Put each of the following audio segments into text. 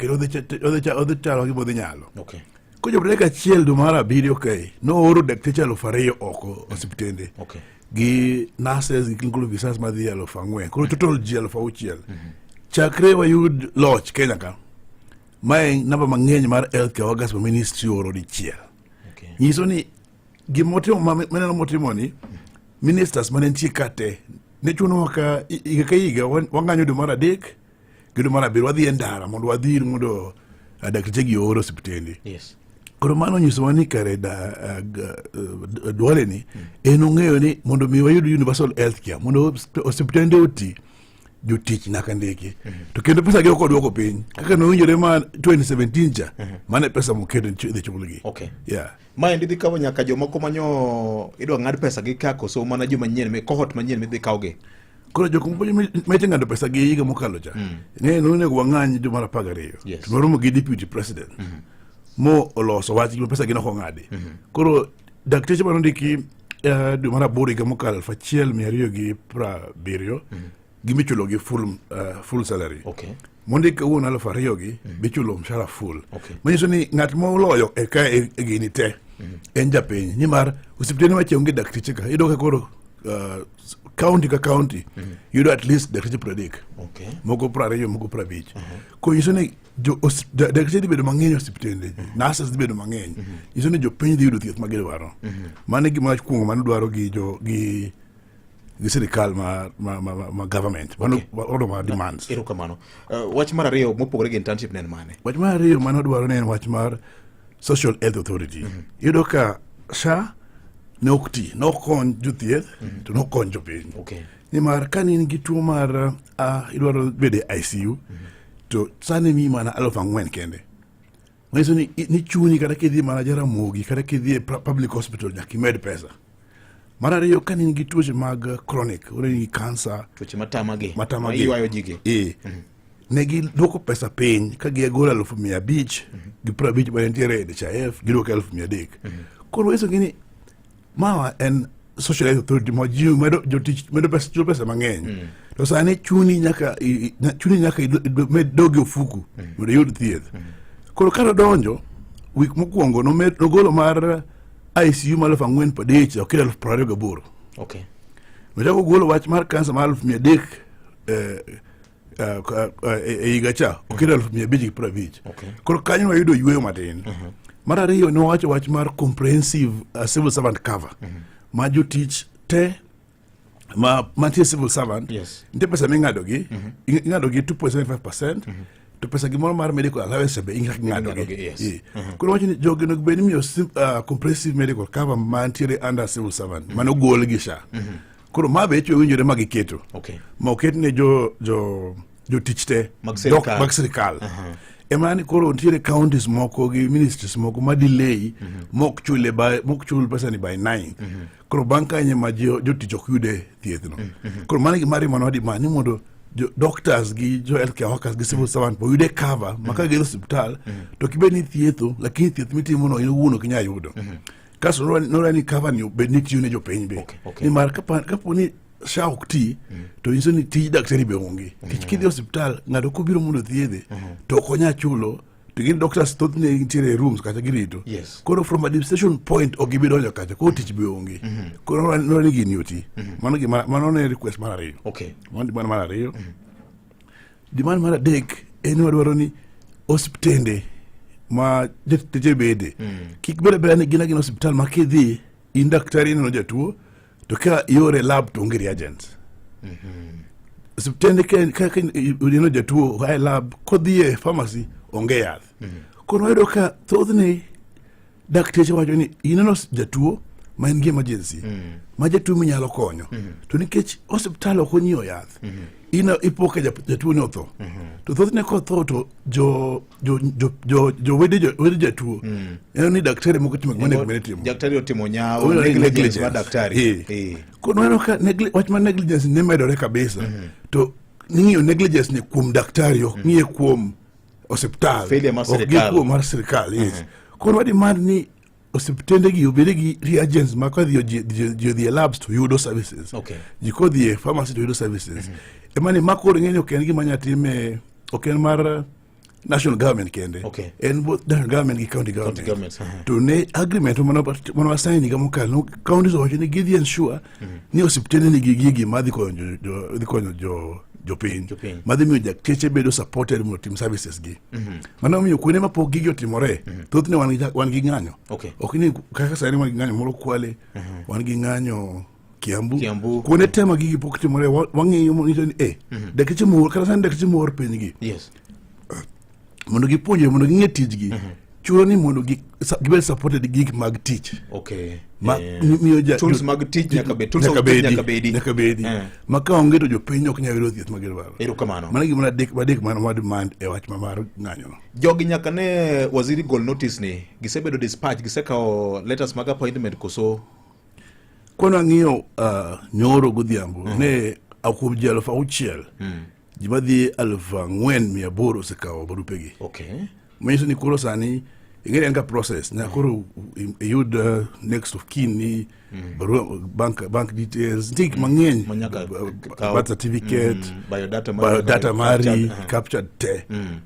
kendo odhi chalo gima odhi nyalo. Kochopo tarik 1 dwe mar 7, okay, nooro dakteche 2000 oko osiptende gi nurses gi clinical officers madhi 4000. Koro total ji 6000. Chakre wayud loch Kenya ka, mae namba mang'eny mar healthcare workers ma ministry oro dichiel. Nyiso ni gimotimo maneno motimo ni ministers mane nitie ka te ne chunowa ka higa ka higa wang'anyo dwe mar 3 gi dwe mar 7, wadhi e ndara mondo wadhir mondo dakteche gi oor osiptende. Koro mano onyisowa ni kare Duale ni en ong'eyo ni mondo mi wayud universal health care, mondo osiptende oti, jotich nyaka ndiki. To kendo pesa gi ok odwoko piny kaka nowinjore ma 2017 cha, mano e pesa moketo dhi chulgi. Maendi dhi kawo nyaka jomoko manyo idwa ng'ad pesa gi ka, koso mana joma nyien, cohort manyien midhi kawgi? Koro jok moko meche ng'ado pesa gi higa mokalo cha, ng'e nonego wang'any dwe mar 12. To noromo gi deputy president mo oloso wach gi pesa gi nok ong'adi. Koro dakteche manondiki dwe mar 8 higa mokalo 1270 gimichulo gi full salary. Mondik kawuono 2000 gi bichulo mshahara full. Manyiso ni ng'at moloyo e ka e gini te en japiny, nimar osiptende mache onge dakteche ka. Iyudo ka koro county ka county yudo at least dakteche 30, moko 20, moko 50. Koro nyiso ni dakteche dhi bedo mang'eny osiptende, nurses dhi bedo mang'eny, nyiso ni jopiny dhi yudo thieth ma gidwaro. Mano e gima kuongo mano dwaro gi jo gi sirikal ma government. Mano order mar demands. Erokamano. Wach mar ariyo mopogore gi internship ne en mane? Wach mar ariyo mano dwaro ne en wach mar social health authority. Iyudo ka SHA ne ok ti, ne ok kony jothieth to ne ok kony jopiny. Nimar ka in gi tuo mar idwaro bedo e ICU, to sani miyi mana 4000 kende. Manyiso ni chuni kata kidhi mana Jaramogi kata kidhi e public hospital nyaka imed pesa. Mar ariyo, ka in gi tuoche mag chronic, ore gi cancer, tuoche matamagi, matamagi, ma iywayo ji gi. Ne gidwoko pesa piny ka gigolo 550,000 mane nitiere e NHIF, gidwoko 300,000. Koro nyiso gi ni mawa en social health authority ma ji medo jotich medo pesa, chulo pesa mang'eny. To sani chuni nyaka med dog e ofuku mondo iyud thieth. Koro ka nodonjo week mokwongo nogolo mar ICU mar 40,000 okelo 28,000. Nochako ogolo wach mar kansa mar 300,000 e higa cha okelo 550,000. Koro kanyo wayudo yueyo matin. Mar ariyo, ne wawacho wach mar comprehensive civil servant cover ma jotich te ma mantie civil servant nitie pesa ming'ado gi, ing'ado gi 2.75%, to pesa gimoro mar medical allowance be ing'ado gi. Ing'ado gi, yes. Koro wacho ni jogi onego bed ni imiyo comprehensive medical cover mantiere under civil servant mane ogol gi SHA. Koro ma be ichwe winjore ma giketo ma oket ne jo jo jotich te mag sirkal. Mag sirkal. Ema ni koro nitiere counties moko gi ministries moko ma delay mok chule by mok chul pesa ni by 9. Koro bang' kanyo ma jotich ok yude thieth no. Koro mano e gima Rima nodima ni mondo jo doctors gi jo healthcare workers gi civil servant bo yude cover ma ka gidhi osiptal to kibed ni thietho, lakini thieth mitimo no in owuon ok inyal yudo. Kasto nodwa ni cover ni obed ni tiyo ne jopiny be. Nimar kapo ni SHA ok ti to nyiso ni tij daktari be onge. Nikech kidhi e osiptal ng'ato kobiro mondo thiedhe to ok onyal chulo, to gin doctors thothne nitiere e rooms kacha girito. Koro from administration point ok gibi donjo kacha, koro tich be onge. Koro nodwa ni gini oti. Mano gima mano ne request mar ariyo. Mano demand mar ariyo. Demand mar adek en ni wadwaro ni osiptende ma jotije bede kik bed abeda ni gin agina osiptal ma kidhi in daktari ineno jatuo to ka iore lab to onge reagents. Osiptende ka ineno jatuo oa e lab kodhi e pharmacy onge yath. Koro wayudo ka thothne dakteche wacho ni ineno jatuo ma en gi emergency ma jatuo minyalo konyo, to nikech osiptal ok onyiewo yath, in ipo ka jatuo ni otho. To thothne kotho to jo wede jatuo neno ni daktari moko timo gima onego bed ni timo. Daktari otimo nyawo, Obedo ni negligence mar negligence. daktari. Koro waneno ka wach mar negligence ne medore kabisa. To ning'iyo negligence ni kuom daktari, ok ng'iye kuom osiptal. Failure mar Ok gi sirkal. kuom mar sirkal, yes. Koro wa demand ni osiptende gi obed gi reagents ma kodhi ji odhi e labs to yudo services. Ji kodhi e pharmacy to yudo services. Ema ni ma koro ing'eni ok en gima nya time, ok en mar national government kende. En both national government gi county government. Governments, aha. To ne agreement mane wasign higa mokalo, counties owacho ni gidhi ensure ni osiptende nigi gigi madhi konyo dhi konyo jo jopiny Jopiny. madhi miyo dakteche bedo supported mondo otim services gi. Mano omiyo kuonde mapok gigi otimore, thothne wan gi ng'anyo. Ok ni kaka sani wan gi ng'anyo moro Kwale, wan gi ng'anyo Kiambu. Kiambu. Kuonde te ma gigi pok timore, wang'iyo monito ni dakteche moor, kata sani dakteche moor piny gi mondo gipuonjre, mondo ging'e tijgi, chuno ni mondo gibed supported gi gik mag tich ma miyo Tools mag tich nyaka bed, tools of tich nyaka bedi. Nyaka bedi. Ma ka onge to jopiny ok nyal yudo thieth ma gidwaro. Erokamano. Mano gima adek mano ma demand e wach ma mar ng'anyono. Jogi nyaka ne waziri gol notice ni gisebedo dispatch, gisekawo letters mag appointment koso? Kwano ang'iyo nyoro godhiambo, ne kuom ji 6,000, ji madhi 4,800 osekawo barupegi. Manyiso ni koro sani ing'e en ka process nyaka koro iyud next of kin ni, barua, bank details, nitie gik mang'eny, Ma nyaka kaw. Birth certificate, biodata mari, biodata mari captured, aha. Captured te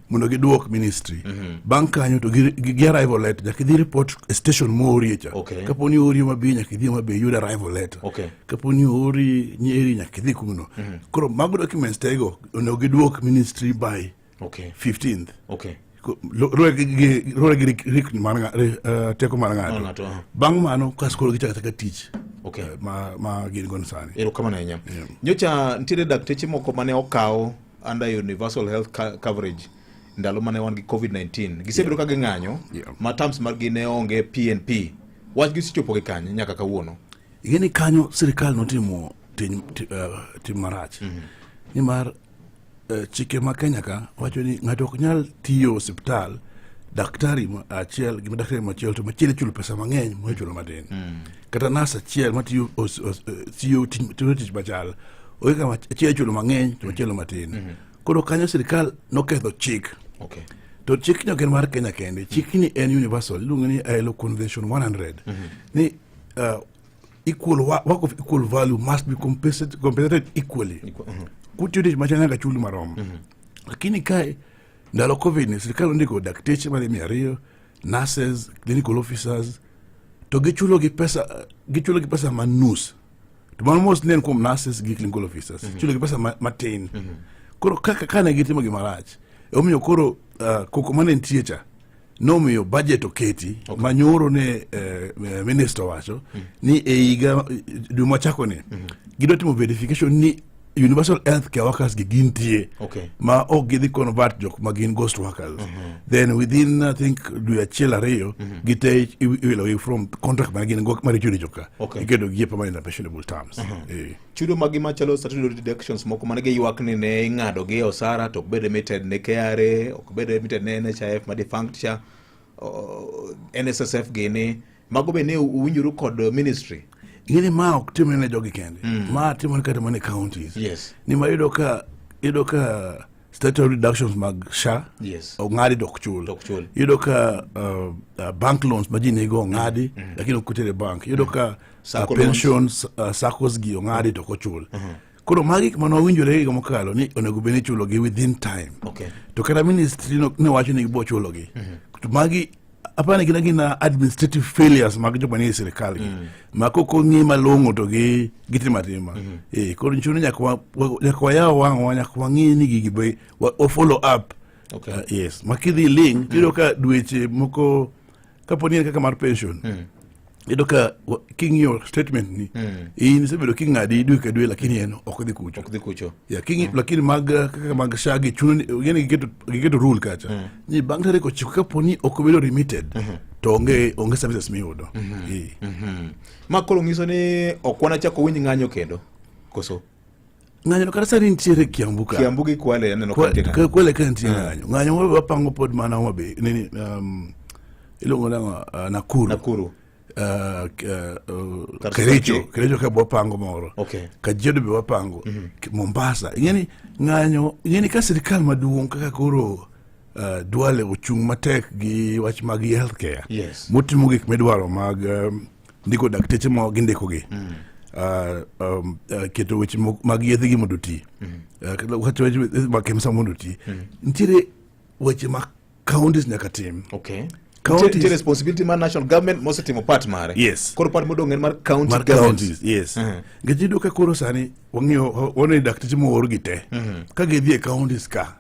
mondo giduok ministry. Bang' kanyo to gi arrival letter nyaka idhi report e station moorie cha. Kapo ni oori Homa Bay, nyaka idhi Homa Bay iyud arrival letter. Kapo ni oori Nyeri, nyaka idhi kuno. Koro mago documents tego onego giduok ministry by 15th. Luwore gi rikni mar teko mar ng'ato. Mar ng'ato, aha. Bang' mano kas koro gichako achaka tich ma gin godo sani. Erokamano ahinya. Nyocha nitiere dakteche moko mane okaw under universal health coverage ndalo mane wan gi COVID-19. Gisebedo ka ging'anyo ma terms margi ne onge PNP. Wach gi osechopo gi kanye nyaka kawuono? Ing'e ni kanyo sirikal notimo tim marach. Nimar chike ma Kenya ka wacho ni ng'ato ok nyal tiyo osiptal daktari achiel gi daktari machielo to machielo ichulo pesa mang'eny moyo chulo matin. Kata nas achiel matiyo tiyo tich machal, onge kama achiel ichulo mang'eny to machielo matin. Koro kanyo sirikal noketho chik. To chikni ok en mar Kenya kende, chikni en universal, iluongo ni ILO Convention 100. Ni equal work of equal value must be compensated equally. Kutiyo tich machal nyaka chul marom. Lakini kae ndalo COVID ni sirikal ondiko dakteche madhi 200, nurses, clinical officers, to gichulo gi pesa, gichulo gi pesa ma nus. To mano mos ne en kuom nurses gi clinical officers. Chulo gi pesa matin. Koro kaka kane gitimo gima rach, emomiyo koro koko mane nitie cha nomiyo budget oketi. Ma nyoro ne minister owacho ni e higa dwe machako ni gidwa timo verification ni universal health care workers gi gintie ma ok gidhi convert jok ma gin ghost workers. Then within, I think, dwe achiel ariyo gite iwilogi from contract ma gin go maricho richo ka iketo gi e permanent and pensionable terms. Chudo magi machalo statutory deductions moko mane giywak ni ne ing'ado gi e osara to ok bed remitted ne KRA, ok bed remitted ne NHIF ma defunct cha, NSSF gini, mago be ne uwinjoru kod ministry? Ing'e ni ma ok timre ne jogi kende. Ma timore kata mana e counties. Ni ma iyudo ka statutory deductions mag SHA ong'adi to ok chul. Ok chul. Iyudo ka bank loans ma ji nigo ong'adi, lakini ok otere bank. Iyudo ka Sacco loans. Pensions, SACCOs gi ong'adi to ok ochul. Koro magi gik mane wawinjore higa mokalo ni onego bed ni ichulogi within time. To kata ministry ne wacho ni gibo chulogi. To magi apani gin agina administrative failures mag joma nie sirikal gi. Ma kok ong'i malong'o to gitimo atima. Koro chuno nyaka wayaw wang'wa, nyaka wang'i ni gigi be wa follow up. Yes. Ma kidhi ling, tiyudo ka dweche moko kapo ni en kaka mar pension. Iyudo ka king'iyo statement ni, in isebedo king'adi dwe ka dwe, lakini en ok dhi kucho. Ok dhi kucho. Ya, lakini mag, kaka mag SHA gi chuno ni, gini giketo rule kacha. Ni bang' tarik 9 kapo ni ok obedo remitted, to onge services miyudo. Ma koro nyiso ni ok wanachak winj ng'anyo kendo, koso? Ng'anyo kata sani nitiere Kiambu ka. Kiambu gi Kwale aneno ka nitie ng'anyo. Kwale ka nitie ng'anyo. Ng'anyo moro wapango pod mana Homa Bay, nini, iluongo nang'o, Nakuru. Nakuru. Kar Kericho, Saki. Kericho ka wapango moro. Kajiado be wapango. Mombasa. Ing'eni ng'anyo, ing'eni ka sirikal maduong' kaka koro Duale ochung' matek gi wach mag healthcare. Motimo gik midwaro mag ndiko dakteche ma gindiko gi. Keto weche mag yedhe gi mondo oti. Kata weche mag KEMSA mondo oti. Nitiere weche ma counties nyaka tim. Okay. Counties, nitie responsibility mar national government mosetimo part mare. Yes. Koro part modong' en mar county mar counties, yes. Nikech iyudo ka koro sani wang'iyo waneno dakteche moor gi te. Ka gidhi e counties ka.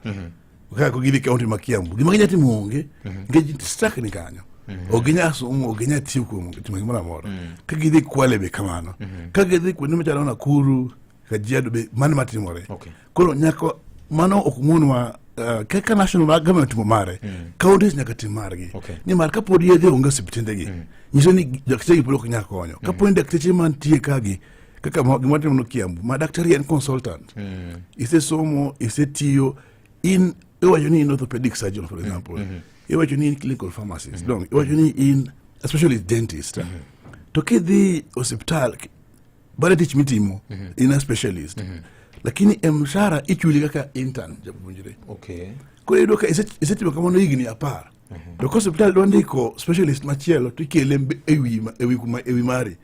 Ka gidhi e county ma Kiambu. Gima ginya timo onge. Nikech stuck ni kanyo. Ok ginya somo, ok ginya tiyo kuom timo gimoro amora. Ka gidhi Kwale be kamano. Ka gidhi kuonde machalo Nakuru, Kajiado be mano matimore. Okay. Koro nyaka mano ok monwa kaka national government timo mare, counties nyaka tim margi. Nimar kapod yedhe onge osiptendegi, nyiso ni dakteche pod ok nyal konyo. Kapo ni dakteche mantie kagi kaka gima timo no Kiambu, ma daktari en consultant. Isesomo, isetiyo, in iwacho ni in orthopedic surgeon for example. Iwacho ni in clinical pharmacist, dong iwacho ni in a specialist dentist. To kidhi osiptal bale tich mitimo in a specialist. Lakini e mshahara ichuli kaka intern japuonjre. Koro iyudo ka isetimo kamano higni 10. To ka osiptal dwa ndiko specialist machielo to ikele ewi ewi kuma ewi mari.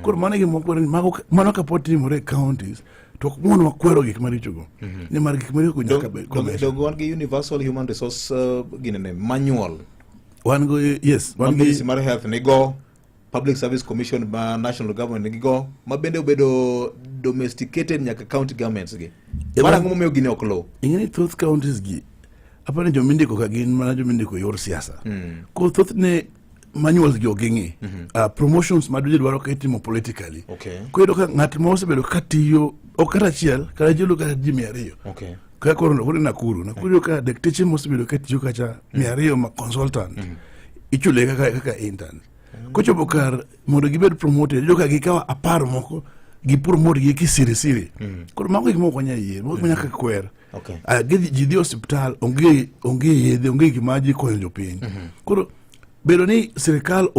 Koro mano e gima wakwero ni mano kapod timore e counties to ok mon wakwero gik marichogo. Nimar gik marichogo nyaka bed commercial. Dong wan gi universal human resource ginene manual. Wan go, yes, wan gi Ministry mar health nigo, Public Service Commission ma national government nigo, ma bende obedo domesticated nyaka county governments gi. Mar ang'o momiyo gini ok luw? Ing'e ni thoth counties gi aparo ni jomindiko ka gin mana jomindiko e yor siasa. Koro thothne manuals gi ok ging'i. Promotions ma ji dwaro ka itimo politically. Koro iyudo ka ng'at ma osebedo ka tiyo ok kata achiel kata ji kata ji 200. Kaka koro koro Nakuru, Nakuru iyudo ka dakteche mosebedo ka tiyo kacha 200 ma consultant ichule kaka intern. Kochopo kar mondo gibed promoted, iyudo ka gikawo 10 moko gi promote gi kisiri siri. Koro mago gik moko nyaka yie, mago nyaka kwer. Ji dhi osiptal, onge yedhe, onge gima ji konyo jopiny. Koro bedo ni sirikal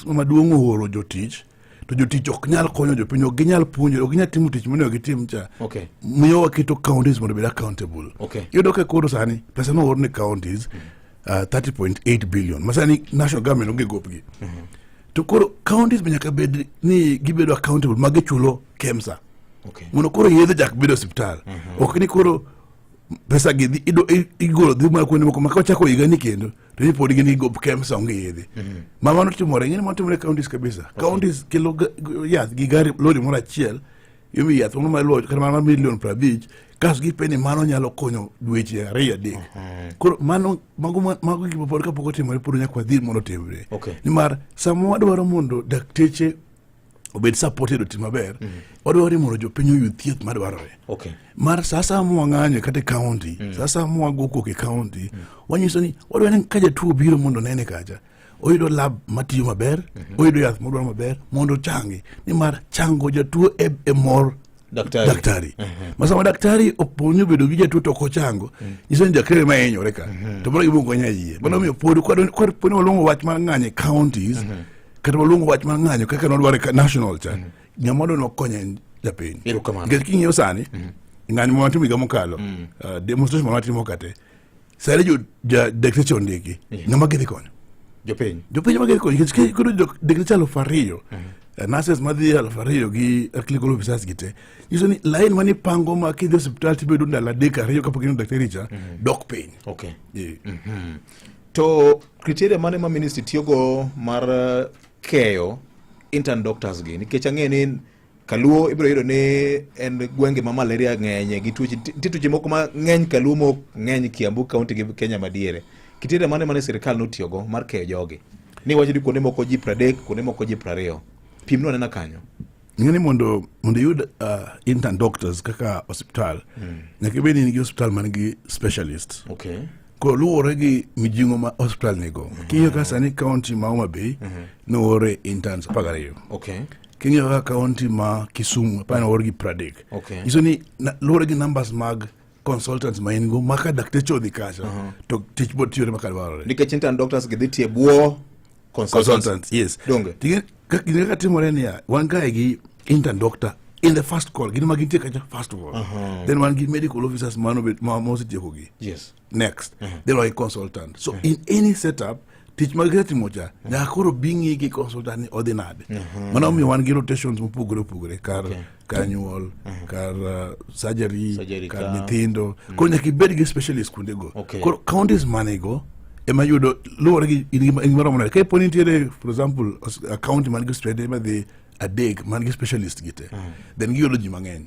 maduong' ooro jotich, to jotich ok nyal konyo jopiny, ok ginyal puonjo, ok ginyal timo tich monego gitim cha. Miyo waketo counties mondo obed accountable. Iyudo ka koro sani pesa moor ne counties 30.8 billion ma sani national government onge gopgi. To koro counties be nyaka bed ni gibedo accountable ma gichulo KEMSA. Mondo koro yedhe chak bedo osiptal. Ok ni koro pesa gi dhi igolo dhi mana kuonde moko ma kochako higa ni kendo to ni pod gin gi gop KEMSA onge yedhe. Ma mano timore, ing'e ni mano timore e counties kabisa. Counties kelo yath gi gari lori moro achiel, imi yath moro mar kata mana milion 50, kasto gipenjo ni mano nyalo konyo dweche 2 3. Koro mano mago gik ma pod kapok otimore pod nyaka wadhir mondo otimre. Nimar sama wadwaro mondo dakteche obed supported otim maber, wadwaro ni mondo jopiny oyud thieth madwarore. Mar sa asaya mwang'anyo kata e county, sa asaya mwago koko e county, wanyiso ni wadwaro ni ka jatuo obiro mondo onene kacha, oyudo lab matiyo maber, oyudo yath modwaro maber mondo ochangi. Nimar chango jatuo e mor daktari. Ma sama daktari opo ni obedo gi jatuo to ok ochango, nyiso ni daktari ma hinyore ka. To mano gima ok wanyal yie. Mano omiyo pod pod ni waluongo wach mar ng'anyo e counties, kata waluongo wach mar ng'anyo kaka nodware ka national cha, ng'ama dwa nokony en japiny. Nikech king'iyo sani, ng'anyo ma watimo higa mokalo, demonstration ma watimo kate, sani dakteche ondiki, ng'ama gidhi konyo? Jopiny. Jopiny ma gidhi konyo, nikech koro dakteche 2000, nurses madhi 2000 gi clinical officers gi te, nyiso ni line mani pango ma kidhi osiptal tibedo ndalo 3 2 kapok ineno daktari cha, dok piny. To criteria mane ma ministry tiyogo mar keyo intern doctors gi? Nikech ang'eyo ni Kaluo ibiro yudo ni en gwenge ma malaria ng'enye gi tuoche, nitie tuoche moko ma ng'eny Kaluo mok ng'eny Kiambu county gi Kenya madiere. Criteria mane mane sirikal notiyogo mar keyo jogi? Ni wacho ni kuonde moko ji 30, kuonde moko ji 20. Pimno anena kanyo. Ing'e ni mondo iyud intern doctors kaka osiptal, nyaka ibed ni in gi osiptal man gi specialist. Koro luwore gi mijing'o ma osiptal nigo. King'iyo ka sani county ma Homa Bay noore interns 12. King'iyo kaka county ma Kisumu apani noor gi 30. Nyiso ni luwore gi numbers mag consultants ma in go ma ka dakteche odhi kacha to tich biro tiyore maka dwarore. Nikech intern doctors gi dhi tiyo e bwo consultants. Consultants, yes. Donge? Ting'e, gine kaka timore niya, wan kae gi intern doctor in the first call, gin ma gintie kacha first of all. Then wan gi medical officers mano bet, ma mosetieko gi. Next. Then wan gi consultant. So in any setup, Tich ma gisetimo cha nyaka koro bi ng'i gi consultant ni odhi nade. Mano omiyo wan gi rotations mopogore opogore kar kar nyuol, kar surgery, Surgery kar ka. nyithindo. Koro nyaka ibed gi specialist kuondego. Koro counties manigo ema yudo luwore gi in gi maromo nade. Ka ipo ni nitiere for example a county man gi osiptende madhi adek man gi specialist gi te, then giyudo ji mang'eny.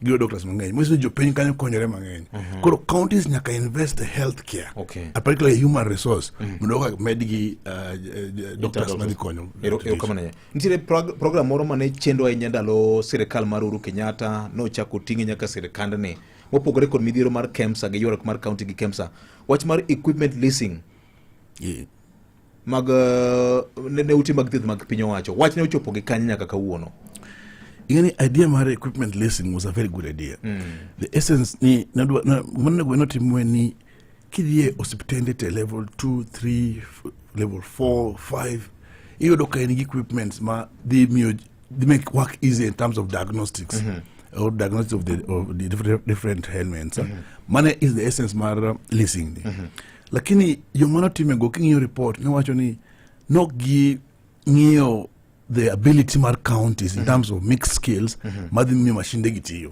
Giyudo doctors mang'eny. Manyiso ni jopiny kanyo konyore mang'eny. Koro counties nyaka invest e health care. And particularly human resource mondo kaka medgi doctors madhi konyo. Erokamano ahinya. Nitiere program moro mane chendo ahinya ndalo sirikal mar Uhuru Kenyatta, nochako ting'e nyaka sirikandni. Mopogore kod midhiero mar KEMSA gi ywaruok mar county gi KEMSA. Wach mar equipment leasing. Mag ne ute mag thieth mag piny owacho. Wach ne ochopo gi kanye nyaka kawuono? Ing'eni idea mar equipment leasing was a very good idea. The essence ni nadwa na mano nego notimwe ni kidhi e osiptende te level 2, 3, level 4, 5 iyudo ka in gi equipments ma dhi miyo dhi make work easy in terms of diagnostics. Or diagnosis of the different ailments. Mano is the essence mar leasing ni. Lakini yo mano timego king'iyo report ne wacho ni nok gi ng'iyo the ability mar counties in terms of mixed skills madhi miyo mashinde gi tiyo.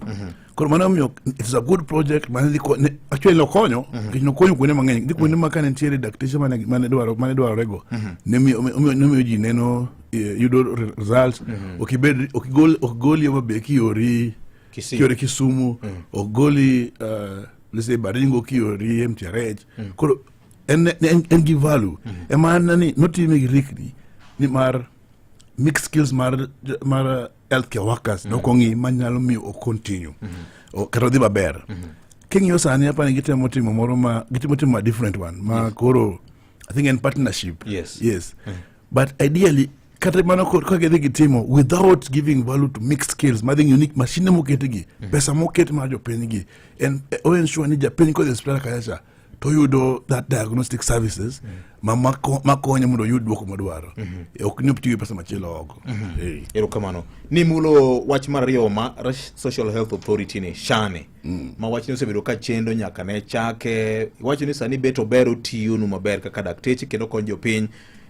Koro mano omiyo it is a good project mane dhi ne, actually nokonyo, nikech nokonyo kuonde mang'eny. Dhi kuonde ma kane nitiere dakteche mane dwarorego, ne miyo, omiyo, ne miyo ji neno yudo results. Ok ibed, ok igol, ok goli Homa Bay kiori Kisii. kiori Kisumu, ok goli let's say Baringo kiori MTRH. Koro en gi value. Ema en ni notime gi rikni ni mar mixed skills mar healthcare workers nok ong'i manyalo miyo ok continue. O, kata odhi maber. King'iyo sani apani gitemo timo moro ma gitemo timo a different one ma koro I think in partnership. Yes. But ideally kata mano kaka gidhi gitimo without giving value to mixed skills madhi ng'iyo ni mashinde moketgi, pesa moket mar jopiny gi, en o ensure ni japiny kodhi e osiptal kacha cha to oyudo that diagnostic services makonye mondo oyud duoko modwaro. Ok ni otiyo gi pesa machielo oko. Erokamano. Nimulo wach mar ariyo ma Social Health Authority ni SHA ni. Ma wach ni osebedo ka chendo nyaka ne chake. Iwacho ni sani bet ober otiyonu maber kaka dakteche kendo konyo jopiny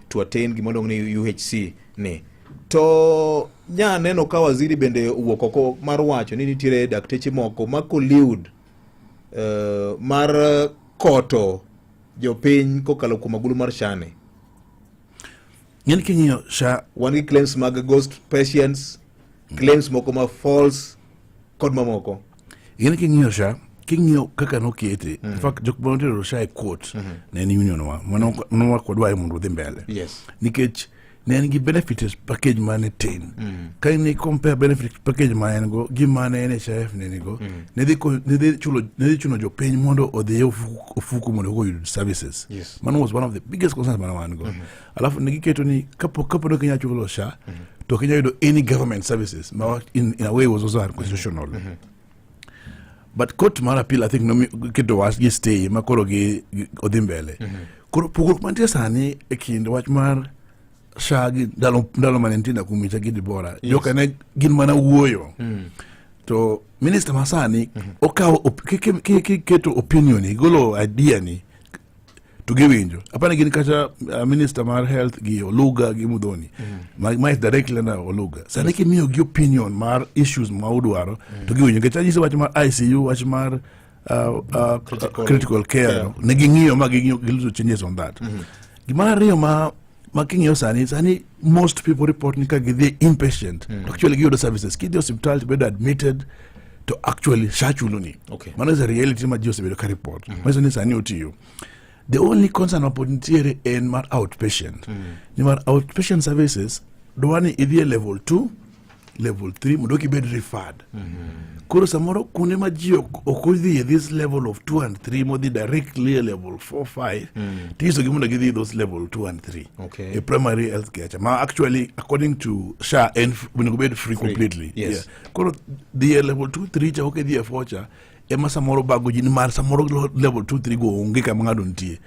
to attain gima iluongo ni UHC ni. To nya neno ka waziri bende owuok oko mar wacho ni nitiere dakteche moko ma collude mar koto jopiny kokalo kuom agulu mar SHA ni. Ng'eni king'iyo SHA, wan gi claims mag ghost patients, claims moko ma false kod mamoko. Ng'eni king'iyo SHA, king'iyo kaka nokete, in fact jok ma notero SHA e court ne en union wa, mano wadwayo mondo odhi mbele. Nikech ne en gi benefits package mane tin. Ka ni compare benefit package ma en go gi mane NHIF ne nigo, ne dhi chuno jopiny mondo odhi e ofuku mondo oyud services. Mano was one of the biggest concerns mane wan go. Alafu ne giketo ni kapo ni ok inyal chulo SHA, to ok inyal yudo any government services, ma in a way was also unconstitutional. But court mar appeal I think nomi keto wach gi stay ma koro gi odhi mbele. Koro pogruok mantie sani e kind wach mar SHA gi ndalo mane nitie Nakhumicha gi Deborah, joka ne gin mana wuoyo. To minister ma sani okawo keto opinion ni, golo idea ni to giwinjo. Apani gin kata minister mar health gi Oluga gi Muthoni. Ma is directly under Oluga. Sani kimiyo gi opinion mar issues ma udwaro to giwinjo. Nikech anyisi wach mar ICU, wach mar Critical critical care, care. Ne ging'iyo ma ging'iyo giloso changes on that. Gima ariyo ma king'iyo sani, sani most people report ni ka gidhi inpatient, to actually giyudo services. Kidhi osiptal to bedo admitted, to actually SHA chulo ni. Mano is a reality ma ji osebedo ka report. Manyiso ni sani otiyo. The only concern ma pod nitiere en mar outpatient. Ni mar outpatient services dwa ni idhi e level 2, level 3 mondo kibed referred. Koro samoro kuonde ma ji ok odhi e this level of 2 and 3 modhi directly e level 4, 5, tinyisogi mondo gidhi those level 2 and 3. E primary health care cha. Ma actually according to SHA en onego bed free, Free. completely. Yeah. Koro dhi e level 2, 3 cha ok idhi e 4 cha ema samoro bago ji nimar samoro level 2, 3 go onge kama ng'ato nitie.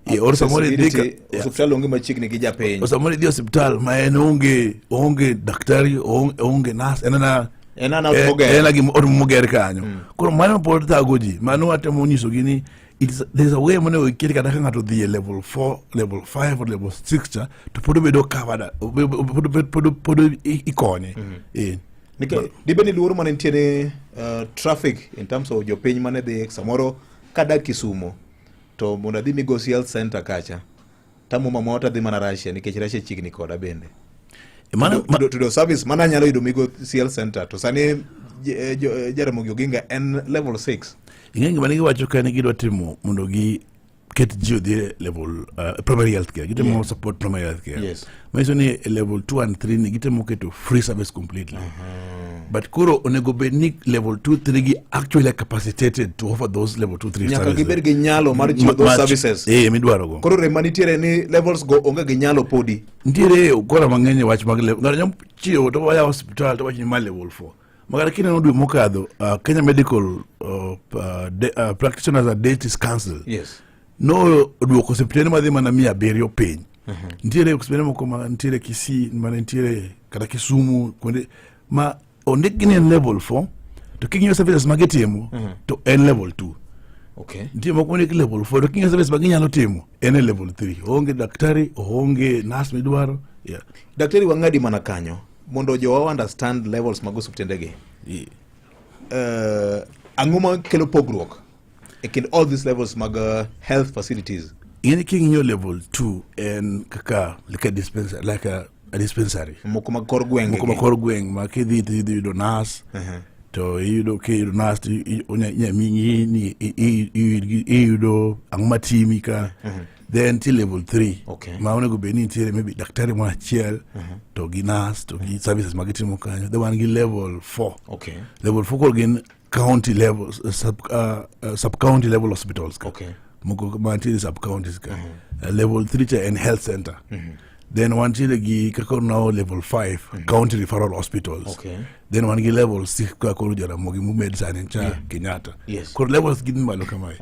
Yeah, or samoro idhi ka- Accessibility, yeah. osiptal onge machiegni gi japiny. Or samoro idhi osiptal ma en onge daktari, onge nurse, en ana En ana ot moger. En gima ot moger kanyo. Koro mano pod thago ji. Mano watemo nyisogi ni There's a way monego iket kata ka ng'ato odhi e level 4, level 5 or level 6 cha, to pod obedo covered, pod ikonye. Nikech dibed ni luoro mane nitie ni traffic in terms of jopiny mane dhi samoro kadak Kisumo to mondo adhi Migosi Health Center kacha tamo mama to adhi mana Russia nikech Russia chiegni koda bende. To service mana anyalo yudo Migosi Health Center to sani Jaramogi Oginga en level 6. Ing'e gima ne giwacho ka ne gidwa timo mondo gi ket ji odhi e level primary health care, gitemo support primary health care. Manyiso ni e level 2 and 3 ni gitemo keto free service completely. But koro onego bed ni level 2 3 gi actually are capacitated to offer those level 2 3 Nyaka services. gibed gi nyalo mar chiwo those services. Midwaro go. Koro rem manitiere ni levels go onge gi nyalo podi. Nitiere ukora mang'eny e wach mag level. Ng'ato nyalo chiewo to waya hospital to wacho ni ma level 4. Makata kineno dwe mokadho, Kenya Medical Practitioners and Dentists Council no oduoko osiptende madhi mana 700 piny. Nitiere osiptende moko ma nitiere Kisii, ma nitiere kata Kisumu, kuonde ma ondikgi ni en level 4, to king'iyo services ma gitimo to en level 2. Nitie moko mondik level 4, to king'iyo services ma ginyalo timo en e level 3. Oonge daktari, oonge nurse midwaro. Daktari, wang'adi mana kanyo mondo jowa understand levels mag osiptendegi. Ang'o ma kelo pogruok e kind all these levels mag health facilities? Ing'eni king'iyo level 2 en kaka like a dispensary, like a dispensary. Moko mag kor gwenge. Moko mag kor gweng' ma kidhi to idhi yudo nurse. To iyudo kiyudo nurse to inya miyi ni iyudo ang'o matimi ka. Then ti level 3. Ma onego bed ni nitiere maybe daktari moro achiel to gi nurse to gi services ma gitimo kanyo. Then wan gi level 4. Level 4 koro gin county level, sub county level hospitals ka. Moko mantiere sub counties ka. Level 3 cha en health center. Then wantiere gi kaka now level 5 county referral hospitals. Then wan gi level 6 ka koro Jaramogi momed sani cha Kenyatta. Koro levels gin malo kamae.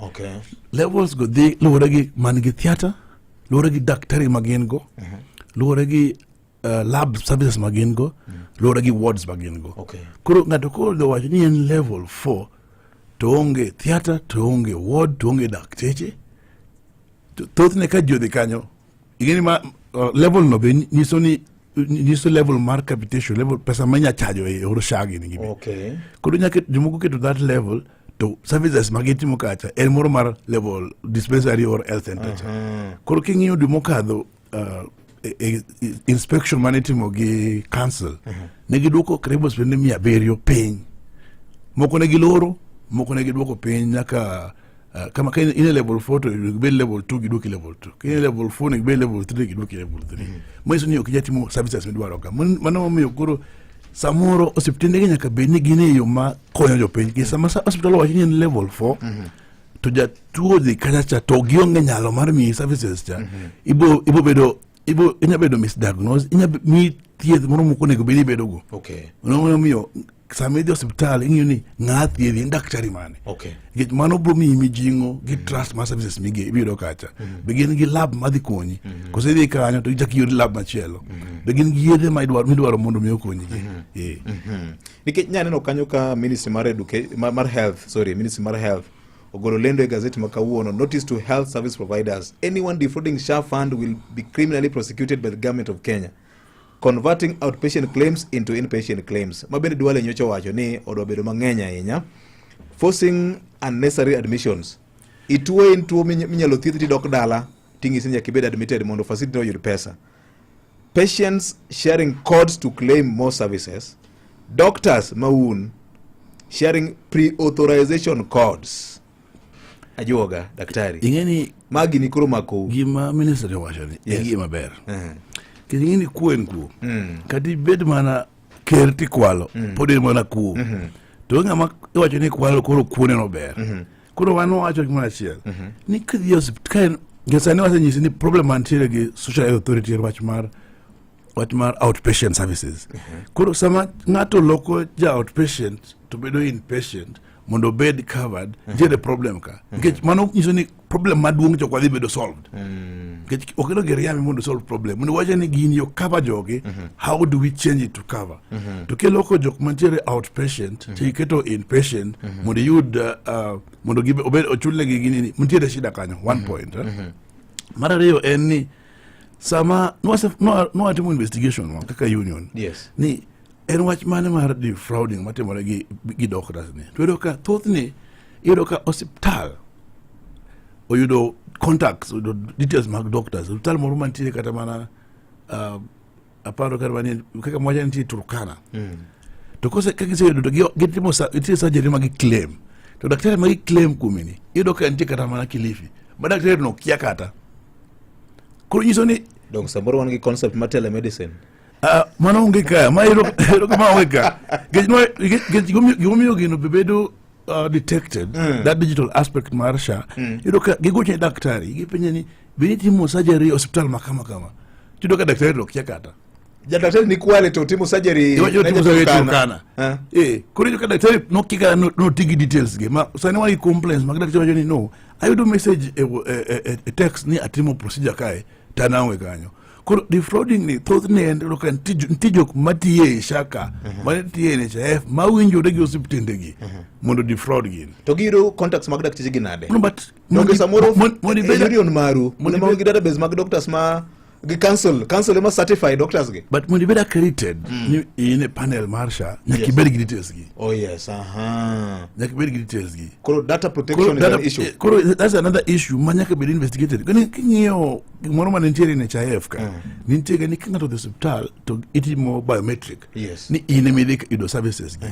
Levels go dhi luwore gi man gi theater, luwore gi daktari ma gin go, luwore gi lab services ma gin go, luwore gi wards ma gin go. Koro ng'ato koro wacho ni en level 4 to onge theater, to onge ward, to onge dakteche. To thothne ka ji odhi kanyo, ing'eni ma level no be nyiso ni nyiso level mar capitation, level pesa ma inya chajo e yor SHA gini gibi. Koro nyaka jomoko keto that level to services ma gitimo kacha en moro mar level dispensary or health center cha. Koro king'iyo dwe mokadho inspection mane itimo gi council, ne giduoko karibu osiptende 700 piny. Moko ne giloro, moko ne giduoko piny nyaka kama ka in e level 4 to gibed level 2 giduoki level 2. Ka in e level 4 ne gibed level 3 giduoki level 3. Manyiso ni ok inyal timo services midwaro ka. Mano momiyo koro samoro osiptende gi nyaka bed ni gin e yo ma konyo jopiny. Nikech sama hospital owacho ni en level 4, to jatuo dhi kacha cha to gionge nyalo mar miyi services cha. Ibo bedo, ibo, inya bedo misdiagnosed, inya miyi thieth moro mok onego bed ni ibedo go. Mano momiyo sama idhi osiptal ing'iyo ni ng'a thiedhi, en daktari mane. Nikech mano biro miyi mijing'o gi trust mar services miyudo kacha. Be gin gi lab madhi konyi. Koso idhi kanyo to ichak iyud lab machielo. Be gin gi yedhe ma midwaro mondo mi okonyi gi. Nikech nya neno kanyo ka Ministry mar mar Health, sorry, Ministry mar Health ogolo lendo e gazeti ma kawuono, notice to health service providers, anyone defrauding SHA fund will be criminally prosecuted by the government of Kenya. Converting outpatient claims into inpatient claims. Ma bende Duale nyocha owacho ni odwa bedo mang'eny ahinya. Forcing unnecessary admissions. Ituo en tuo minyalo thiedhi tidok dala, ting'isi ni nyaka ibed admitted mondo facility oyud pesa. Patients sharing codes to claim more services. Doctors maun sharing pre-authorization codes. Ajuoga, daktari. Ing'eni magi ni koro mako. Gima minister owacho ni en gima ber. Nikech ing'eni kuo en kuo. Kata ibed mana ker tikwalo, pod en mana kuo. To ng'ama iwacho ni kwalo koro kuone no ber. Koro wan wawacho gimoro achiel. Ni kidhi e osiptal, ka en, nikech sani wasenyisi ni problem mantiere gi social health authority en wach mar outpatient services. Koro sama ng'ato loko ja outpatient to bedo inpatient mondo obed covered, nitiere problem ka. Nikech mano nyiso ni problem maduong' chok wadhi bedo solved. Nikech ok onego iriambi mondo solve problem. Mondo wache ni gini ok cover jogi, how do we change it to cover? To kiloko jok mantiere outpatient, to iketo inpatient, mondo iyud mondo obed ochulnegi gini ni, nitiere shida kanyo, one point. Eh? Mar ariyo en ni sama nwatimo investigation wa kaka union ni en wach mane mar defrauding matimore gi doctors ni, to iyudo ka thothne iyudo ka osiptal oyudo contacts, oyudo details mag doctors. Osiptal moro mantiere kata mana aparo kata manie kaka mwacha nitie Turkana, to kose ka giseyudo to gitimo nitie surgery ma gi claim, to daktari ma gi claim kuomeni iyudo ka nitie kata mana Kilifi ma daktari no kia kata koro nyiso ni Dong samoro wan gi concept mar telemedicine. Ah, mano onge ka, ma iyudo ka ma onge ka. Nikech gimomiyo gino be bedo detected, that digital aspect mar SHA, iyudo ka gigocho ne daktari, gipenje ni be nitimo surgery e osiptal ma kama kama, tiyudo ka daktari to kia kata. Jadaktari ni Kwale to timo surgery Iwacho ne timo surgery Turkana. Turkana. Eh, koro iyudo ka daktari nokia kata noti gi details gi ma sani wan gi complaints mag daktari wacho ni no, ayudo message e text ni atimo procedure kae to an aonge kanyo. Koro defrauding ni thothne en iyudo ka nitie jok matiyo e SHA ka, matiyo e NHIF, mawinjore gi osiptendegi mondo defraud gini. To giyudo contacts mag dakteche gi nade? No, but Donge samoro mondo e ibed union maru mondo ema gi database mag doctors ma gi council ema certify doctors gi. But mondo ibed accredited ni in e panel mar SHA, nyaka ibed gi details gi. Oh yes, aha. Nyaka ibed gi details gi. Koro data protection Koro is an issue. Koro that's another issue ma nyaka bed investigated. Kani king'iyo gimoro mane nitiere e NHIF ka, nitie ga ni ka ng'ato odhi e osiptal to itimo biometric ni in ema idhi yudo services gi.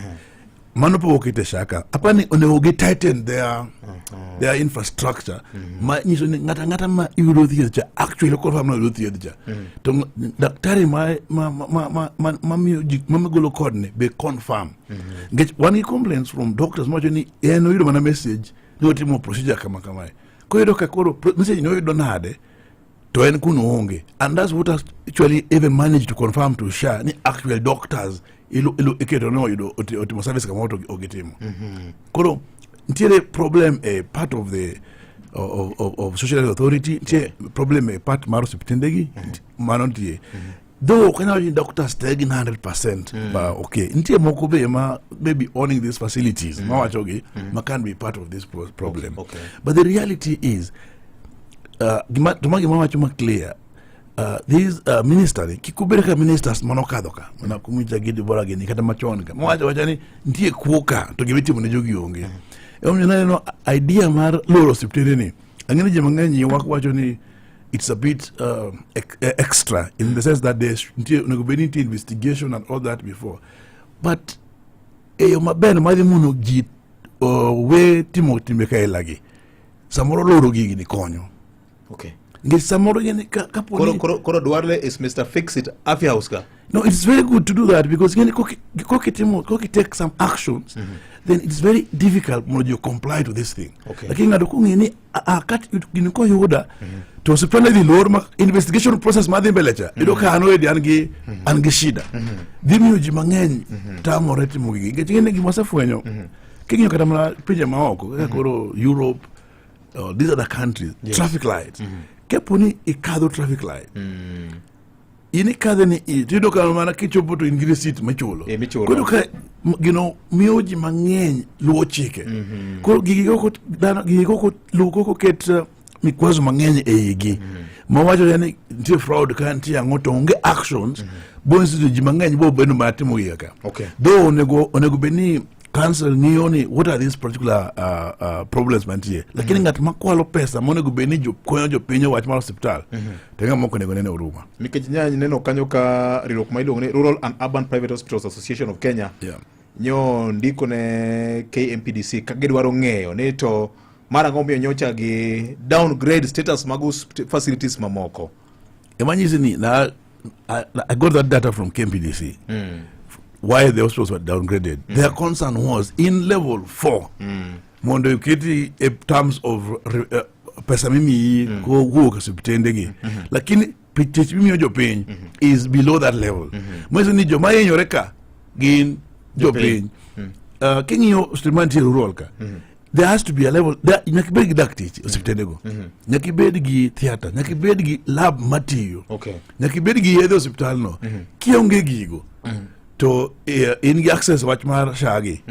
Mano pok oket e SHA ka. Apani onego gi tighten their infrastructure ma nyiso ni ng'ata ang'ata ma yudo thieth cha actually confirm na yudo thieth cha, to daktari ma miyo ji ma golo code be confirm, nikech wan gi complaints from doctors mawacho ni en oyudo mana message ni otimo procedure kama kamae. Koyudo ka koro message ni oyudo nade to en kuno onge? And that's what actually even managed to confirm to SHA ni actual doctors ilo iketo ni oyudo otimo service kamoro to ok gitimo. Koro nitiere problem e part of the of social health authority, nitie problem e part mar osiptendegi mano nitie. Though ok anyal wacho ni doctors te gin 100%, but okay, nitie moko be ma maybe owning these facilities mawachogi ma can be part of this problem. But the reality is to ma gima wacho ma clear, these minister ni kik ubed ka ministers manokadho ka mana kumicha gi Dibora gini kata machon ka mawacho wacha ni nitie kuo ka to gima itimo ne jogi onge. Emomiyo naneno idea mar loro osiptende ni, ang'e ni ji mang'eny ywak wacho ni it's a bit extra in the sense that there's nitie onego bed ni nitie investigation and all that before, but e yo maber madhi mono ji we timo timbe kailagi, samoro loro gigi ni konyo. Nikech samoro gini kapo Koro ni koro Duale is Mr. Fix It Afya House ka. No, it's very good to do that because gini kokitimo koki take some actions, then it's very difficult mondo ji comply to this thing. Lakini ng'ato kong'e ni kat gini koyuda to osiptal dhi lor ma investigation process madhi mbele cha, iyudo ka an already an gi shida dhi miyo ji mang'eny tamore timo gigi, nikech ing'e ni gima wasefwenyo king'iyo kata mana pinje maoko kaka koro Europe, these other countries, traffic lights, kapo ni ikadho traffic light, in ikadhe ni tiyudo ka mana kichopo to in gi receipt michulo. Eh, michulo. Koro ka gino miyo ji mang'eny luwo chike. Koro gigi koko dhano gigi koko luwo koko ket mikwazo mang'eny e igi mawacho ni nitie fraud ka nitie ang'o to onge actions bonyiso ni ji mang'eny bo bedo mana timo giga ka. Though onego bed ni council ng'iyo ni what are these particular problems mantie, lakini ng'at makwalo pesa monego bed ni konyo jopiny e wach mar osiptal to ng'ama ok onego nene oruma. Nikech neno kanyo ka riwruok ma iluongo ni Rural and Urban Private Hospitals Association of Kenya nyo ndiko ne KMPDC ka gidwaro ng'eyo ni to mar ang'o miyo nyocha gi downgrade status mag facilities mamoko. Ema nyisi ni na I got that data from KMPDC. Why the hospitals were downgraded. Their concern was in level 4 mondo iketi e terms of pesa mimiyi kowuok e osiptende lakini tich mimiyo jopiny is below that level. Manyiso ni joma hinyore ka gin jopiny. King'iyo osiptal mantie rural ka. There has to be a level there, nyaka ibed gi dakteche osiptendego, nyaka ibed gi theatre, nyaka ibed gi lab matiyo, nyaka ibed gi yedhe osiptalno. Kionge gigo to in gi access wach mar SHA gi,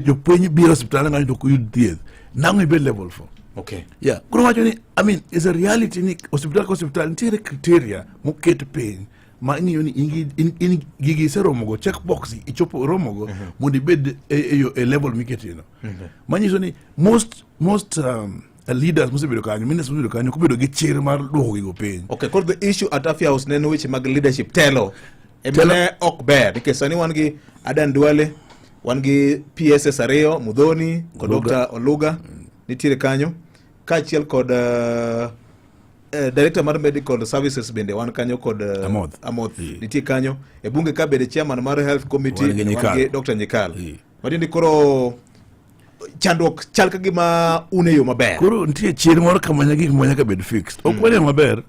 jopiny biro osiptal ng'anyo to ok yud thieth, nang'o ibed level 4? Yeah, koro wacho ni, I mean, is a reality ni osiptal ka osiptal nitiere criteria moket piny ma ing'iyo ni in gigi iseromogo, check box ichopo romogo mondo ibed e level miketino. Manyiso ni most leaders mosebedo kanyo, ministers mosebedo kanyo, kobedo gi chir mar duoko gigo piny. Okay, koro the issue at Afya House ne en weche mag leadership, telo ema ne ok ber, nikech sani wan gi Adan Duale, wan gi PSS ariyo, Mudhoni kod Oluga. Dr. Oluga nitiere kanyo, kaachiel kod director mar medical services bende wan kanyo kod Amoth. Amoth Yeah. nitie kanyo e bunge ka bende chairman mar health committee Wan gi wan Nyikal. gi Dr. Nyikal. Yeah. Matiende koro chandruok chal ka gima un e yo maber. Koro nitie chir moro kama gik moko nyaka bed fixed. Ok wane maber,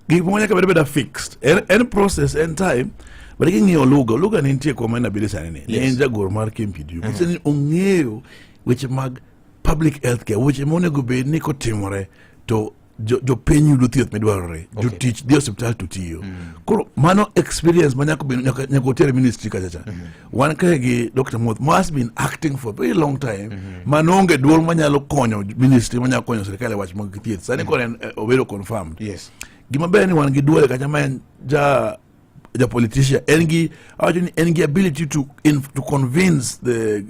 gik moko nyaka bed abeda fixed. En process, en time. But king'iyo Oluga, Oluga ne nitie kuma en abede sani ni. Ne en jagoro mar KMPDU. Manyiso ni ong'eyo weche mag public health care, weche monego bed ni kotimore to jopiny yudo thieth midwarore, jotich dhi e osiptal to tiyo. Koro mano experience ma nyaka nyaka oter e ministry kacha cha. Wan kae gi Dr. Moth, ma has been acting for a very long time, ma noonge duol manyalo konyo ministry, manyalo konyo sirikal e wach mag thieth. Sani koro en obedo confirmed. Gima ber ni wan gi duol kacha ma en ja politician, en gi, awacho ni en gi ability to convince the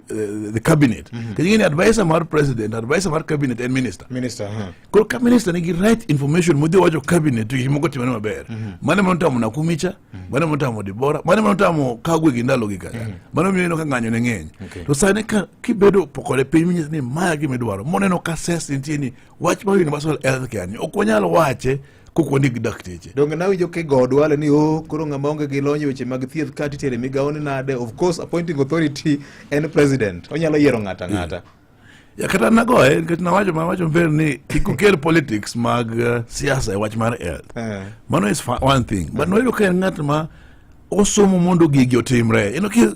cabinet. Kendo ing'e ni advisor mar president, advisor mar cabinet en minister. Minister, huh. Koro ka minister nigi right information modhi wacho cabinet to gik moko timore maber. Mano ema notamo Nakumicha, mano ema notamo Dibora, mano ema notamo Kagwe gi ndalo gi kacha. Mano miyo ineno ka ng'anyo ne ng'eny. To sani ka kibedo kode piny minyis ni maya gima idwaro, moneno ka ses nitie ni wach mar universal health care ni ok wanyal wache kok wandik dakteche. Donge nawinjo kigo Duale ni oh, koro ng'ama onge gi lony e weche mag thieth ka titere migawo ni nade? Of course, appointing authority en president, onyalo yiero ng'ata ng'ata. Ya, kata nagoye nikech nawacho mawacho maber ni kik ukel politics mag siasa e wach mar health. Mano is one thing. But noyudo ka en ng'at ma osomo mondo gigi otimre. Ino ki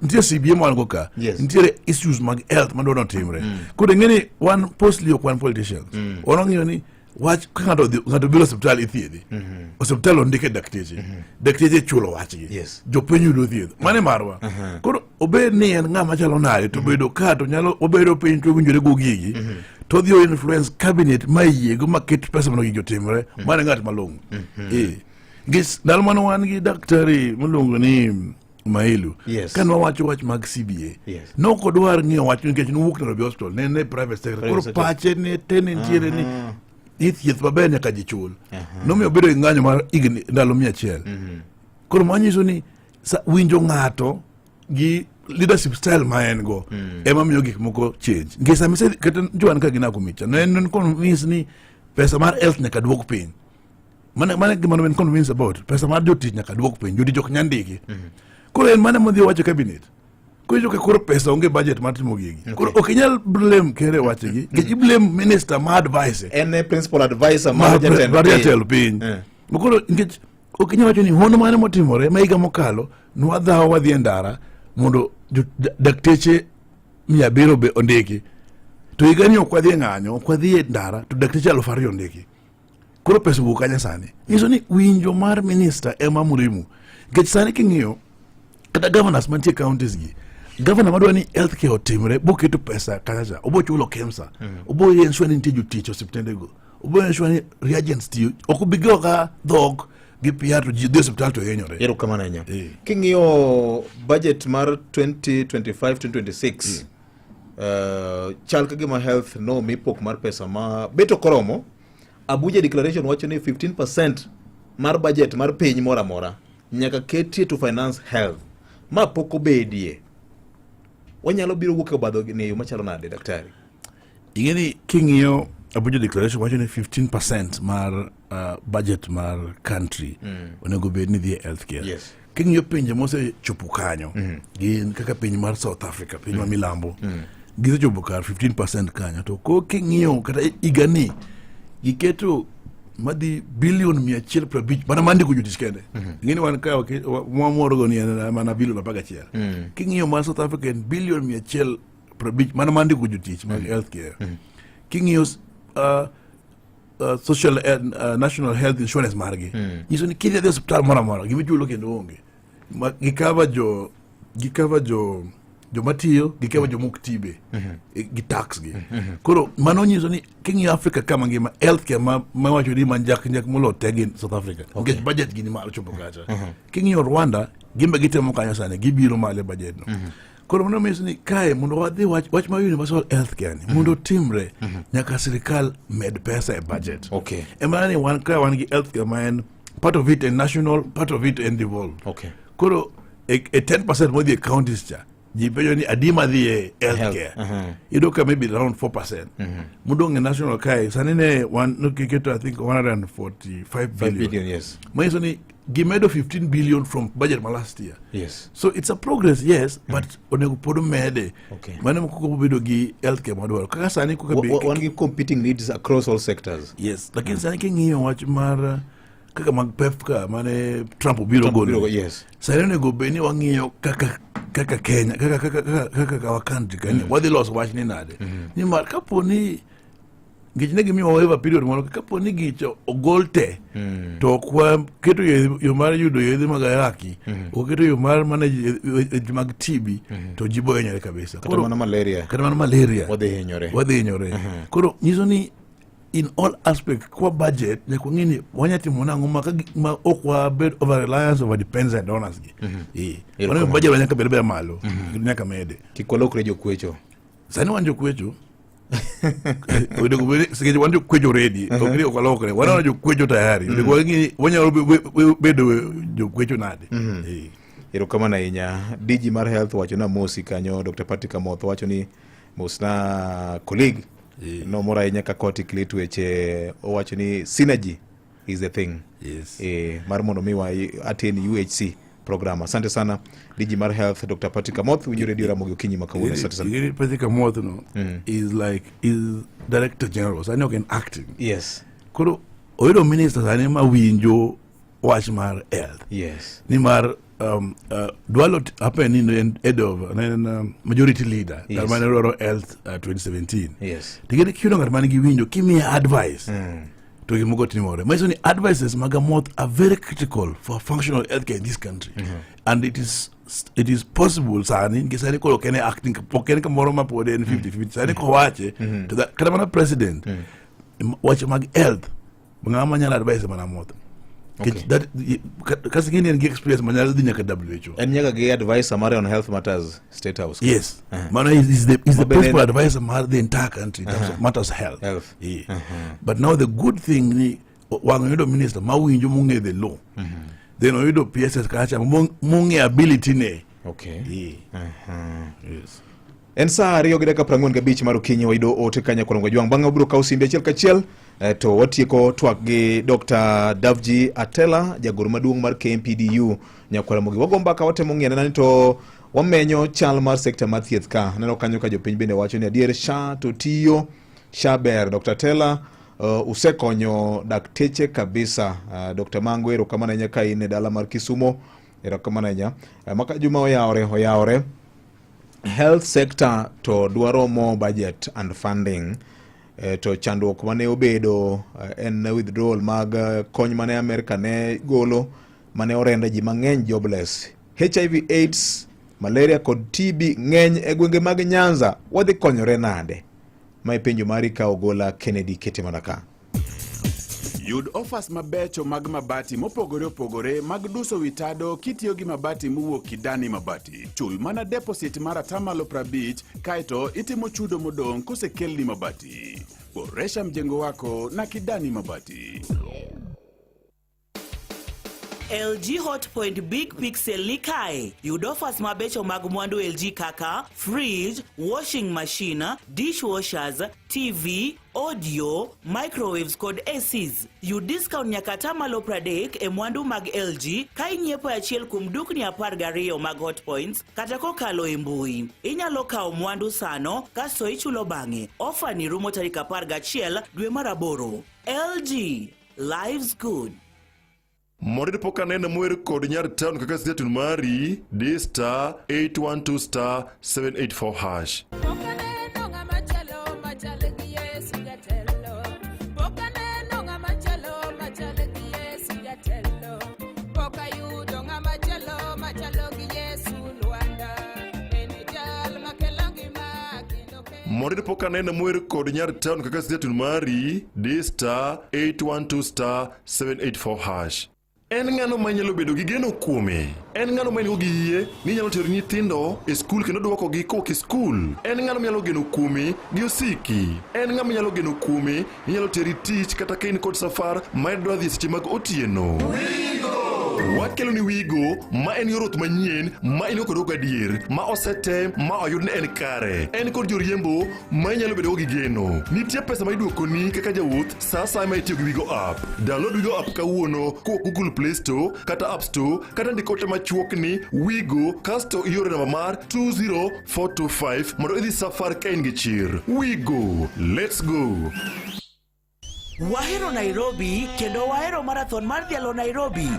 nitie CBA ma wan go ka. Nitiere issues mag health madwa notimre. Koro ing'e ni wan postly ok wan politicians. Wan wang'iyo ni wach ka ng'ato biro osiptal ithiedhe. Osiptal ondike dakteche. Dakteche chulo wachgi. Jopiny yudo thieth. Mano e marwa. Koro obed ni en ng'ama chalo nade to bedo ka to nyalo obedo piny to owinjore go gigi. To odhi o influence cabinet ma yiego ma ket pesa mondo gigi otimre. Mano e ng'at malong'o. Nikech ndalo mane wan gi daktari miluongo ni Mailu. Ka nwawacho wach mag CBA. Ne ok odwar ng'iyo wach nikech nowuok Nairobi Hospital, ne en e private sector. Private Koro sector. pache ne te ne nitiere ni thieth maber nyaka ji chul. Nomiyo obedo gi ng'anyo mar higni ndalo 100. Koro manyiso ni winjo ng'ato gi leadership style ma en go ema miyo gik moko change. Nikech sama ise kata Joan ka gina kumicha, ne en convince ni pesa mar health nyaka duok piny. Mane gima ne en convince about, pesa mar jotich nyaka duok piny, jotich ok nyal ndiki. Koro en mane modhi owacho cabinet. Koro iyudo ka koro pesa onge budget mar timo gigi. Koro ok inyal blame ker e wachegi, nikech i blame minister ma advise. En e principal advisor mar Mar jatend mar piny. jatelo piny. Koro nikech ok inyal wacho ni hono mane motimore ma higa mokalo nwadhawo wadhi e ndara mondo dakteche 700 be ondiki. To higani ok wadhi e ng'anyo, ok wadhi e ndara to dakteche 2000 ondiki. Koro pesa owuok kanye sani? Nyiso ni winjo mar minister ema muhimu. Nikech sani king'iyo kata governors mantie counties gi, governor madwa ni healthcare otimre boketo pesa kacha cha, obo chulo KEMSA, obo ensure ni nitie jotich osiptende go, obo ensure ni reagents tiyo, ok obi go ka dhok gi PR to ji dhi osiptal to hinyore. Erokamano ahinya. King'iyo budget mar 2025-2026, chal ka gima health no mi pok mar pesa ma bet ok oromo. Abuja Declaration wacho ni 15% mar budget mar piny moro amora nyaka ketie to finance health. Ma pok obedie. Wanyalo biro wuok e obadho ni e yo machalo nade, daktari? Ing'e ni king'iyo Abuja Declaration wacho ni 15% mar budget mar country onego bed ni dhi e healthcare. King'iyo pinje mosechopo kanyo, gin kaka piny mar South Africa, piny ma milambo, gisechopo kar 15% kanyo. To ko king'iyo kata higani giketo madhi bilion mia achiel piero abich mana mar ndiko jotich kende. Ing'e ni wan ka mwamorgo ni en mana bilion 11. King'iyo mar South Africa en bilion mia achiel 50 mana mar ndiko jotich mag healthcare. King'iyo social national health insurance margi, nyiso ni kidhi adhi e osiptal moro amora, gimichulo kendo onge. Gikava jo gikava jo joma tiyo, gikava joma ok ti be gi tax gi. Koro mano nyiso ni king'iyo Africa kama ngima, healthcare ma wacho ni manjak njak molo te gin South Africa, nikech budget gi ni malo chopo kacha. King'iyo Rwanda, gin be gitemo kanyo sani, gibiro malo e budget no. Koro mano nyiso ni kae mondo wadhi wach mar universal healthcare ni mondo timre, nyaka sirikal med pesa e budget. Ema ni wan ka wan gi healthcare ma en part of it en national, part of it en devolved. Koro e 10% modhi e counties cha, ji penjo ni adi madhi e healthcare? Iyudo ka maybe around 4% modong' e national kae. Sani ne wan nokiketo, I think, 145 5 billion, billion, yes. Manyiso ni gimedo 15 billion from budget ma last year. So it's a progress, yes, but onego pod omede. Mano ema koko bedo gi healthcare madwaro kaka sani koka Wan gi competing needs across all sectors. Yes, lakini sani king'iyo wach mar kaka mag PEP ka mane Trump obiro Trump golo, obiro yes. Sani onego bed ni wang'iyo kaka Kenya, kaka our country ka wadhi loso wach ni nade, nimar kapo ni nikech ne gimiyowa waiver period moro, kapo ni gicho ogol te to ok waketo yo mar yudo yedhe mag ayaki, ok waketo yo mar manage weche mag TB, to ji bo hinyore kabisa. Kata mana malaria. Kata mana malaria. Wadhi hinyore. Wadhi hinyore. Koro nyiso ni in all aspect kwa budget nyaka wang'e ni wanya timo nang'o ma ok wabed over reliance, over dependent on us gi. Mano budget wa nyaka bed ber malo, nyaka mede. Kik walokre jokwecho. Sani wan jokwecho. Onego bed nikech wan jokwecho already, ok ni ok walokre, wan wana jokwecho tayari. Onego wang'e ni wanyalo bedo jokwecho nade. Erokamano ahinya. DG mar Health wacho na mosi kanyo, Dr. Patrick Amoth wacho ni mosna colleague. Nomor ahinya kaka articulate weche, owacho ni synergy is the thing. Mar mondo mi wa attain UHC program. Asante sana, DG mar Health, Dr. Patrick Amoth. Winjo Radio Ramogi okinyi ma kawuono. Asante sana. Ingeri Patrick Amoth no is like is director general. Sani ok en acting. Koro oyudo minister sani ma winjo wach mar health. Nimar Dualo happen ni en head of ne en majority leader. Kar mane dwaro health 2017. Tigere kiyudo ng'at man gi winjo kimiye advice, to gimoko timore. Manyiso ni advices mag Amoth are very critical for functional healthcare in this country. And it is possible sani, nikech sani koro ok en e acting, ok en kamoro ma pod en 50-50. Sani kowache, to kata mana president, weche mag health, ng'ama nyalo advice mana Amoth. Nikech kasi gini en gi experience manyalo dhi nyaka WHO. En nyaka gi advisor mare on health matters, State House. Yes. Mano is the Mabe principal advisor mar the entire country in terms of matters health. Health. Yeah. But now the good thing ni wang' oyudo minister mawinjo mong'e the law. Then oyudo PSS kacha mong'e ability ne. Yeah. Yes. En saa 2:45 mar okinyi. Wayudo ote kanya kuom Jwang'. Bang'e wabiro kawo simbe achiel kachiel to watieko twak gi Dr. Davji Atela, jagoro maduong' mar KMPDU Nyakwaramogi. Wago mbaka, watemo ng'iyo ni to wamenyo chal mar sekta mar thieth ka. Aneno kanyo ka jopiny bende wacho ni adier SHA to tiyo, SHA ber. Dr. Atela, usekonyo dakteche kabisa. Dr. Mango, erokamano ahinya ka in e dala mar Kisumo. Erokamano ahinya. Maka Juma oyawore, oyawore. Health sector to dwaro more budget and funding. To chandruok mane obedo en withdrawal mag kony mane Amerika ne golo mane orenda ji mang'eny jobless. HIV AIDS, malaria kod TB ng'eny e gwenge mag Nyanza. Wadhi konyore nade? Mae penjo mari ka Ogola Kennedy kete mana ka. Yud offers mabecho mag mabati mopogore opogore mag duso wi tado kitiyo gi mabati mowuok Kidani Mabati. Chul mana deposit mar 50% kaeto itimo chudo modong' kosekelni mabati. Boresha mjengo wako na Kidani Mabati. LG Hotpoint Big Pixel ni kae. Yud offers mabecho mag mwandu LG kaka fridge, washing machine, dishwashers, TV, audio, microwaves kod ACs. Yud discount nyaka 30% e mwandu mag LG ka inyiepo e achiel kuom dukni 12 mag Hotpoints kata kokalo e mbui. Inyalo kawo mwandu sano kasto ichulo bang'e. Ofa ni rumo tarik 11 dwe mar aboro. LG. Life's good. Mondo pok aneno mower kod nyar town kaka status mari di *812*784#. Mondo iyud pok anene mower kod nyar town kaka station mari, di star 812 star 784 hash. En ng'ano ma inyalo bedo gi geno kuome? En ng'ano ma in-go gi yie ni inyalo tero nyithindo e skul kendo dwokogi kowuok e skul? En ng'ano minyalo geno kuome gi osiki? En ng'a minyalo geno kuome ni nyalo teri tich kata ka in kod safar ma idwa dhi e seche mag otieno? Wakelo ni Wigo ma en yor wuoth manyien ma in go kod gadier ma osetem ma oyud ni en kare. En kod joriembo ma inyalo bedogo gi geno. Nitie pesa ma iduokoni kaka jawuoth sa asaya ma itiyo gi Wigo app. Download Wigo app kawuono kowuok Google Play Store kata App Store kata ndik ote machuok ni Wigo kasto ioro namba mar 20425 mondo idhi safar ka in gi chir. Wigo, let's go. Wahero Nairobi kendo wahero marathon mar dhialo Nairobi.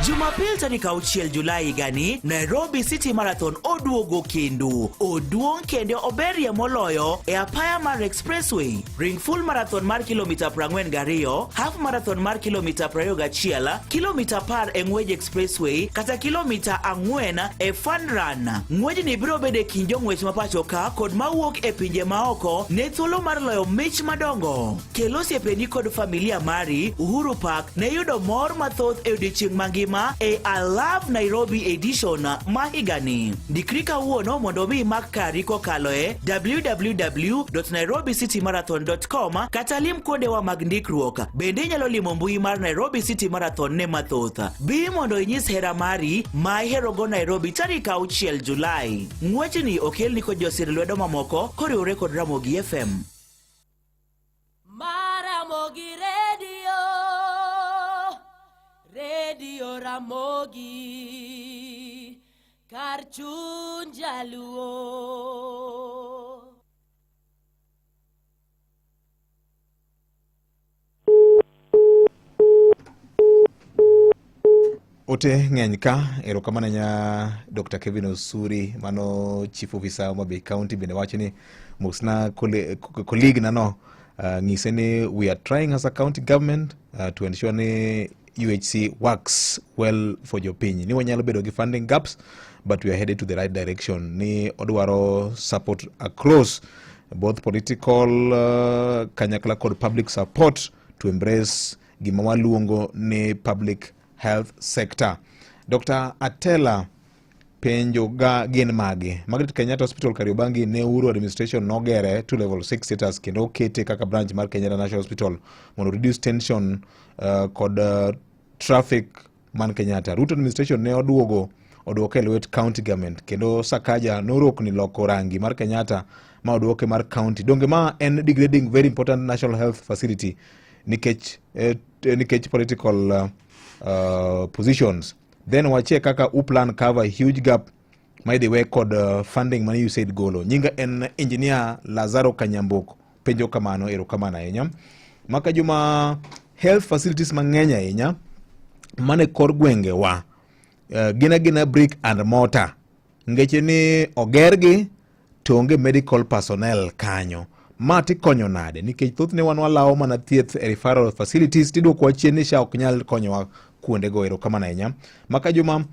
Jumapil tarik 6 Julai higani, Nairobi City Marathon oduogo kendo. Oduong' kendo oberie moloyo e apaya mar Expressway. Ring full marathon mar kilomita 42, half marathon mar kilomita 21, kilomita 10 e ng'wej Expressway kata kilomita 4 e fun run. Ng'wejni biro bedo e kind jong'wech ma pacho ka kod mawuok e pinje maoko ne thuolo mar loyo mich madongo. Kel osiepeni kod familia mari Uhuru Park ne yudo mor mathoth e odiechieng' mangima e I Love Nairobi Edition ma higani. Ndikri kawuono mondo mi imak kari kokalo e www.nairobicitymarathon.com kata lim kuondewa mag ndikruok. Bende inyalo limo mbui mar Nairobi City Marathon ne mathoth. Bi mondo inyis hera mari ma iherogo Nairobi tarik 6 Julai. Ng'wechni okelni kod josir lwedo mamoko koriwore kod Ramogi FM. Maramogi Radio, Radio Ramogi, kar chuny jaluo. Ote ng'eny ka, erokamano ahinya Dr. Kevin Osuri, mano Chief Officer Homa Bay County bende wacho ni mosna colleague na no ng'ise ni we are trying as a county government to ensure ni UHC works well for jopiny. Ni wanyalo bedo gi funding gaps but we are headed to the right direction. Ni odwaro support across both political kanyakla kod public support to embrace gima waluongo ni public health sector. Dr. Atela penjo ga gin mage? Margaret Kenyatta Hospital Kariobangi ne Uhuru administration nogere to level 6 status kendo okete kaka branch mar Kenyatta National Hospital mondo reduce tension kod traffic man Kenyatta. Ruto administration ne oduogo oduoke e lwet county government kendo Sakaja norokni loko rangi mar Kenyatta ma oduoke mar county. Donge ma en degrading very important national health facility nikech nikech political positions. Then wachie kaka uplan cover huge gap ma idhi we kod funding mane USAID golo. Nyinga en Engineer Lazaro Kanyambok penjo kamano, erokamano ahinya. Maka juma health facilities mang'eny ahinya mane kor gwengewa gin agina brick and mortar ngeche ni ogergi to onge medical personnel kanyo. Ma tikonyo nade? Nikech thothne wan walawo mana thieth e referral facilities tiduokowa chien ni SHA ok nyal konyowa kuondego. Erokamano ahinya. Maka juma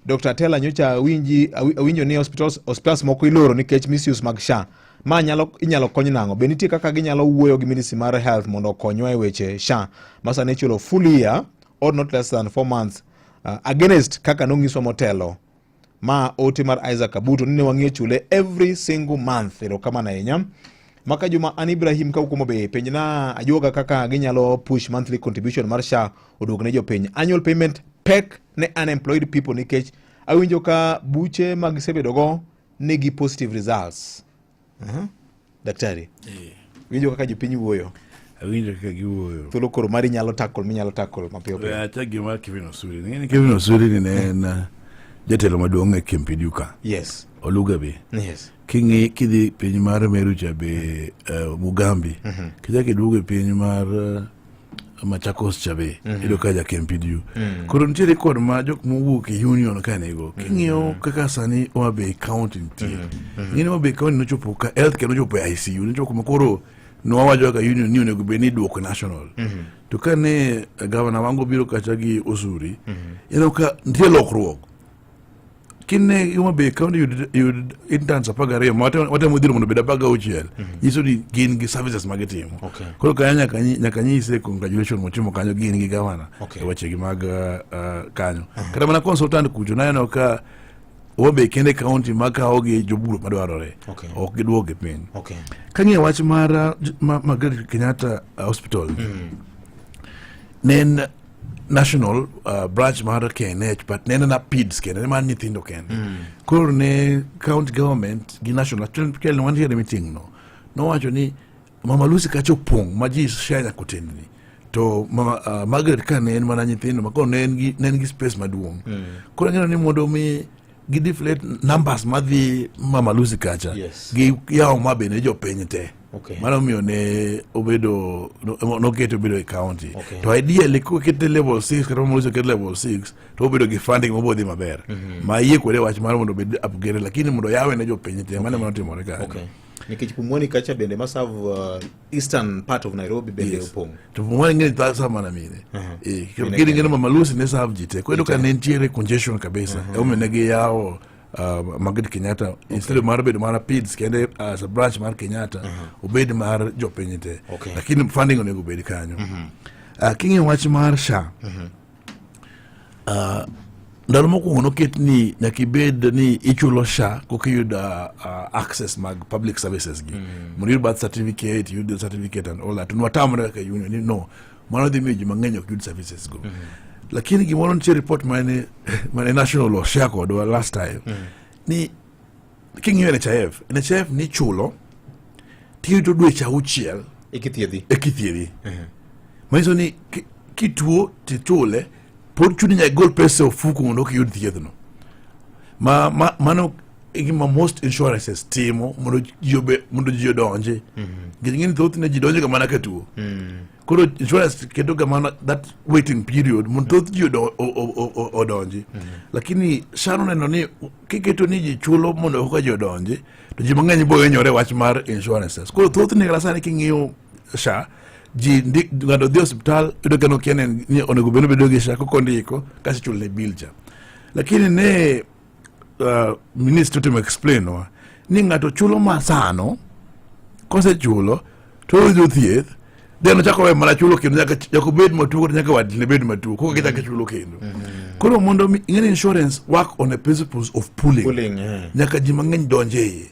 Dr. Atela nyocha awinjo ni hospitals moko iloro nikech misuse mag SHA. Ma inyalo kony nang'o? Be nitie kaka ginyalo wuoyo gi Ministry mar Health mondo okonywa e weche SHA ma sani ichulo full year or not less than 4 months against kaka nong'iswa motelo. Ma ote mar Isaac Abuto ni ne wang'iyo chule every single month. Erokamano ahinya. Maka juma an Ibrahim ka ukumo be penjna ajuoga kaka ginyalo push monthly contribution mar SHA oduog ne jopiny. Annual payment pek ne unemployed people nikech awinjo ka buche ma gisebedogo nigi positive results. Daktari, winjo kaka jopiny wuoyo? Awinjo kaka giwuoyo. Thuolo koro mari nyalo tackle minyalo tackle mapiyo piyo. Achak gi mar Kevin Osuri. Ing'e ni Kevin Osuri ni ne en jatelo maduong' e KMPDU ka. Oluga be. King'i kidhi piny mar Meru cha be Mugambi. Kichak iduogo e piny mar Machakos cha be iyudo ka ja KMPDU. Koro nitiere kod ma jok mowuok e union ka nigo. King'iyo kaka sani Homa Bay County nitie. Ing'e ni Homa Bay County nochopo ka healthcare nochopo e ICU nochopo kuma koro nwawacho kaka union ni onego bed ni iduoko national. To kane gavana wango biro kacha gi Osuri, ineno ka nitie lokruok. Kine Homa Bay County yud interns 12 ma watemo dhiro mondo obed 16, nyiso ni gin gi services ma gitimo. Koro kanyo nyaka nyise congratulation motimo kanyo gin gi gavana e wechegi mag kanyo. Kata mana consultant kucho naneno ka Homa Bay kende county makawo gi jobura madwarore, ok giduoke piny. Kang'iyo wach mar Margaret Kenyatta Hospital, ne en national branch mar KNH, but ne en na paeds kende, ne mar nyithindo kende. Koro ne county government gi national actually ne wantiere meeting no, nowacho ni Mama Lucy kacha opong' ma ji share nyaka otendni, to mama, Margaret ka ne en mana nyithindo ma koro ne en gi space maduong'. Koro ang'eyo ni mondo mi gi deflate numbers madhi Mama Lucy kacha, gi yawo ma bende jopiny te. Mano omiyo ne obedo nokete obedo e county. To ideally kokete level 6 kata Mama Lucy oket level 6 to obedo gi funding mobodhi maber. Ma yie kode wach mar mondo obed upgraded, lakini mondo yawe ne jopiny te, mano ema notimore kanyo. Okay. Nikech Pumwani kacha bende ma serve eastern part of Nairobi bende opong'. To Pumwani ng'eni ta serve mana mine. Mine gini kende. Ng'eni Mama Lucy ne serve ji te. Koro iyudo ka ne nitiere congestion kabisa. Emomiyo ne giyawo Margaret Kenyatta instead of mar bedo mana paeds kende as a branch mar Kenyatta, obed mar jopiny te. Lakini funding onego bed kanyo. King'iyo wach mar SHA, ndalo mokwongo noket ni nyaka ibed ni ichulo SHA koka iyud access mag public services gi, mondo iyud birth certificate, iyud certificate and all that. To nwatamre kaka union ni no, mano dhi miyo ji mang'eny ok yud services go. Lakini gimoro nitie, report mane national oshare kodwa last time ni king'iyo NHIF, NHIF ni chulo tiyudo dweche 6 Ikithiedhi. Ekithiedhi, manyiso ni kituo tichule, pod chuni nyaka igol pesa e ofuku mondo ok iyud thiethno. Ma mano e gima most insurances timo mondo ji odonji, nikech ing'e ni thothne ji donjo ga mana ka tuo. Koro insurance keto ga mana that waiting period mondo thoth ji odonji. Lakini SHA noneno ni kiketo ni ji chulo mondo koka ji odonji, to ji mang'eny bo hinyore wach mar insurances. Koro thothne kata sani king'iyo SHA, ji ng'ato dhi e osiptal, yudo ka nokia ni onego bed ni obedo gi SHA koko ndiko kasto ichulone bill cha. Lakini ne minister otemo explain wa ni ng'ato chulo masano, kosechulo to oyudo thieth, then ochako we mana chulo kendo nyaka obed matuo kata nyaka wadne bed matuo koka gichako chulo kendo. Koro mondo mi ing'e ni insurance work on the principles of pooling. Pooling, eh. Nyaka ji mang'eny donje iye.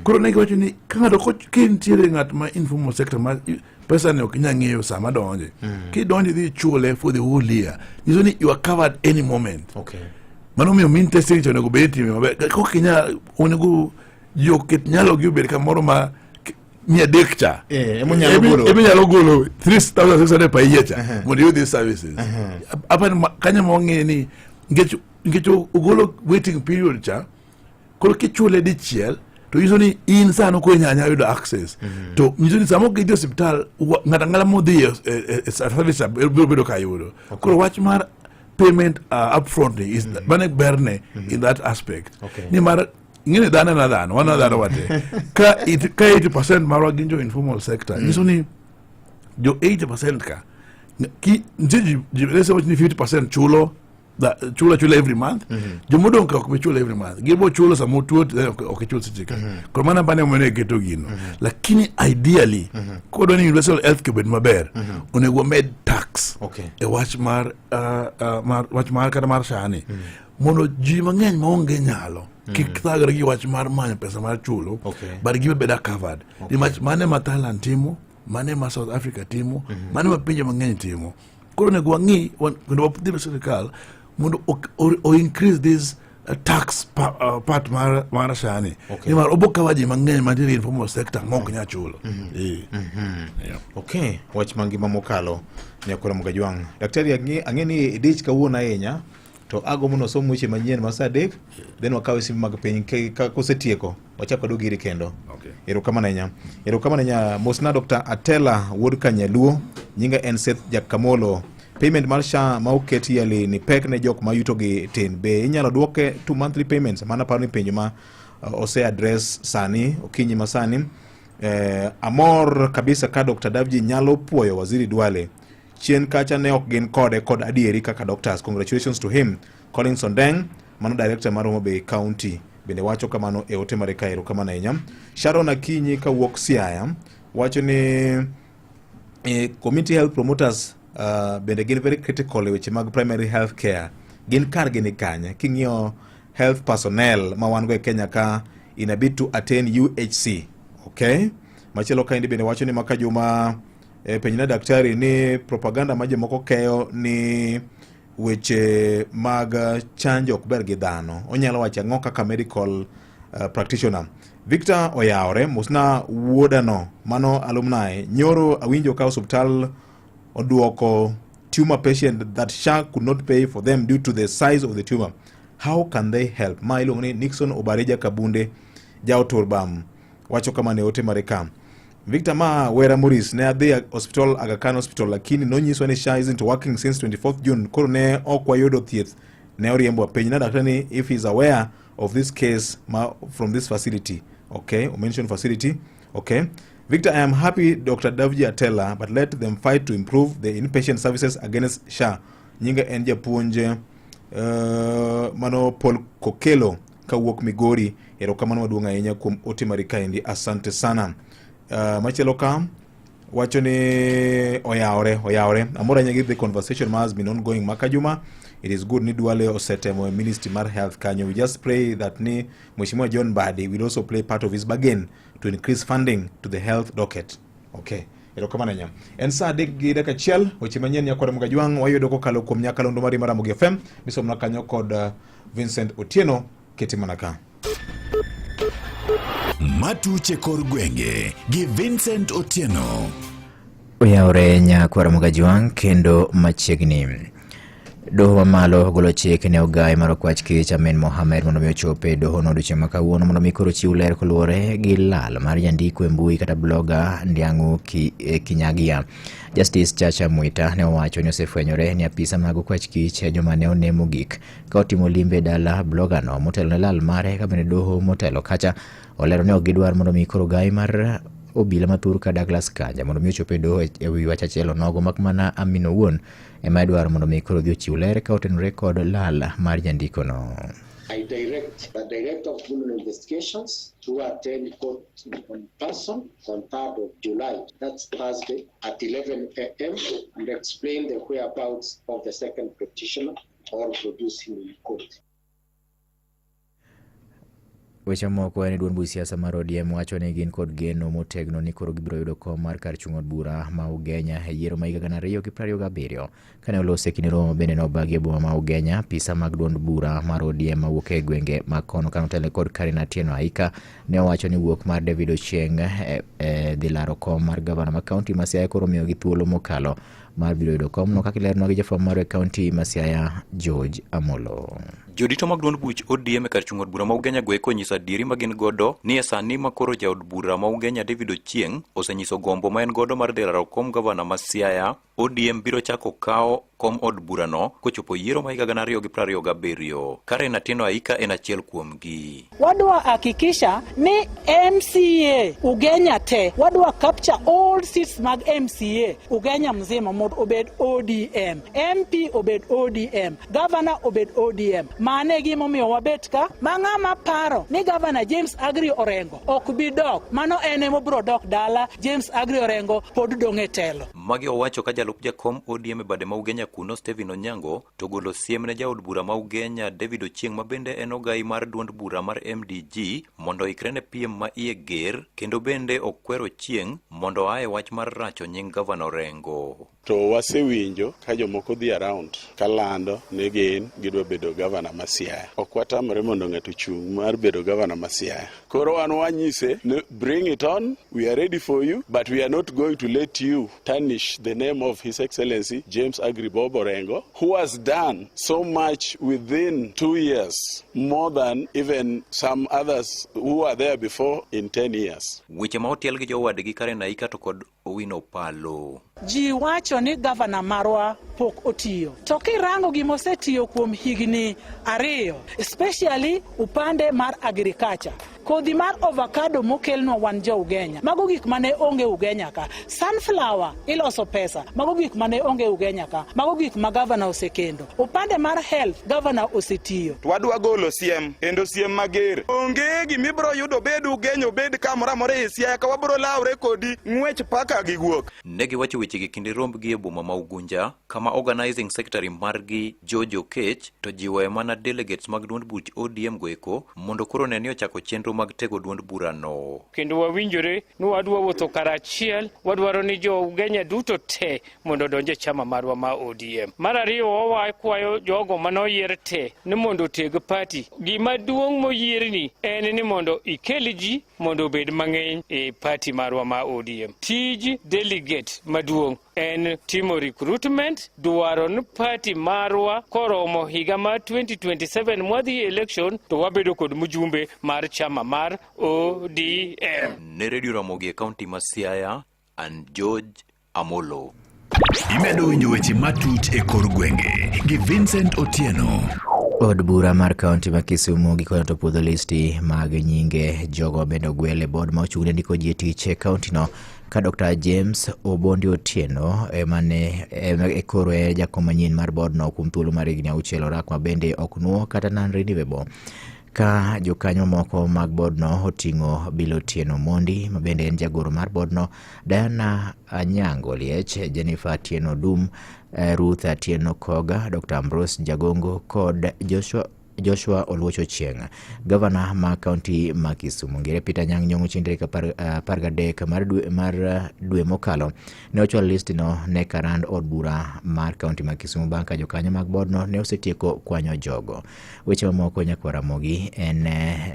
Koro ne giwacho ni ka ng'ato ka nitiere ng'at ma informal sector ma pesa ni ok inyal ng'eyo sama donje, kidonjo idhi chule for the whole year, nyiso ni you are covered any moment. Mano omiyo means testing to onego bed itime maber. Kok inyal onego ji oket nyalo gi obed kamoro ma 300 cha Ema onyalo golo. Ema inyalo golo 3600 per year cha mondo iyud these services. Apani kanyo ma wang'e ni nikech ogolo waiting period cha, koro kichule dichiel to nyiso ni in sano koro inyalo yudo access. To nyiso ni sama ok idhi e osiptal, ng'ato ang'ata modhi e service cha biro bedo ka yudo. Koro wach mar payment upfront ni is mano berne in that aspect. Nimar ing'e ni dhano en dhano, wan dhano wate. Ka 80% marwa gin jo informal sector, nyiso ni jo 80% ka ki nitie ji let's say wach ni 50% chulo chulo achula every month, jomodong' ka ok bi chulo every month, gibo chulo sama otuo, to then ok ichul seche ka. Koro mano bane omiyo keto gino. Lakini ideally kodwa ni universal health care obed maber, onego wamed tax e wach mar wach mar kata mar SHA ni, mondo ji mang'eny maonge nyalo kik thagre gi wach mar manyo pesa mar chulo, but gibed covered. Nimach mane ma Thailand timo, mane ma South Africa timo, mane ma pinje mang'eny timo. Koro onego wang'i kendo wadhi e sirikal mondo o increase this tax part mar SHA ni, nimar obo kawa ji mang'eny mantiere e informal sector ma ok nyal chulo. Yeah. Okay, wach mangima mokalo nyakora Mugajwang'. Daktari, ang'e ni idich kawuono ahinya, to agombo ni wasom weche manyien ma saa 3, then wakaw simbe mag piny ka kosetieko wachak wadog iri kendo. Erokamano ahinya. Erokamano ahinya. Mosna Dr. Atela wuod Kanyaluo, nyinga en Seth Jakamolo. Payment mar SHA ma oket yearly ni pek ne jok ma yutogi tin. Be inyalo duoke to monthly payments? Mano aparo ni penjo ma ose address sani, okinyi ma sani. Amor kabisa ka Dr. Davji nyalo puoyo Waziri Duale. Chien kacha ne ok gin kode kod adieri kaka doctors. Congratulations to him. Collins Ondeng. Mano director mar Homa Bay County bende wacho kamano e ote mare ka. Erokamano ahinya. Sharon Akinyi kawuok Siaya wacho ni community health promoters bende gin very critical e weche mag primary health care. Gin kargi ni kanye? King'iyo health personnel ma wan go e Kenya ka in a bid to attain UHC. Okay, machielo kaendi bende wacho ni maka juma penjna daktari ni propaganda ma jomoko keyo ni weche mag chanjo ok ber gi dhano, onyalo wacho ang'o kaka medical practitioner? Victor Oyawore, mosna wuodano mano alumni. Nyoro awinjo ka osuptal oduoko tumor patient that SHA could not pay for them due to the size of the tumor. How can they help? Ma iluongo ni Nixon Obareja Kabunde jaoturbam wacho kama ne ote mare ka. Victor ma Wera Maurice, ne adhi hospital Aga Khan Hospital, lakini nonyiswa ni SHA isn't working since 24th June, koro ne ok wayudo thieth, ne oriembwa. Penj na daktari ni if he is aware of this case ma from this facility. Okay, mention facility. Okay. Victor, I am happy Dr. Davji Atela, but let them fight to improve the inpatient services against SHA. Nyinga en japuonj mano Paul Kokelo kawuok Migori. Erokamano maduong' ahinya kuom ote mari kaendi, asante sana. Machielo ka wacho ni oyawre oyawre, amor ahinya gi the conversation ma has been ongoing maka juma. It is good ni Duale osetemo e ministry mar health kanyo. We just pray that ni Mheshimiwa John Mbadi will also play part of his bargain to increase funding to the health docket. Okay, erokamano ahinya. En saa 3:01. Weche manyien nyakwar Mgajwang' wayudo kokalo kuom nyakalondo mari mar Ramogi FM misomna kanyo kod Vincent Otieno. Keti mana ka. Matuche kor gwenge gi Vincent Otieno. Oyawre nyakwar Mgajwang' kendo machiegni. Doho mamalo ogolo chik ne ogai mar okwach kich Amin Mohamed mondo mi ochop e dohono odiochieng' ma kawuono mondo mi koro chiw ler koluwore gi lal mar jandiko e mbui kata blogger Ndiang'u Kinyagia. Justice Chacha Mwita ne owacho ni osefwenyore ni apisa mag okwach kich e joma ne one mogik ka otimo limbe e dala blogger no motelo ne lal mare, ka bende doho motelo kacha olero ni ok gidwar mondo mi koro gai mar obila mathur ka Douglas Kanja mondo mi ochop e doho e wi wach achiel onogo, mak mana Amin owuon ema idwaro mondo mi koro odhi ochiw ler ka otenore kod lal mar jandikono. I direct the Director of Criminal Investigations to attend court in person on 3rd of July, that's Thursday, at 11 a.m. and explain the whereabouts of the second petitioner or produce him in court. Weche moko en duond buch siasa mar ODM wacho ni gin kod geno motegno ni koro gibiro yudo kom mar kar chung' od bura ma Ugenya e yiero ma higa 2027. Kane olose kinde romo bende nobagi e boma ma Ugenya, apisa mag duond bura mar ODM mawuok e gwenge ma kono kanotelo kod Karina Atieno Aika ne owacho ni wuok mar David Ochieng dhi laro kom mar gavana ma kaunti ma Siaya, koro miyogi thuolo mokalo mar biro yudo komno, kaka ileronwa gi jafwambo marwa e kaunti ma Siaya, George Amolo. Jodito mag duond buch ODM e kar chung' od bura ma Ugenya goeko onyiso adieri ma gin godo ni e sani ma koro jaod bura ma Ugenya David Ochieng osenyiso gombo ma en godo mar dhi laro kom gavana ma Siaya, ODM biro chako kawo kom od burano kochopo yiero ma higa 2027. Karen Atieno Aika en achiel kuomgi. Wadwa hakikisha ni MCA Ugenya te, wadwa capture all seats mag MCA Ugenya mzima mondo obed ODM, MP obed ODM, governor obed ODM. Mano e gimomiyo wabet ka ma ng'ama paro ni Governor James Agri Orengo ok bi dok, mano en emobiro dok dala. James Agri Orengo pod dong' e telo. Magi owacho ka jalup jakom ODM e bade ma Ugenya kuno Stephen Onyango to golo siem ne jaod bura ma Ugenya David Ochieng ma bende en ogai mar duond bura mar MDG mondo oikre ne piem ma iye ger, kendo bende okwero Ochieng mondo oa e wach mar racho nying gavana Orengo. To wasewinjo ka jomoko dhi around kalando ni gin gidwa bedo gavana ma Siaya. Ok watamre mondo ng'ato ochung' mar bedo gavana ma Siaya. Koro wan wanyise ni bring it on, we are ready for you, but we are not going to let you tarnish the name of His Excellency James Agri Bob Orengo, who has done so much within 2 years, more than even some others who were there before in 10 years. Weche ma otiel gi jowadgi Karen Aika to kod Owino Palo. Ji wacho ni gavana marwa pok otiyo. To kirango gima osetiyo kuom higni 2, especially upande mar agriculture. Kodhi mar avocado mokelnwa wan jo Ugenya, mago gik mane onge Ugenya ka. Sunflower iloso pesa, mago gik mane onge Ugenya ka. Mago gik ma gavana osekendo. Upande mar health, gavana osetiyo. To wadwa golo siem kendo siem mager. Onge gimibro yudo bed Ugenya obed kamoro amora e Siaya ka wabro lawre kodi ng'wech paka gi guok. Ne giwacho wechegi kinde rombgi e boma ma Ugunja, kama organizing secretary margi George Okech to jiwoe mana delegates mag duond buch ODM goeko mondo koro ne ni ochako chenro mag tego duond burano. Kendo wawinjore ni wadwa wuotho karachiel, wadwaro ni jo Ugenya duto te mondo odonj e chama marwa ma ODM. Mar ariyo, wakwayo jogo manoyier te ni mondo oteg party. Gima duong' moyierni en ni mondo ikel ji mondo obed mang'eny e party marwa ma ODM. Tij delegate maduong' en timo recruitment, dwaro ni party marwa koromo higa mar 2027 mwadhi e election to wabedo kod mjumbe mar chama mar ODM. Ne Radio Ramogi e kaunti ma Siaya, an George Amolo. Imedo winjo weche matut e kor gwenge gi Vincent Otieno. Od bura mar kaunti ma Kisumu gikone to puodho listi mag nyinge jogo bende ogwel e bod ma ochung' ne ndiko ji e tich e kauntino ka Dr. James Obondi Otieno ema ne e koro e jakom manyien mar bodno kuom thuolo mar higni auchiel orak ma bende ok nuo kata non renewable ka jokanyo moko mag bodno oting'o Bill Otieno Mondi ma bende en jagoro mar bodno, Diana Anyango Liech, Jennifer Atieno Dum, Ruth Atieno Koga, Dr. Ambrose Jagongo kod Joshua Oluoch Ochieng'. Gavana ma kaunti ma Kisumu Ngire Peter Anyang' Nyong'o chieng' tarik 13 mar dwe mokalo ne ochwalo listno ne karand od bura mar kaunti ma Kisumu bang' ka jokanyo mag bodno ne osetieko kwanyo jogo. Weche mamoko nyakwar Ramogi en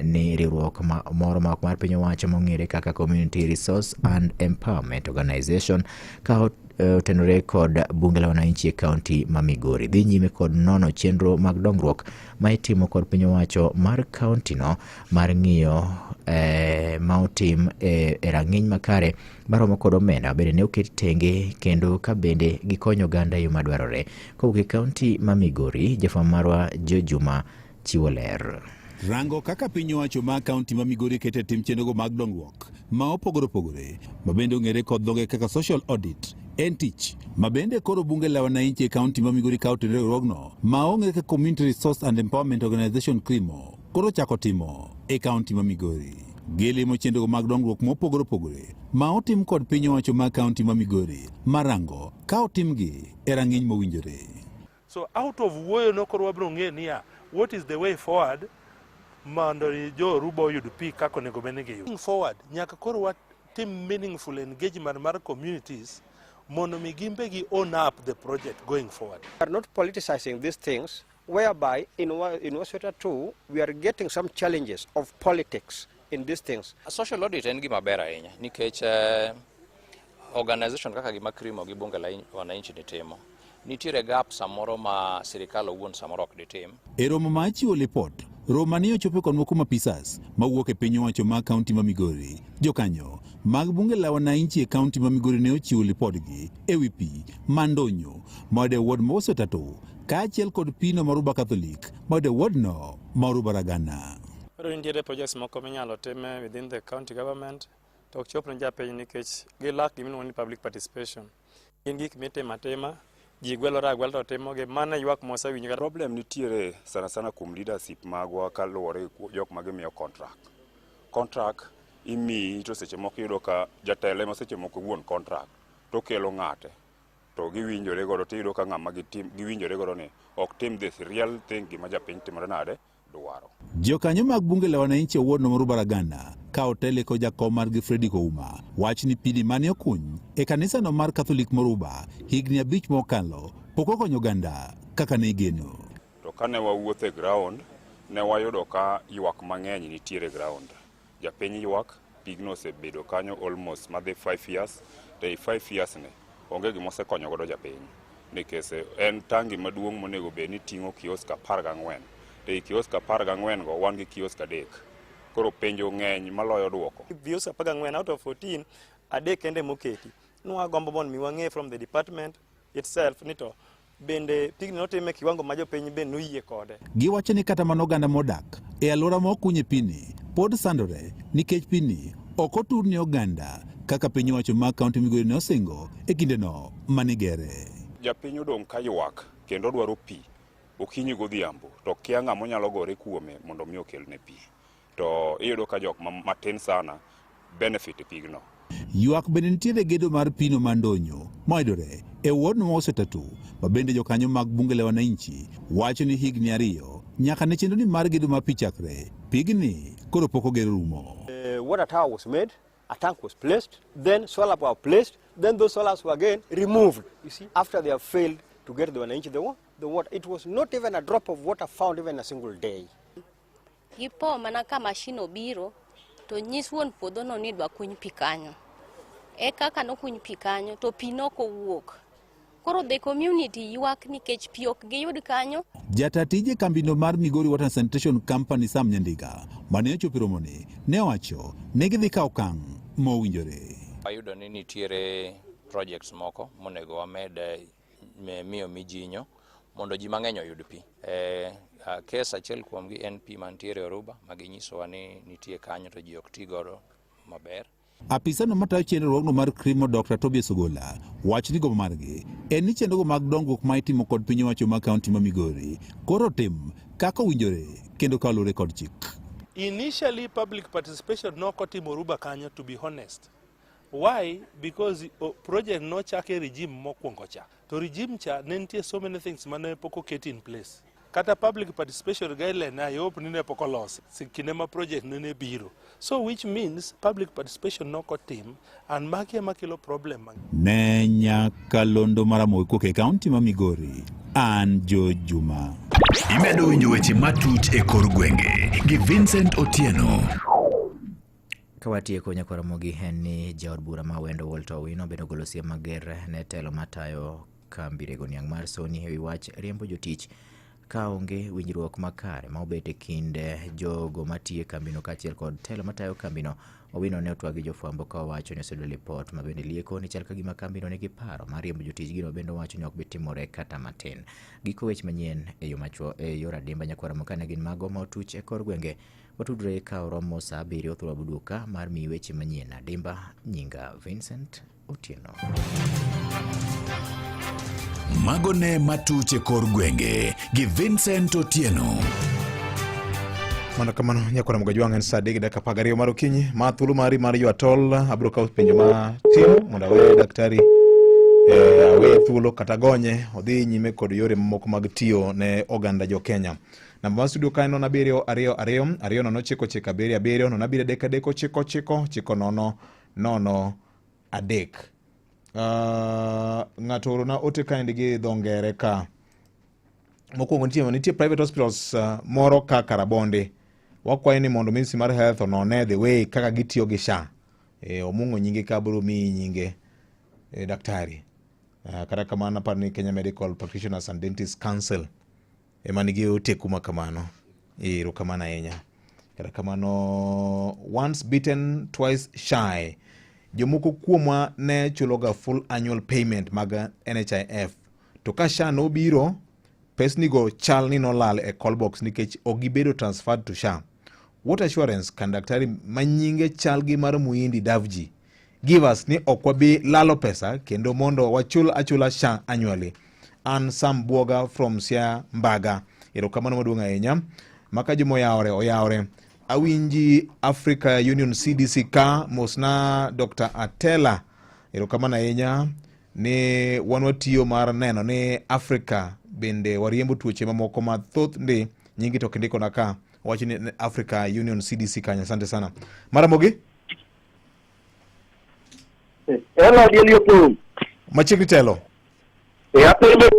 ni riwruok moro ma ok mar piny owacho mong'ere kaka Community Resource and Empowerment Organization ka otenore kod bunge la wananchi e kaunti ma Migori dhi nyime kod nono chenro mag dongruok ma itimo kod piny owacho mar kaunti no mar ng'iyo ma otim e rang'iny makare maromo kod omenda bende ne oket tenge kendo ka bende gikonyo oganda e yo madwarore. Kowuok e kaunti ma Migori, jafwambo marwa Jo Juma chiwo ler. Rango kaka piny owacho ma kaunti ma Migori kete tim chenrogo mag dongruok ma opogore opogore ma bende ong'ere kod dhoge kaka social audit en tich ma bende koro bunge la wananchi e kaunti ma Migori ka otenore riwruogno ma ong'ere kaka Community Resource and Empowerment Organization CREMO koro chako timo e kaunti ma Migori. Gilimo chenrogo mag dongruok mopogore opogore ma otim kod piny owacho ma kaunti ma Migori marango ka otimgi e rang'iny mowinjore. So out of wuoyo no koro wabiro ng'e niya what is the way forward mondo jo Oruba oyud pi kaka onego bed ni giyudo. Forward nyaka koro watim meaningful engagement mar communities mondo mi gin be gi own up the project going forward. We are not politicizing these things, whereby in Wasweta 2 we are getting some challenges of politics in these things. Social audit en gima ber ahinya nikech organization kaka gima CREMO gi bunge la wananchi ni timo nitiere gap samoro ma sirikal owuon samoro ok ditim. E romo ma chiwo lipot, romo ne ochopo kod moko mapisas mawuok e piny owacho ma kaunti ma Migori. Jokanyo mag bunge la wananchi e kaunti ma Migori ne ochiwo lipodgi e wi pi Mandonyo ma e ward ma Wasweta 2 kaachiel kod pino mar Oruba Catholic ma e ward no ma Oruba Ragana. Koro nitiere projects moko minyalo tim within the county government to ok chop ne japiny nikech gilak gimiluongo ni public participation. Gin gik mitimo atima, ji gwelore agwela to timogi, mano e ywak mwasewinjo. Problem nitiere sana sana kuom leadership magwa kaluwore gi jok ma gimiyo contract. Contract imiyi to seche moko iyudo ka jatelo ema seche moko wuon contract to kelo ng'ate to giwinjore godo tiyudo ka ng'ama giwinjore godo ni ok tim this real thing gima japiny timore nade dwaro. Jokanyo mag bunge la wananchi e ward no mar Oruba Ragana ka otele kod jakom margi Freddy Kouma wach ni pini mane okuny e kanisano mar Catholic Moruba higni 5 mokalo pok okonyo oganda kaka ne igeno. To kane wawuotho e ground ne wayudo ka ywak mang'eny nitiere e ground. Japiny ywak, pigno osebedo kanyo almost madhi 5 years, to ei 5 years ni onge gima osekonyo godo japiny. Nikech en tangi maduong' monego bed ni ting'o kiosk 14. To ei kiosk 14 go wan gi kiosk 3. Koro penjo ng'eny maloyo duoko. Kiosk 14 out of 14, 3 kende moketi. Nwagombo mondo mi wang'e from the department itself ni to bende pigni notime kiwango ma jopiny be noyie kode. Giwacho ni kata mana oganda modak e alwora ma okunye pini pod sandore nikech pini ok otur ne oganda kaka piny owacho mag kaunti Migori ne osingo e kindeno mane igere. Japiny odong' ka ywak kendo dwaro pi okinyi godhiambo to kia ng'ama onyalo gore kuome mondo mi okelne pi. To iyudo ka jok matin sana benefit pigno. Ywak bende nitiere e gedo mar pino ma Ndonyo mayudore e ward ma Osetatu ma bende jokanyo mag bunge la wananchi wacho ni higni ariyo nyaka ne chenro ni mar gedo mar pi chakre, pigni koro pok oger rumo. The water tower was made, a tank was placed, then solar were placed, then those solars were again removed. You see, after they have failed to get the wananchi the water, it was not even a drop of water found even a single day. Gipo mana ka mashin obiro to nyis wuon puodhono ni idwa kuny pi kanyo. E kaka nokuny pi kanyo to pi nokowuok. Koro the community ywak nikech pi ok giyud kanyo. Jata tije kambino mar Migori Water and Sanitation Company Sam Nyandiga mane ochopo e romoni ne owacho ni gidhi kawo okang' mowinjore. Wayudo ni nitiere projects moko monego wamed miyo mijinyo mondo ji mang'eny oyud pi. Kes achiel kuomgi en pi mantiere Oruba ma ginyisowa ni nitie kanyo to ji ok ti godo maber. Apisano matayo chenro mar Crimo Dr. Tobias Ogola wacho ni gombo margi en ni chenrogo mag dongruok ma itimo kod piny owacho ma kaunti ma Migori koro tim kaka owinjore kendo kaluwore kod chik. Initially public participation nokotimo Oruba kanyo, to be honest. Why? Because project nochake regime mokwongo cha. To regime cha ne nitie so many things mane pok oket in place. Kata public participation guideline I hope ni ne pok olosi kinde ma project nene biro. So which means public participation nokotim and magi ema kelo problem. Ne nyakalondo Maramogi kowuok e kaunti ma Migori, an George Juma. Imedo winjo weche matut e kor gwenge gi Vincent Otieno. Ka watieko nyakwar Ramogi en ni jaod bura ma Awendo Walter Owino bende ogolo siem mager ne telo matayo kambi rego niang' mar Sony ewi wach riembo jotich ka onge winjruok makare ma obet e kind jogo matiyo e kambino kaachiel kod telo matayo kambino. Owino ne otwag gi jofwambo ka owacho ni oseyudo lipot ma bende lieko ni chal ka gima kambino nigi paro mar riembo jotich gino bende owacho ni ok bi timore kata matin. Giko weche manyien e yo machuok e yor adimba nyakwar Ramogi kane gin mago ma otuch e kor gwenge. Watudre ka oromo saa 7 thuolo buduka mar miyi weche manyien adimba. Nyinga Vincent Otieno. Mago ne matuch e kor gwenge gi Vincent Otieno. Mano kamano nyakwara Mugajwang' en saa 3:12 mar okinyi ma thuolo mari mar ywa tol abiro kawo penjo matin mondo awe daktari awe thuolo kata gonye odhi nyime kod yore mamoko mag tiyo ne oganda jo Kenya. Namba mar studio ka en 0 7 2 2 2 0 9 9 7 7 0 7 3 3 9 9 9 0 0 3. Ng'ato oorona ote kaendi gi dho ngere ka. Mokwongo nitie private hospitals moro ka Karabondi. Wakwayo ni mondo Ministry mar Health onone the way kaka gitiyo gi SHA. Omung'o nyinge ka biro miyi nyinge daktari. Kata kamano aparo ni Kenya Medical Practitioners and Dentists Council ema nigi oteku ma kamano. Erokamano ahinya. Kata kamano once bitten twice shy. Jomoko kuomwa ne chuloga full annual payment mag NHIF. To ka SHA nobiro, pesnigo chal ni nolal e call box nikech ok gibedo transferred to SHA. What assurance can daktari manyinge chal gi mar Muhindi Davji give us ni ok wabi lalo pesa kendo mondo wachul achula SHA annually? An Sam Buoga from Siaya Mbaga. Erokamano maduong' ahinya. Maka juma oyawore oyawore. Awinji Africa Union CDC ka mosna Dr. Atela. Erokamano ahinya ni wan watiyo mar neno ni Africa bende wariembo tuoche mamoko mathoth ndi nyingi to kindikona ka wacho ni Africa Union CDC kanyo. Asante sana. Maramogi? Hello, Dielio Pum. Machiegni telo. Apenjo.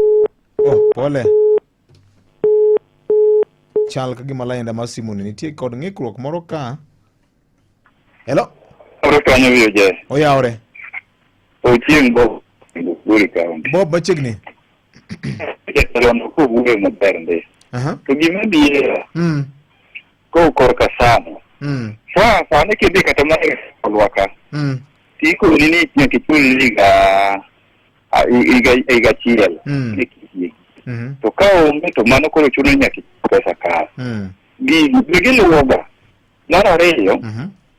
Oh, pole. Chal ka gima lainda mar simu ni nitie kod ng'ikruok moro ka. Hello. Oro kanyo wiyo je. Oyawre. Ochieng' Bob Buri County. Bob machiegni. Jatelo no kowuoyo maber ndi. To gima biro ko korka samo. Sa sani kidhi kata mana e olwa ka. Tikoni ni nyaka ichul higa achiel. To ka onge to mano koro chuno ni nyaka ichul pesa ka. Gigi be giluwoga. Mar ariyo,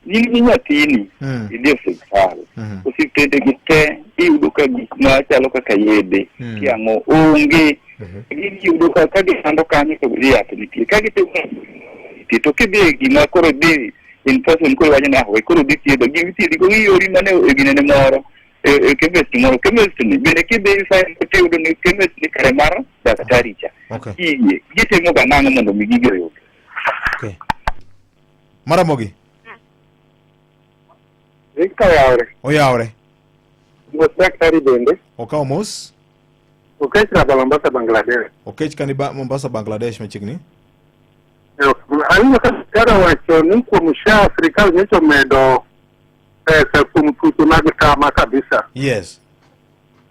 in gi nyathini idhi e osiptal. Osiptende gi te iyudo ka gik machalo kaka yedhe kiang'o onge. Giyudo ka ka gilando kanyo to yath nitie. Ka gitimo nitie to kidhi e gima koro idhi in person koro iwacho ni ah we koro dhi thiedho gima ithiedhi go iori mana e ginene moro e e chemist moro chemist ni bende kidhi find tiyudo ni chemist ni kare mar daktari cha. Okay. Gigi gitimo ga nang'o mondo mi gigi oyud. Okay. Maramogi. Victor oyawre. Oyawre. Mos daktari bende. Okawo mos. Okech raba Mombasa Bangladesh. Okech kani ba Mombasa Bangladesh machiegni. Awinjo ka daktari owacho ni kuom SHA sirikal nyocha omedo pesa kuom tuoche mag tama kabisa. Yes.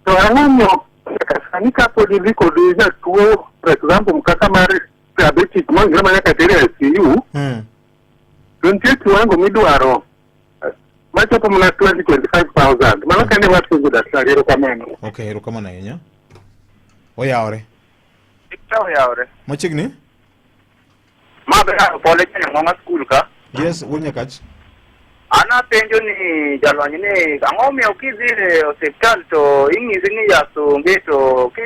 To ang'o omiyo nyaka sani kapod idhi kod jatuo for example kaka mar diabetic mong'ere ma nyaka ter e ICU to nitie kiwango midwaro machopo mana 20 25,000. Mano kende wach penjo daktari, erokamano. Okay, erokamano ahinya. Oyawre. Victor oyawre. Machiegni? Ma be pole janyang'ong'a skul ka. Yes, wuod Nyakach. An apenjo ni jalony ni ang'o omiyo kidhi e osiptal to inyisi ni yath onge to ki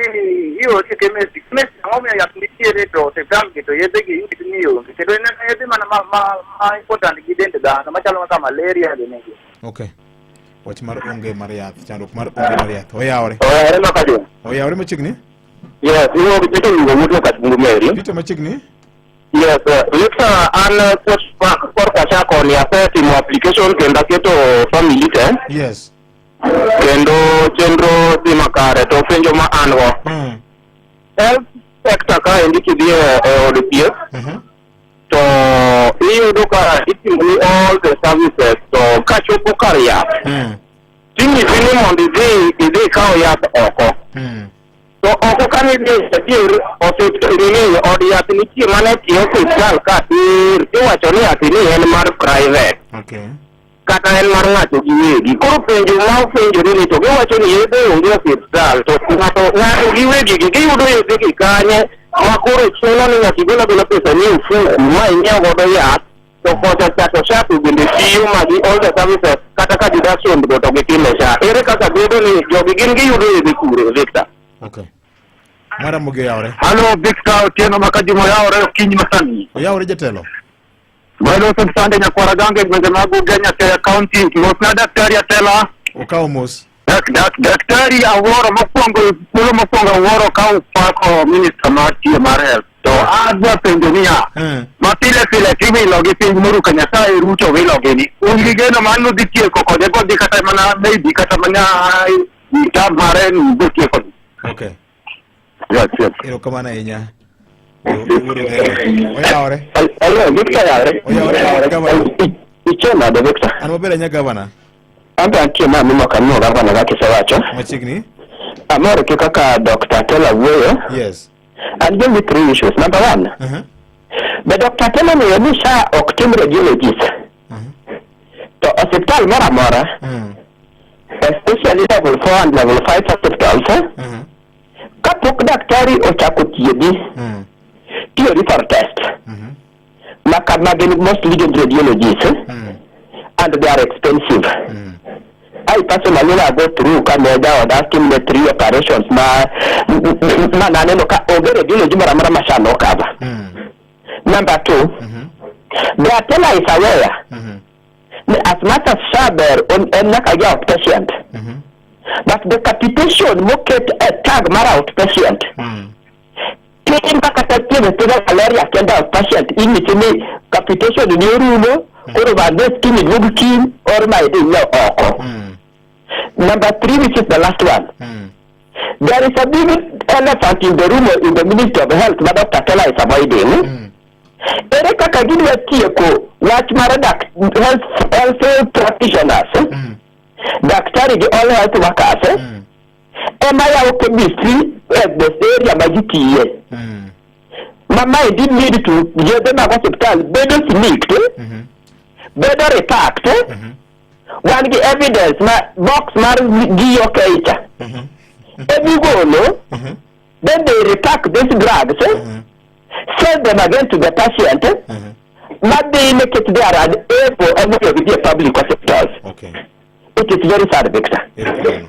iori e chemist, chemist ang'o omiyo yath nitiere to osiptal gi to yedhe gi inyisi ni onge kendo en yedhe mana ma, ma, ma important gi dend dhano machalo kaka malaria gi negi. Okay. Wach mar onge mar yath, chandruok mar onge mar yath. Oyawre. Oyawre Makadhi. Oyawre machiegni? Yes, iwuok Peter Wingo wuod Nyakach Bungu Meri. Peter machiegni? Yes, Victor an korka SHA koni asetimo application kendo aketo family te. Yes. Kendo chenro dhi makare to penjo ma an go. Health sector kaendi kidhi e e od thieth to iyudo ka itimoni all the services to kachopo kar yath tinyisi ni mondo idhi idhi ikaw yath oko. To oko ka nidhi adier osiptal nini od yath nitie mana e tie osiptal ka tir tiwacho ni ati ni en mar private. Okay. Kata en mar ng'ato giwegi. Koro penjo ma openjore ni to giwacho ni yedhe onge osiptal to ng'ato ng'ato giwegi gi giyudo yedhe gi kanye ma koro chuno ni nyaka igol agola pesa ni e ofuku ma inyiew godo yath to kocha cha to SHA to bende tiyo ma gi all the services kata ka deduction go to gitime SHA. Ere kaka bedo ni jogi gin giyudo yedhe kure Victor? Okay. Maramogi oyawre. Halo Victor Otieno Makajuma oyawre okinyi masani. Oyawre jatelo. Waloso sande nyakwara gange gwenge mag Ugenya Siaya County. Mosna daktari Atela. Okawo mos. Dak, dak, daktari awuoro mokwongo thuolo mokwongo awuoro ka upako minista mar tiyo mar health to adwa penjo niya ma pile pile tiwilo gi piny moruka Nyasaye Ruto wilo gi ni un gi geno mar nudhi tieko kode bodhi kata mana maybe kata mana term mare ni botieko Okay. Yes, yes. Erokamano ahinya. Oyawre. Hello, Victor oyawre. Oyawre gavana. Ichie nade Victor? An maber ahinya gavana. An be antie ma mimo kanyo gavana kaka isewacho. Machiegni. Amor gi kaka Dr. Atela wuoyo. Yes. An gi three issues. Number one, be Dr. Atela ong'eyo ni SHA ok tim radiologist. To osiptal moro amora, especially level 4 and level 5 hospitals, kapok daktari ochako thiedhi, tiyo for test. Ma kama gin mostly gin radiologists, and they are expensive. I personally na go through ka ne jaoda timne three operations ma ma naneno ka onge radiology moro amora ma SHA no cover. Number two, the Atela is aware ni as much as SHA ber en nyaka gi outpatient but the capitation moket e tag mar outpatient tin ma kata thiedho thiedha malaria kende outpatient inyisi ni capitation ni orumo koro bang'e kiny iduog kiny or ma idhi inyiew oko. Number three, which is the last one. There is a big elephant in the room in the Ministry of Health ma Dr. Atela is avoiding. Ere kaka gidwa tieko wach mar dak health, health practitioners, daktari gi all health workers, ema yawo chemistry e the area ma gitiye. Ma maendi lead to yedhe mag osiptal bedo sneaked, bedo repacked, wan gi evidence ma box mar GOK cha emigolo then they repack these drugs sell them again to the patient. madhi nikech they are unable emomiyo gidhi e public hospitals. Okay. It is very sad, Victor. Erokamano.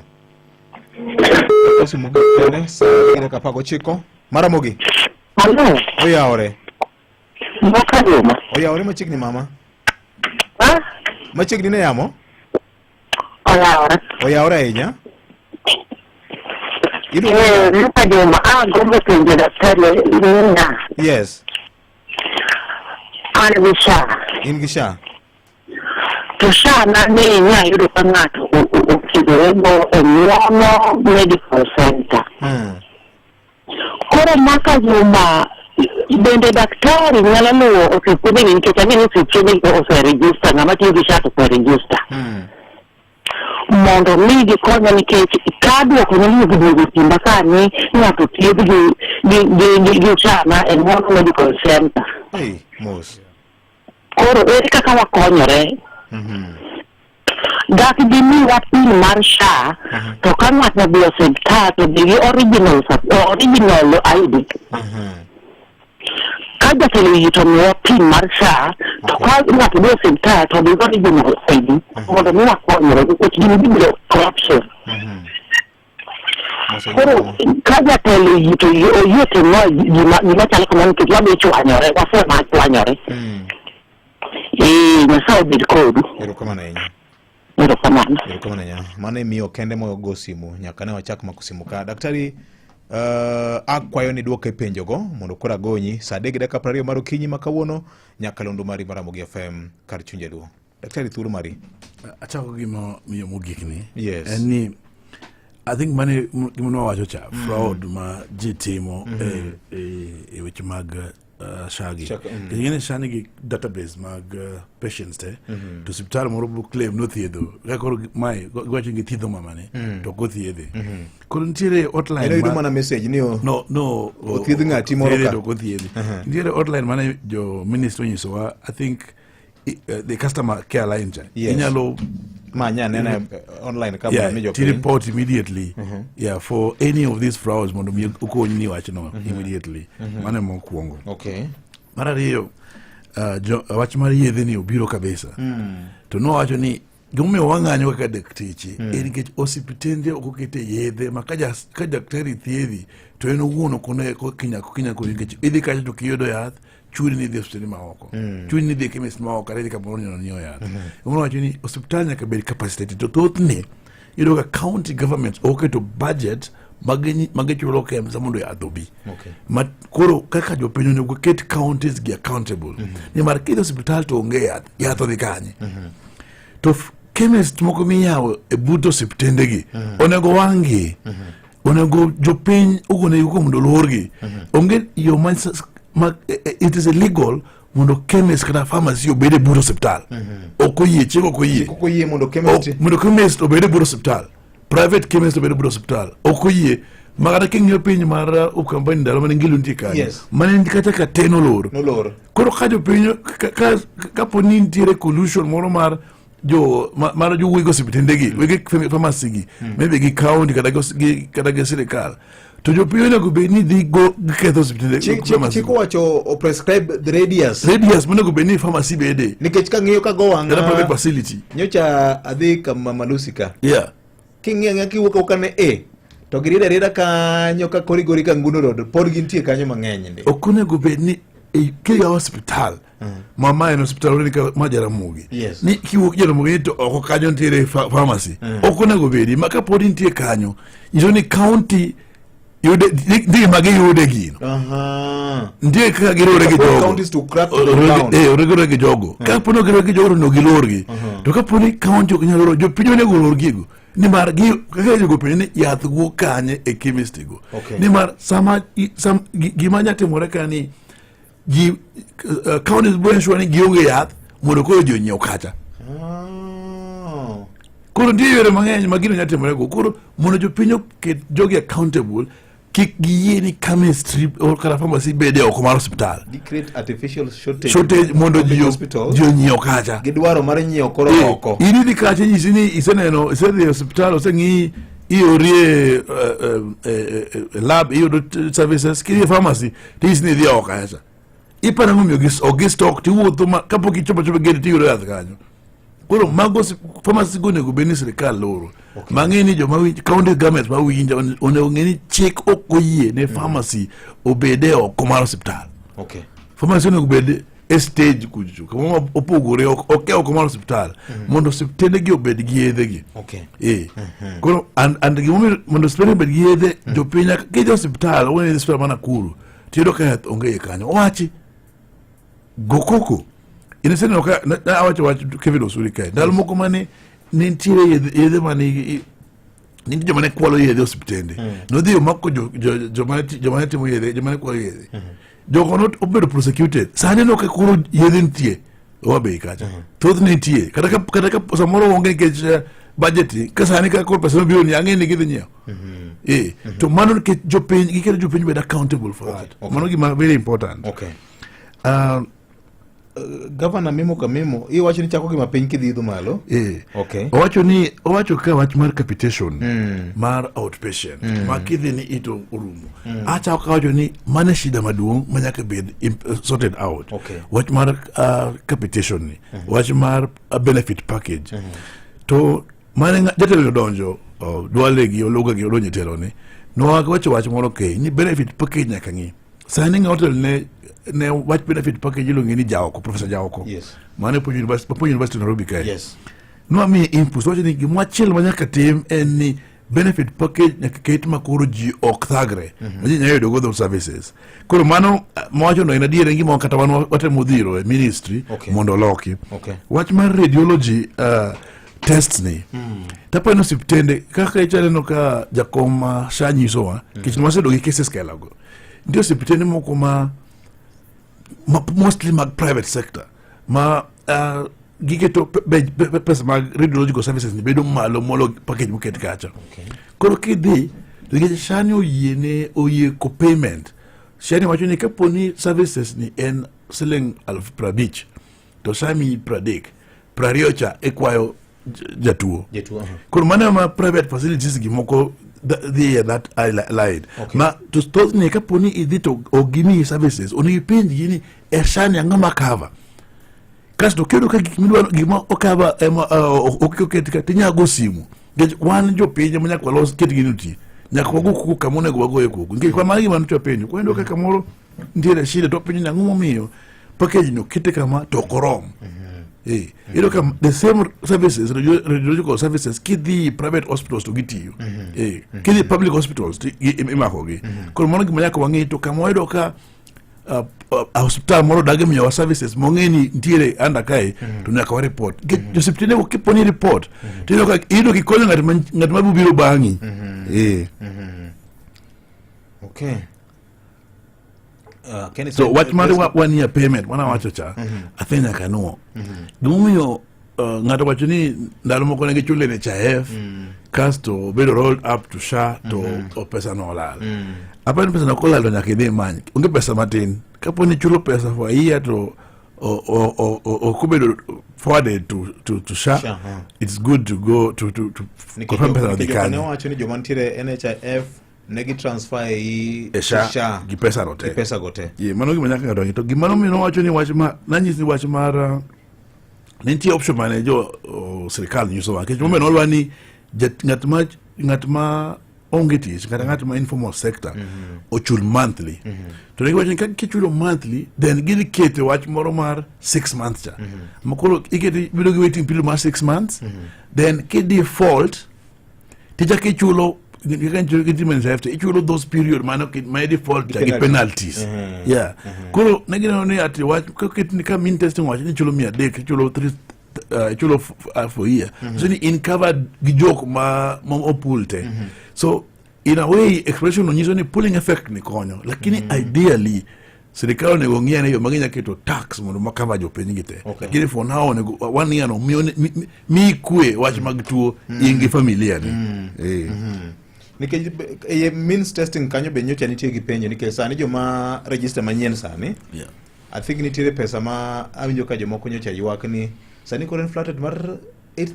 Osumo kende saa dakika apar gochiko. Maramogi. Hello. Oyawore. Moka juma. Oyawore machiegni mama. Machiegni ne yamo? Oyawore. Oyawore ahinya. Iluongo Eh, Moka juma, agombo penjo daktari niya, Yes. an gi SHA. In gi SHA. To SHA na ne nayudo ka ng'ato othiedhore go e Ng'wono Medical Center. Koro maka juma bende daktari nyalo luwo osiptendegi nikech ang'e ni osiptendegi oserejista, ng'ama tiyo gi SHA to oserejista. Mondo mi gikonya nikech ka duoko nyalo duogo timba ka ni ng'ato thiedh gi gi gi gi gi SHA na e Ng'wono Medical Center. Hey, mos. Koro ere kaka wakonyore? Dak gimiwa pin mar SHA to ka ng'ato odhi e osiptal to dhi gi original original ID. Ka jatelo oyie to miwa pin mar SHA to ka ng'ato dhi e osiptal to dhi gi original ID mondo mi wakonyre nikech gini dhi bedo corruption. Koro ka jatelo oyie to oyie timnwa gima gima chalo kamano nikech wadhi chwanyore wasema chwanyore. Eh, Nyasaye obed kodu. Erokamano ahinya. Erokamano. Erokamano ahinya. Mano e miyo kende mogo simu nyaka ne wachak mako simu ka. Daktari akwayo ni duok e penjogo mondo koro agonyi saa adek gi dakika 20 mar okinyi ma kawuono nyaka londo mari mar Ramogi FM kar chuny jaluo. Daktari thuolo mari. Achako gi miyo mogik ni. Yes. En ni I think mane gima nwawacho cha fraud ma ji timo e weche mag SHA gi. Shaka, Nikech ing'e ni SHA nigi database mag patients te to osiptal moro bo claim nothiedho ka koro mae giwacho ni githiedho mamani to ok othiedhe. Koro nitiere hotline En oyudo mana message ni no no othiedh ng'ati moro othiedhe ka. to ok othiedhe. Nitiere hotline mane jo ministry onyisowa I think the customer care line cha Yes. inyalo manya anena online ka yeah, mondo mi to jopiny. report immediately yeah for any of these frauds mondo mi okony ni wachno immediately. Mano ema mokwongo. Okay. Mar ariyo, wach mar yedhe ni obiro kabisa. To nowacho ni gimomiyo wang'anyo kaka dakteche en nikech osiptende ok okete yedhe ma ka daktari thiedhi to en owuon ok one kokinya konyi nikech idhi kacha to kiyudo yath chuni ni idhi e osiptende maoko, chuni ni idhi e chemist maoko kata idhi kamoro nyalo nyiewo yath. Emomiyo wacho ni osiptal nyaka bed capacitated to thothne iyudo ka county government ok oketo budget magichulo KEMSA mondo yath obi. Okay. Ma koro kaka jopiny onego ket counties gi accountable nimar kidhi osiptal to onge yath, yath odhi kanye? To chemist moko miyawo e but osiptendegi onego wang'gi, onego jopiny ogonegi koko mondo oluorgi. Onge yo ma, it is illegal mondo chemist kata pharmacy obed e but osiptal. Ok oyie, chik ok oyie. Ok oyie mondo chemist mondo chemist obed e but osiptal, private chemist obed e but osiptal ok oyie. Ma kata king'iyo piny mar Ukambani ndalo mane Ngilu nitie kanyo, mane en kata ka te nolor. Nolor. Koro ka jopiny kapo ni nitiere collusion moro mar jo mar jo weg osiptendegi, wege pharmacy gi, maybe gi county kata kata gi sirikal, to jopiny onego bed ni dhi go giketho osiptende. Chik chik owacho o prescribe the radius. Radius monego bed ni pharmacy bede. Nikech kang'iyo ka go wang'a Kata private facility. Nyocha adhi kama Malusi ka. King'iyo ang'iya kiwuok awuoka ne A to giriedo arieda kanyo ka korigori ka Nguno Road pod gintie kanyo mang'eny ndi. Ok onego bed ni kiyawo osiptal ma ma en osiptal ni ma Jaramogi. Ni kiwuok Jaramogi to oko kanyo nitiere pharmacy. Ok onego bedi ma kapod nitie kanyo nyiso ni county yude nitie ma giyude gino. Nitie kaka girore gi jogo. Counties to crack them down. Orore gi jogo. Kapo ni ogirore gi jogo to onego gilorgi. To kapo ni county ok nyal loro, jopiny onego olor gigo. Nimar gi kaka jogo penjo ni yath wuok kanye e chemist go. Nimar sama gima nya timore ka ni ji counties biro ensure ni gionge yath mondo koro ji onyiew kacha. Koro nitie yore mang'eny ma gino nya timore go. Koro mondo jopiny oket jogi accountable, kik giyie ni chemistry or kata pharmacy bede oko mar osiptal. Gi create artificial shortage. Shortage mondo of the hospitals. ji onyiew kacha. Gidwaro mar nyiewo koro oko. In idhi kacha inyisi ni iseneno, isedhi e osiptal, oseng'iyi, iorie lab, iyudo services, kidhi e pharmacy, tinyisi ni idhi oko kacha. Iparo ang'o omiyo ok gi stock tiwuotho ma kapok ichopo achopa e gate tiyudo yath kanyo. Koro mago pharmacy go onego bed ni sirikal loro. Mang'e ni joma winj county governments ma winja onego ng'e ni chik ok oyie ne pharmacy obed e oko mar osiptal. Pharmacy onego bed e stage kucho kamoro opogore ok ok e oko mar osiptal mondo osiptende gi obed gi yedhe gi. Eh. Koro and and gimomiyo mondo osiptende obed gi yedhe jopiny nyaka kidhi osiptal owene idhi osiptal ma Nakuru tiyudo ka yath onge iye kanyo owachi go koko in iseneno ka na- na awacho wach Kevin Osuri kae ndalo moko mane ne nitiere yedhe yedhe mane i- nitie joma ne kwalo yedhe e osiptende nodhi omako joma ne joma ne timo yedhe joma ne kwalo yedhe jogo not obedo prosecuted sani no ka koro yedhe nitie Homa Bay kacha thoth nitie kata ka kata ka samoro onge nikech budget ni, ka sani ka koro pesa mabiro ni ang'e ni gidhi nyiewo eh to mano nikech jopiny giketo jopiny bed accountable for that mano gima very important Gavana Mimo Kamimo, iwacho ni chako gi mapiny kidhi idho malo. Eh. Okay. Owacho ni owacho ka wach mar capitation mar outpatient ma kidhi ni ito orumo. Achako kawacho ni mano e shida maduong' ma nyaka bed sorted out. Wach mar capitation ni, wach mar benefit package. To mane jatelo odonjo Duale gi Oluga gi odonjo e telo ni nowacho wach moro kei ni benefit package nyaka ng'i. Sani ng'a otelo ne wach benefit package iluonge ni Jaoko, Professor Jaoko. Mane puonjo university, puonjo university Nairobi kae. Nwamiye input, wacho ni gima achiel ma nyaka tim en ni benefit package nyaka ket ma koro ji ok thagre. Ma ji nyalo yudo go those services. Koro mano mawacho no en adier en gima kata wan watemo dhiro e ministry mondo oloki. Wach mar radiology tests ni. Tapo en osiptende kaka ichaneno ka jakom ma SHA nyisowa, nikech nwasebedo gi cases kaelago. Nitie osiptende moko ma mostly mag private sector ma giketo pesa mag radiological services ni bedo malo molo package moket kacha. Koro kidhi nikech SHA ni oyie ne oyie ko payment SHA ni wacho ni kapo ni services ni en siling 50,000 to SHA miyi 30, 20 cha ikwayo jatuo. Jatuo, aha. Koro mano ema private facilities gi moko dhi e that line. Ma to thothne kapo ni idhi to ok gimiyi services, onego ipenjgi ni e SHA ni ang'o ma cover. Kasto kiyudo ka gik midwaro gik ma okava ema ok oket ka tinya go simu. Nikech wan jopiny ema nyaka walos ket gini oti. Nyaka wago koko kama onego wagoye koko. Nikech kwa mano gima nyocha penjo. Kwa iyudo ka kamoro nitiere shida to penjo ni ang'o momiyo package no kete kama to ok orom. Iyudo ka the same services, radiological services, kidhi private hospitals to gitiyo. Kidhi public hospitals to imakogi. Koro mano gima nyaka wang'e to kama wayudo ka hospital moro dagi miyowa services mong'e ni nitiere under kae to nyaka wa report. Nikech josiptende go kipo ni report to iyudo ka iyudo kikonyo ng'at ma ng'at ma biro bang'i. Kenny So said wach mar this- one year payment wana wacho cha I think nyaka nuo. Gimomiyo ng'ato wacho ni ndalo moko ne gichule NHIF kasto obedo rolled up to SHA to o pesa no olal. Aparo ni pesa no kolal to nyaka idhi imany. Onge pesa matin. Kapo ni ichulo pesa for a year to ok obedo forwarded to SHA, SHA, huh. it's good to go to Nikech confirm pesa no dhi nikech joma ne kanye. owacho ni joma nitiere NHIF ne gi transfer ei E SHA, SHA gi pesa no te. Gi pesa go te. Yeah, mano gima nyaka ng'ato ng'e. To gima nomiyo nowacho ni wach ma nanyisi ni wach mar ne nitie option mane jo sirikal nyisowa nikech momiyo nolwa ni ng'at ma onge tich kata ng'at ma informal sector ochul monthly. To ne giwacho ni ka kichulo monthly then gidhi keto wach moro mar 6 months cha. Ma koro iketo bedo gi waiting period mar 6 months then ki default tichako ichulo kaka NHIF to ichulo those period mano ma default cha gi penalties. Yeah. Koro ne gineno ni ati wach koket ni ka mean testing wacho ni ichulo 300 ichulo 3 ichulo for year. So ni in covered gi jok ma opul te. So in a way expression no nyiso ni pooling effect ni konyo lakini ideally sirikal onego ng'i ane yo ma ginya keto tax mondo ma cover jopiny gi te. Lakini for now onego one year no miyo mi kwe wach mag tuo in gi familia ni. Nikech e means testing kanyo be nyocha nitie gi penjo nikech sani joma register manyien sani I think nitiere pesa ma awinjo ka jomoko nyocha ywak ni sani koro en flatted mar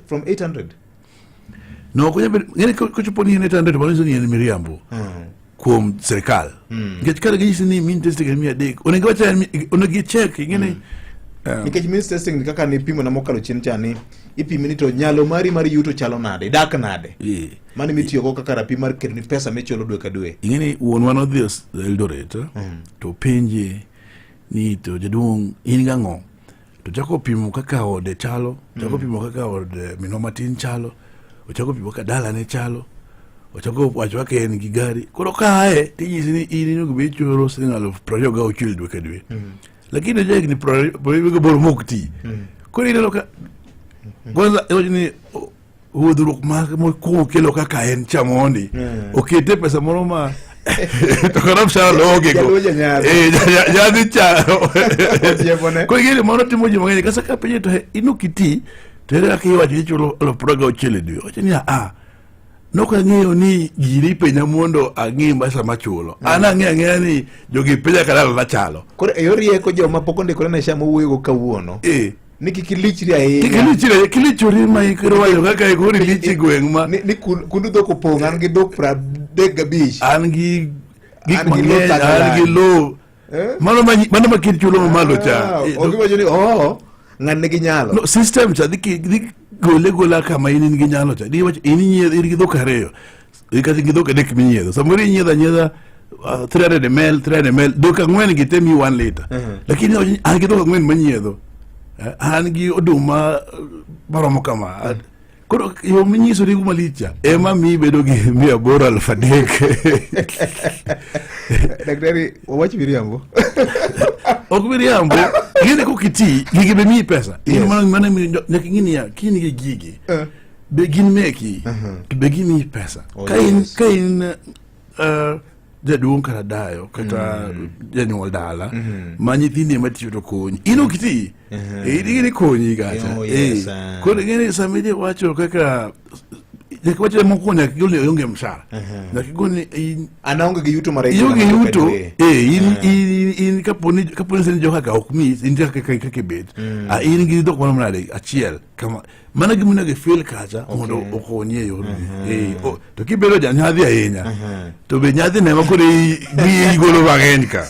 from 800. No, ok onyal bedo, ng'eni kochopo ni en 800 mano nyiso ni en miriambo. kuom sirikal nikech kare ginyisi ni mean testing en 300 onego wach en onego gichek ing'e ni Nikech means testing ni kaka nipimo na mokalo chien cha ni ipimi ni to nyalo mari mar yuto chalo nade, idak nade. Mano mitiyogo kaka rapim mar keto ni pesa michulo dwe ka dwe. Ing'e ni wuonwa nodhi Eldoret to penje ni to jaduong' in gang'o to chako pimo kaka ode chalo chako pimo kaka od minwa matin chalo ochako pimo kaka dalane chalo ochako wacho kaka en gi gari koro kae tinyisi ni in onego bed ichulo siling 26,000 dwe ka dwe lakini ja higni 28 mok ti koro ineno ka kwanza iwacho ni wuodhruok mar mokwongo kelo kaka en cha mondi okete pesa moro ma to kata mshahara loge go Jaluo janyadhi. Eh, nyadhi cha Ojiepone. koro ing'e ni mano timo ji mang'eny kasa ka penje to he, in ok iti to ere kaka iwacho ni ichulo 26,000 e dwe owacho ni ah nok ang'eyo ni gini ipenja mondo ang'e pesa machulo an ang'eyo ang'eya ni jogi penja kaka dalana chalo Koro e yor rieko joma pok ondikore ne SHA mowuoyogo kawuono. Ni kik ilichri ahinya. Kik ilichri, kilichori ma ikoro wacho kaka ikoro ilich e gweng' ma. Ni kundu dhok opong' an gi dhok 35. An gi gik An gi lowo mang'eny, an gi lowo. Mano ma mano ma kit chulo mamalo cha. Ah, ok iwacho ni oh ng'ani nigi nyalo. No, system cha dhi dhi gole gola kama in in gi nyalo cha. Di wacho in inyiedho in gi dhok ariyo. Kata gi dhok adek minyiedho. Samoro inyiedho anyiedha 300 ml, 300 ml, dhok ang'wen gi te miyi 1 liter. Lakini iwacho ni an gi dhok ang'wen manyiedho. An gi oduma maromo kama. Koro yo minyisori go malich cha ema miyi bedo gi 800 3,000. Daktari, wawach miriambo. Ok miriambo. Gini kokiti, gigi be miyi pesa. In mano mano nyaka ing'e niya, ka in gi gigi, be gin meki, to be gimiyi pesa. Oh, Ka in yes. ka in jaduong' kata dayo kata janyuol dala ma nyithindi ema tiyo to konyi. In ok iti. In gini konyi kacha. Oh, yes, Koro ing'e ni sama idhi wacho kaka nyaka wach mokwongo nyaka igol ni ionge mshahara. Nyaka igol ni in An aonge gi yuto ma regular ionge ma dwe ka yuto dwe. eh in kaponi ni joka ok miyi in kaka kaka ibet. Ah, in gi dhok maromo nade achiel kama mano gima onego ifil kacha mondo okonyi e yorni. To kibedo janyadhi ahinya to be nyadhi ne ema koro miyi igolo mang'eny ka.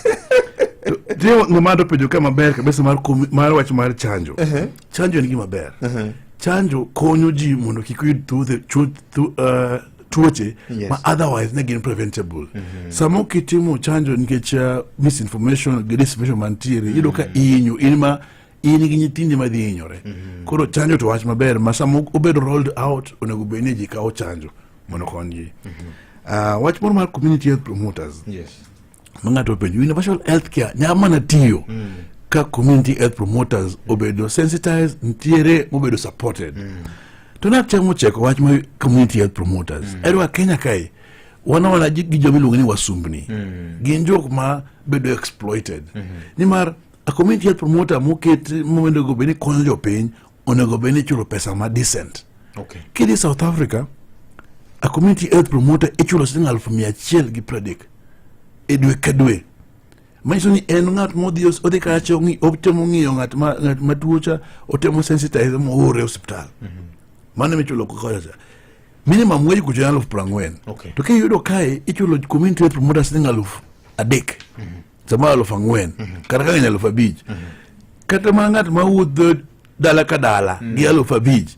To nitie ng'ama to penjo ka maber kabisa mar mar wach mar chanjo. Chanjo en gima ber. Chanjo konyo ji mondo kik oyud tuoche ma otherwise ne gin preventable. Sama ok itimo chanjo nikech misinformation gi disinformation mantiere, iyudo ka ihinyo in ma in gi nyithindi madhi hinyore. Koro chanjo to wach maber ma sama obedo rolled out onego bed ni ji kawo chanjo mondo okonygi. Wach moro mar community health promoters. Ma ng'ato openjo universal health care nyalo mana tiyo ka community health promoters obedo sensitized, nitiere mobedo supported. To natemo cheko wach mar community health promoters. Erwa Kenya kae wan wana gi joma iluongo ni wasumbni. Gin jok ma bedo exploited. Nimar a community health promoter moket monego bed ni konyo jopiny onego bed ni ichulo pesa ma decent. Kidhi South Africa, a community health promoter ichulo siling 130,000 e dwe ka dwe. Manyiso ni en ng'at modhi odhi kacha otemo ng'iyo ng'at ma ng'at matuo cha, otemo sensitize moore e osiptal. Mano ema ichulo kocha cha. Minimum wage kucho en 40,000. To kiyudo kae ichulo community health promoter siling 3,000. Samoro 4,000. Kata ka ng'eny 5,000. Kata mana ng'at ma wuotho dala ka dala gi 5,000.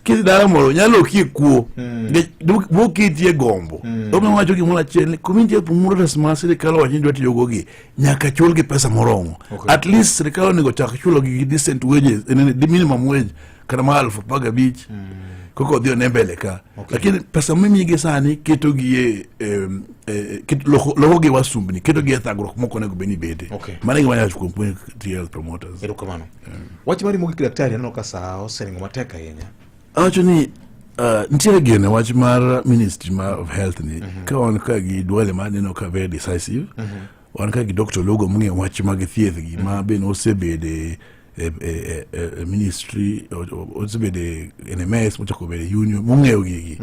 Kidhi dala moro nyalo okie kuo. Nikech moketie gombo. Omiyo wacho gimoro achiel ni community health promoters ma sirikal owacho ni dwa tiyogo gi nyaka chulgi pesa moromo. At least sirikal onego chak chulogi gi decent wages, the minimum wage kata mar 15,000 koko odhi one mbele ka. Lakini pesa mimigi sani ketogi e, lokogi wasumbni, ketogi e thagruok mok onego bed ni bede. Mano e gima anyalo wacho kuom community health promoters. Erokamano. Wach mari mogik daktari, aneno ka saa oseringo matek ahinya. Awacho ni nitiere geno e wach mar ministry of health ni ka wan ka gi Duale ma aneno ka very decisive. Wan ka gi Dr. Olugo mong'eyo wach mag thieth gi ma be nosebede e ministry, osebede NMS mochako bede union mong'eyo gigi.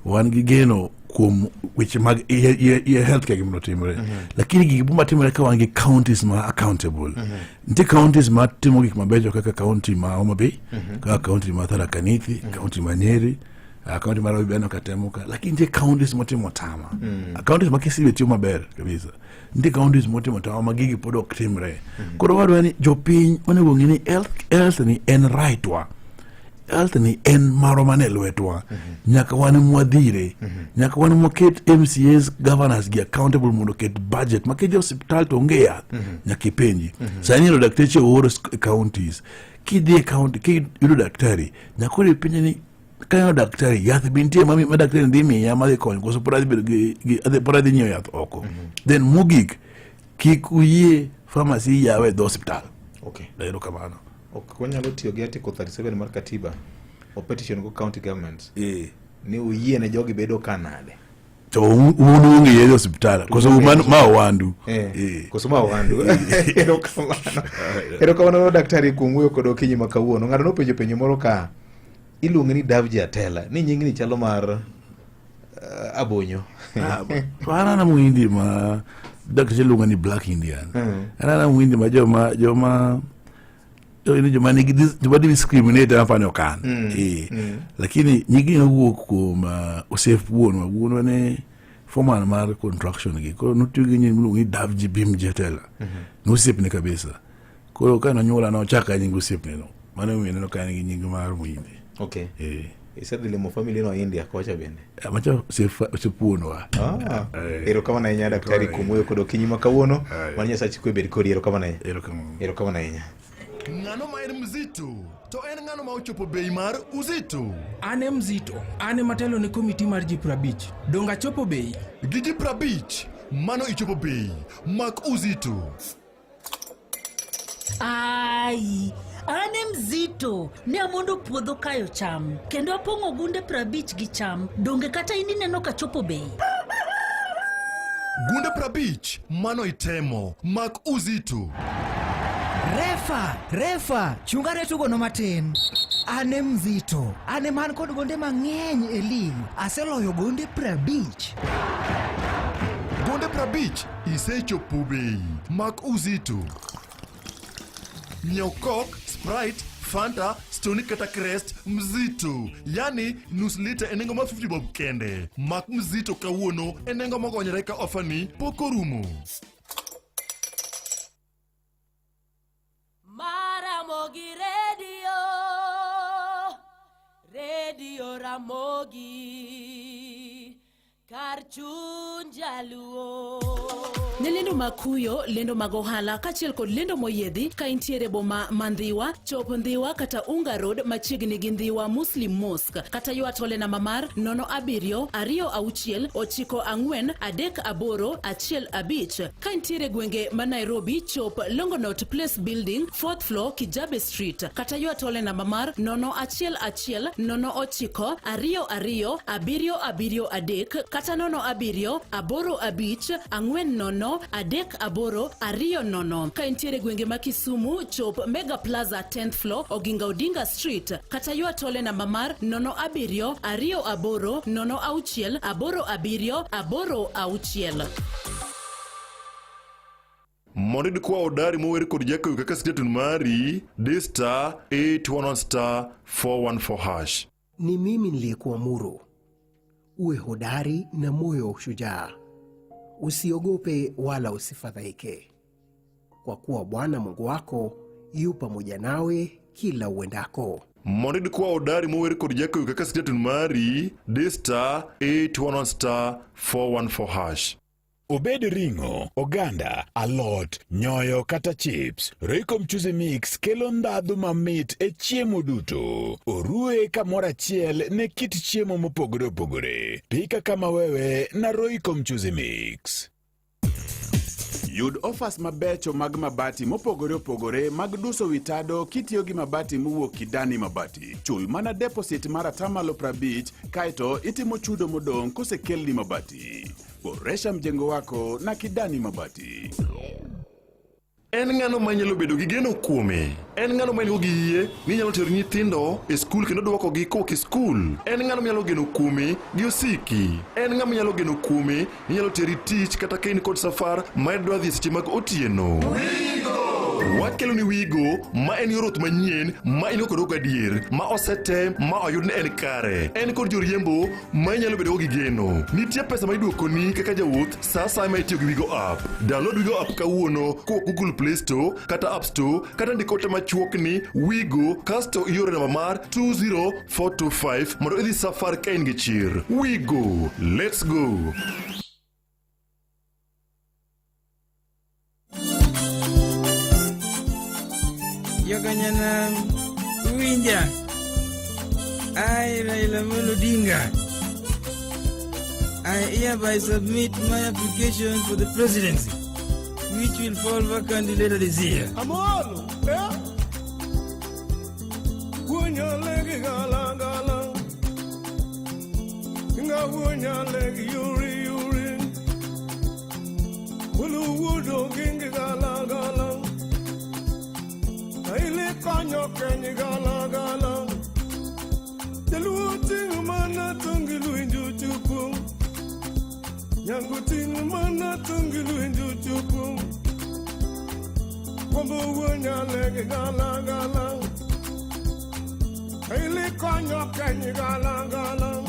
Wan gi geno kuom weche mag iye healthcare gi mondo otimre. Lakini gigi boma timore ka wan gi counties ma accountable. Nitie counties ma timo gik mabecho kaka county ma Homa Bay, kaka county ma Tharaka Nithi, county ma Nyeri, County mar Nairobi aneno ka temo ka, lakini nitie counties motimo tama. Counties ma Kisii be tiyo maber kabisa. Nitie counties motimo tama ma gigi pod ok timre. Koro wadwa ni jopiny onego ong'e ni health ni en right wa. Health ni en marwa mane lwetwa. Nyaka wan mwadhire. Nyaka wan mwaket MCAs, governors gi accountable mondo oket budget. Ma kidhi e osiptal to onge yath. Nyaka ipenji. Sani iyudo dakteche oor e counties. Kidhi e county, kiyudo daktari, nyaka koro ipenje ni kaneno daktari yath be nitie ma daktari dhi miya madhi konyo koso pod adhi bedo gi pod adhi nyiewo yath oko. Then mogik, kik uyie pharmacy yawe e dho osiptal. Erokamano. Ok wanyalo tiyo gi article 37 mar katiba o petition go county governments ni uyie ne jogi bedo ka nade To un uonge yedhe osiptal koso ma owandu. Koso ma owandu. Erokamano. Erokamano daktari kuom wuoyo kod okinyi ma kawuono. Ng'ato nopenjo penjo moro ka iluonge ni Davji Atela ni nyingni chalo mar Abonyo. To an ana muhindi ma dakteche luonga ni Black Indian. An ana muhindi ma joma joma ni joma nigi joma discriminate apa ni ok an. Lakini nyingni owuok kuom osiep wuonwa. Wuonwa ne foreman mar construction gi. Koro notiyo gi nying miluongo ni Davji Bhimji Atela. Nosiepne kabisa. Koro ka nonyuola nochaka nying osiepne no. Mano emomiyo ineno ka en gi nying mar Muhindi. Isedhi limo family no India kocha bende? Macha osiep wuonwa. Erokamano ahinya daktari kuom wuoyo kod okinyi ma kawuono. Mano Nyasachi kwe bed kodi. Erokamano ahinya. Erokamano ahinya. Ng'ano ma en mzito? To en ng'ano ma ochopo bei mar uzito? An e mzito. An ema atelo ne komiti mar ji 50. Donge achopo bei? Gi ji 50, mano ichopo bei. Mak uzito. Ai, an e mzito. Ne amondo puodho kayo cham, kendo apong'o gunde 50 gi cham. Donge kata in ineno ka chopo bei? Gunde 50, mano itemo. Mak uzito. Refa, refa, chunga ne tugono matin. An e mzito. An ema an kod gonde mang'eny e lig. Aseloyo gonde 50. Gonde 50, isechopo bei. Mak uzito. Nyiew Coke, Sprite, Fanta, Stoney kata Krest mzito. Yani nus lita e nengo mar 50 bob kende. Mak mzito kawuono e nengo mogonyore ka ofa ni pok orumo. Maramogi Radio, Radio Ramogi, kar chuny jaluo. Ne lendo mag kuyo, lendo mag ohala kaachiel kod lendo moyiedhi ka intiere boma ma Ndhiwa, chop Ndhiwa kata Unga Road machiegni gi Ndhiwa Muslim Mosque kata ywa tole namba mar 07 26 94 38 15. Ka intiere gwenge ma Nairobi, chop Longonot Place Building, 4th floor, Kijabe Street kata ywa tole namba mar 0 1 1 0 9 2 2 7 7 3 kata 0 7 8 5 4 0 3 8 2 0. Ka intiere gwenge ma Kisumu, chop Mega Plaza 10th floor, Oginga Odinga Street kata ywa tole namba mar 0 7 2 8 0 6 8 7 8 6. Mondo iyud kwa odari mower kod jakeyo kaka statement mari, di star 811 star 414 hash. Ni mimi niliyekuamuru uwe hodari na moyo wa ushujaa, usiogope wala usifadhaike, kwa kuwa Bwana Mungu wako yu pamoja nawe kila uendako. Mondo iyud kwa odari mower kod jakeyo kaka statement mari, di star 811 star 414 hash. Obed ring'o, oganda, alot, nyoyo kata chips, Royco Mchuzi Mix kelo ndhadhu mamit e chiemo duto. Oruwe kamoro achiel ne kit chiemo mopogore opogore. Pika kama wewe na Royco Mchuzi Mix. Yud offers mabecho mag mabati mopogore opogore mag duso wi tado kitiyo gi mabati mowuok Kidani Mabati. Chul mana deposit mar 50% kaeto itimo chudo modong' kosekelni mabati. Boresha mjengo wako na Kidani Mabati. En ng'ano ma nyalo bedo gi geno kuome? En ng'ano ma nigo gi yie ni nyalo tero nyithindo e skul kendo dwokogi kowuok e skul? En ng'ano manyalo geno kuome gi osiki? En ng'ama nyalo geno kuome ni nyalo teri tich kata ka in kod safar ma idwa dhi e seche mag otieno? Wakelo ni Wigo ma en yor wuoth manyien ma in kod gadier ma osetem ma oyud ni en kare. En kod joriembo ma inyalo bedogo gi geno. Nitie pesa ma iduokoni kaka jawuoth sa asaya ma itiyo gi Wigo app. Download Wigo app kawuono kowuok Google Play Store kata App Store kata ndik ote machuok ni Wigo kasto ioro e namba mar 20425 mondo idhi safar ka in gi chir. Wigo, let's go! Jokanyanam, uwinja. I, Raila Amolo Odinga, I hereby submit my application for the presidency, which will fall vacant later this year. Amolo, eh? Wunya legi gala gala. Nga wunya legi yuri yuri. Wulu wudo gingi gala gala. Aile kanyo kenyi gala gala. Jaluo tingu mana tungi luinju chupu. Nyangu tingu mana tungi luinju chupu. Kwambo wunya legi gala gala. Aile kanyo kenyi gala gala.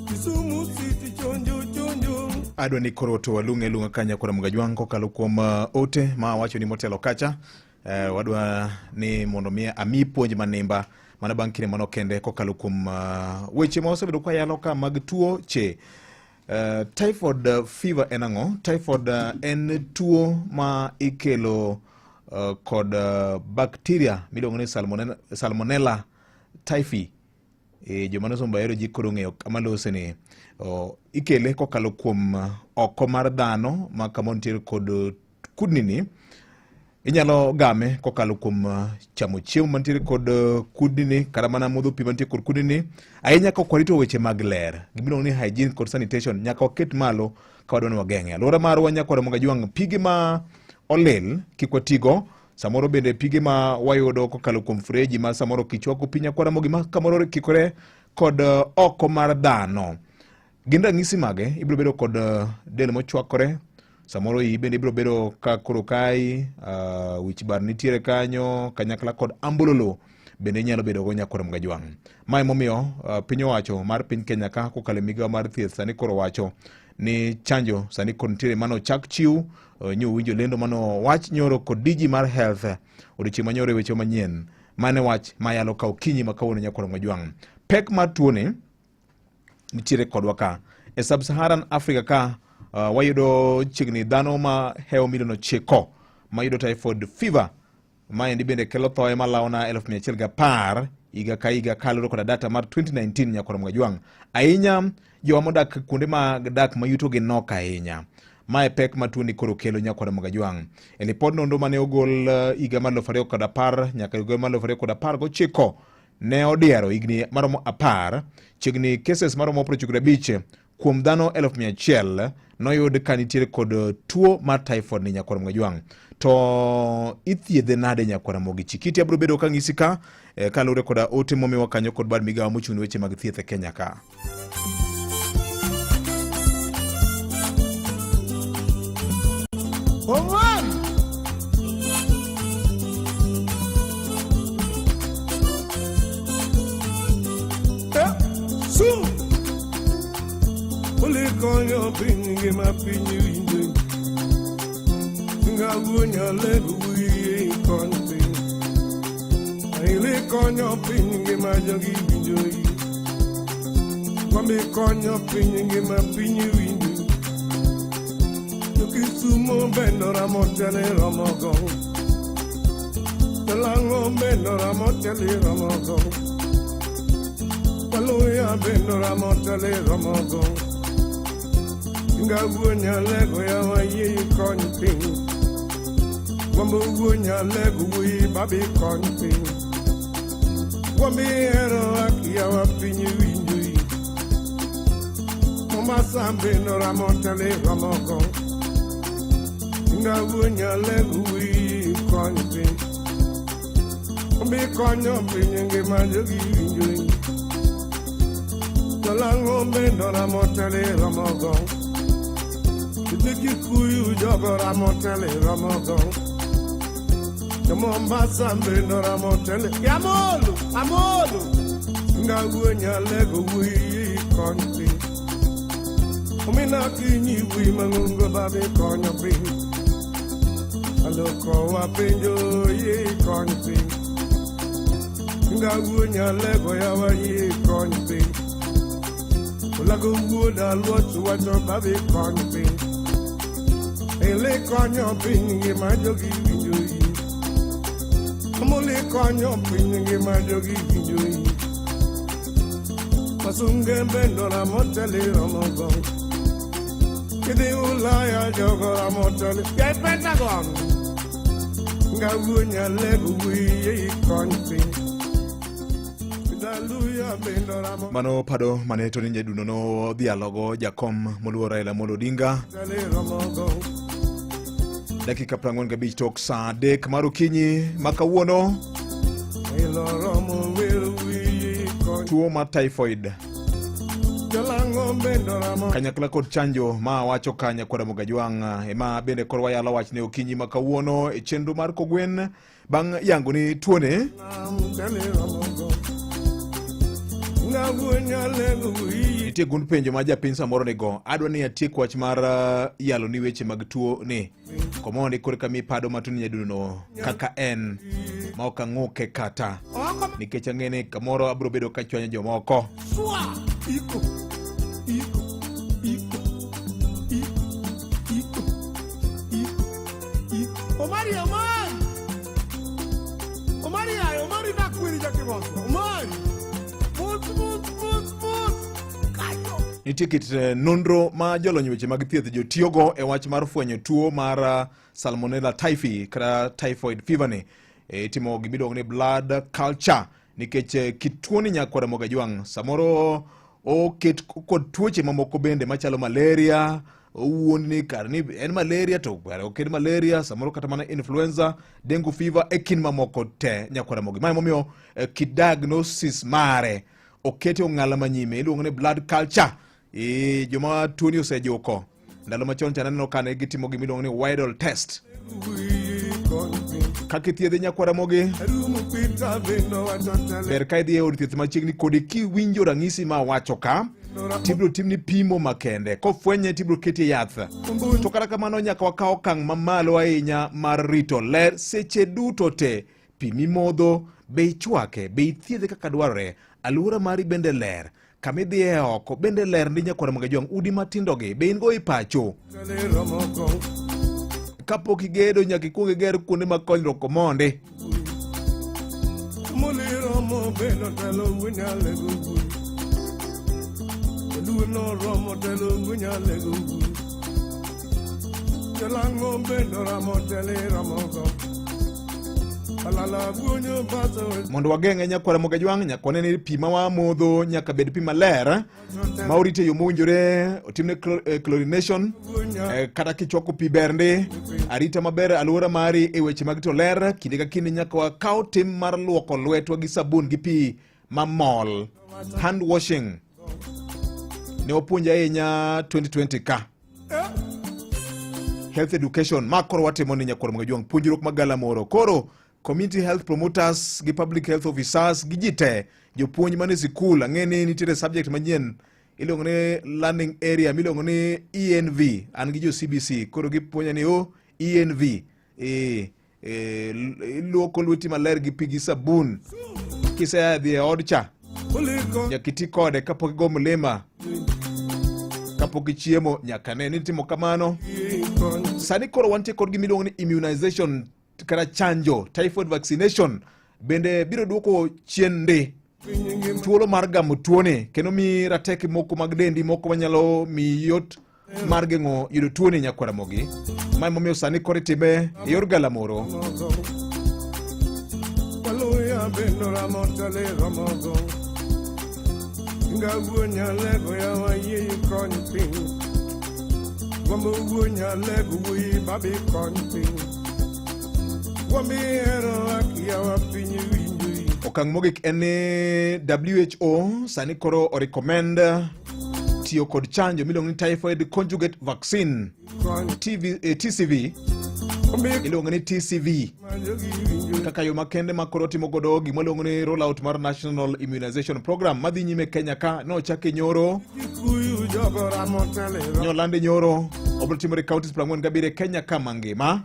Kisumu City chonjo chonjo. Adwa ni koro to walung'e lunga kanya kod Mgajwang' kokalo kuom ote ma awacho ni motelo kacha. Wadwa ni mondo mi ami puonj manimba mana bang' kinde mano kende kokalo kuom weche ma wasebedo ka yalo ka mag tuo che. Typhoid fever en ang'o? Typhoid en tuo ma ikelo kod bacteria miluongo ni Salmonella typhi. Joma nosomo biology koro ong'eyo kama lose ni. Ikele kokalo kuom oko mar dhano ma kama nitiere kod kudni ni. Inyalo game kokalo kuom chamo chiemo mantiere kod kudni ni, kata mana modho pi mantiere kod kudni ni. Ahinya ka ok warito weche mag ler, gimiluongo ni hygiene kod sanitation nyaka waket malo ka wadwa ni wageng'e. Alwora marwa nyaka Ramogi Ajwang', pige ma olil kik watigo, samoro bende pige ma wayudo kokalo kuom freji ma samoro kichwako pi nyaka Ramogi ma kamoro kikore kod oko mar dhano. Gin ranyisi mage? Ibiro bedo kod del mochwakore, samoro iyi bende ibiro bedo ka koro kai, wich bar nitiere kanyo, kanyakla kod ambululu bende inyalo bedo go nyaka Ramogi Ajwang'. Mae momiyo piny owacho mar piny Kenya ka kokalo e migawo mar thieth sani koro wacho ni chanjo sani koro nitiere mano chak chiw, nyo winjo lendo mano wach nyoro kod DG mar health odiochieng' manyoro e weche manyien. Mane wach mayalo ka okinyi ma kawuono nyaka Ramogi Ajwang'. Pek mar tuoni nitiere kodwa ka e sub-Saharan Africa ka wayudo chiegni dhano ma hewo milion 9 mayudo typhoid fever. Maendi bende kelo thoe malawo na eluf mia achiel gi apar higa ka higa kaluwore koda data mar 2019 nyaka Ramogi Ajwang'. Ahinya jowa modak kuonde mag dak ma yuto gi nok ahinya. Mae pek ma tuoni koro kelo nyaka Ramogi Ajwang'. E lipod nonro mane ogol higa mar eluf ariyo kod apar nyaka higa mar eluf ariyo kod apar gochiko ne odiero higni maromo 10, chiegni cases maromo 95 kuom dhano eluf mia achiel noyud ka nitiere kod tuo mar typhoid ni nyakwar Ramogi Ajwang'. To ithiedhe nade nyakwar Ramogi? Chikiti abiro bedo ka ng'isi ka kaluwore koda ote momiwa kanyo kod bad migawo mochung' ne weche mag thieth e Kenya ka. Omar! Su! Ulikonyo piny ngima piny winjo. Nga wuonya lego wiye kony piny. Ilikonyo piny ngima jogi winjo. Kwambi konyo piny ngima piny winjo. Kisumo bendo ramotele romogo. Jalango bendo ramotele romogo. Waluya bendo ramotele romogo. Nga wuonya lego ya waye kony piny. Wambo wuonya lego wuyi babi kony piny. Wambi hero haki ya wa piny winjo. Mombasa bendo ramotele romogo. Nga wuonya lego wuyi kony piny. Wambi konyo piny ngima jogi winjo. Jalango bendo ramotele romogo. Idhi Kikuyu jogo ramo tele romogo. Jo Mombasa bende ramo tele. Amolo, amolo. Nga wuo nyalego wuoyi kony piny. Omina kinyi wuoyi mang'ongo babi konyo piny. Aloko wapenjo yie kony piny. Nga wuo nyalego yawa yie kony piny. Olago wuod aluoch wacho babi kony piny. Ele konyo piny ngima jogi winjo yi. Amoli konyo piny ngima jogi winjo yi. Masunge bendo ramoteli romogo. Kidhi Ulaya jogo ramoteli. Yai Pentagon. Nga wuo nyalego wuoyi kony piny. Daluya bendo ramo. Mano pado mane Tony Nyadundo nodhialogo jakom moluor Raila Amolo Odinga Romogo. dakika 45 tok saa 3 mar okinyi ma kawuono. Iloromo wer wiyi kony. Tuo mar typhoid Jalang'o bendo ramo. kanyakla kod chanjo ma wacho ka nyakwara Mogajwang' ema bende koro wayalo wachne okinyi ma kawuono e chenro mar Kogwen bang' yango ni tuone Tele romogo. Nga wuo nyalego wiyi. nitie gund penjo ma japiny samoro nigo. Adwa ni atiek wach mar yalo ni weche mag tuo ni komondi korka mi pado ma Tony Nyadundo kaka en ma ok ang'uke kata nikech ang'e ni kamoro abiro bedo kachwanyo jomoko. Swa! Iko. Iko. Iko. Iko. Iko. Iko. Iko. Omari, Omari! Omari, ay, Omari nakwiri jakiboko. Omari! Mos, mos, mos, mos! Kayo! Nitie kit nonro ma jolony weche mag thieth jotiyogo e wach mar fwenyo tuo mar Salmonella typhi kata typhoid fever ni. Itimo gimiluongo ni blood culture nikech kit tuoni nyakwara Mogajwang' samoro oket kod tuoche mamoko bende machalo malaria, owuond ni kar ni en malaria to kare ok en malaria, samoro kata mana influenza, dengue fever e kind mamoko te nyakwara Mogi. Ma emomiyo kit diagnosis mare okete ong'ala manyime iluongo ni blood culture. Joma tuoni osejuko ndalo machon cha naneno kane gitimo gima iluongo ni Widal test. Kaka ithiedhe nyakwara Mogi, ber ka idhi e od thieth machiegni kodi kiwinjo ranyisi ma awacho ka, tibiro timni pimo makende, kofwenye tibiro ketie yath. To kata kamano nyaka wakaw okang' mamalo ahinya mar rito ler seche duto te. Pi mimodho be ichwake, be ithiedhe kaka dwarore, alwora mari bende ler, kama idhiye oko bende ler ndi nyakwara Mogajwang', udi matindo gi be in go i pacho. Kapok igedo nyaka ikuong iger kuonde mag konyruok omondi. Muliromo bendo telo wunyalego wuoyi. Luno romo telo wunyalego wuoyi. Jalang'o bendo ramo tele ramogo. Alala wuonyo baso. Mondo wageng'e nyakwara Mogajwang', nyaka wane ni pi ma wamodho nyaka bed pi maler ma orite e yo mowinjore, otimne chlorination, kata kichwako pi ber ndi, arita maber alwora mari e weche mag rito ler. Kinde ka kinde nyaka wakaw tim mar luoko lwetwa gi sabun gi pi mamol, hand washing. Ne wapuonj ahinya 2020 ka health education ma koro watimo ni nyakwar Mogajwang' puonjruok magalamoro. Koro community health promoters gi public health officers gi ji te, jopuonj mane sikul, ang'e ni nitiere subject manyien iluongo ni learning area miluongo ni ENV, an gi jo CBC koro gipuonja ni o ENV, iluoko lweti maler gi pi gi sabun kisea dhi e od cha nyaka iti kode kapok igo mlima, kapok ichiemo nyaka ne ni itimo kamano. Sani koro wantie kod gima iluongo ni immunization kata chanjo, typhoid vaccination bende biro duoko chien ndi thuolo mar gamo tuoni kendo mi rateke moko mag dendi moko manyalo miyi yot mar geng'o yudo tuoni nyakwara Mogi. Ma emomiyo sani koro itime e yor galamoro. Waluya bendo ramo tele ramogo. Nga wuo nyalego yawa yie kony piny. Gwambo wuo nyalego wuoyi babi kony piny. Gwambi hero akiyawa piny winjo yi. Okang' mogik en ni WHO sani koro o recommend Tiyo kod chanjo miluongo ni typhoid conjugate vaccine TV, eh, TCV iluongo ni TCV kaka yo makende ma koro timo godo gima iluongo ni rollout mar National Immunization Program madhi nyime Kenya ka nochake nyoro nyolande nyoro obiro timore counties 47 e Kenya ka mangima.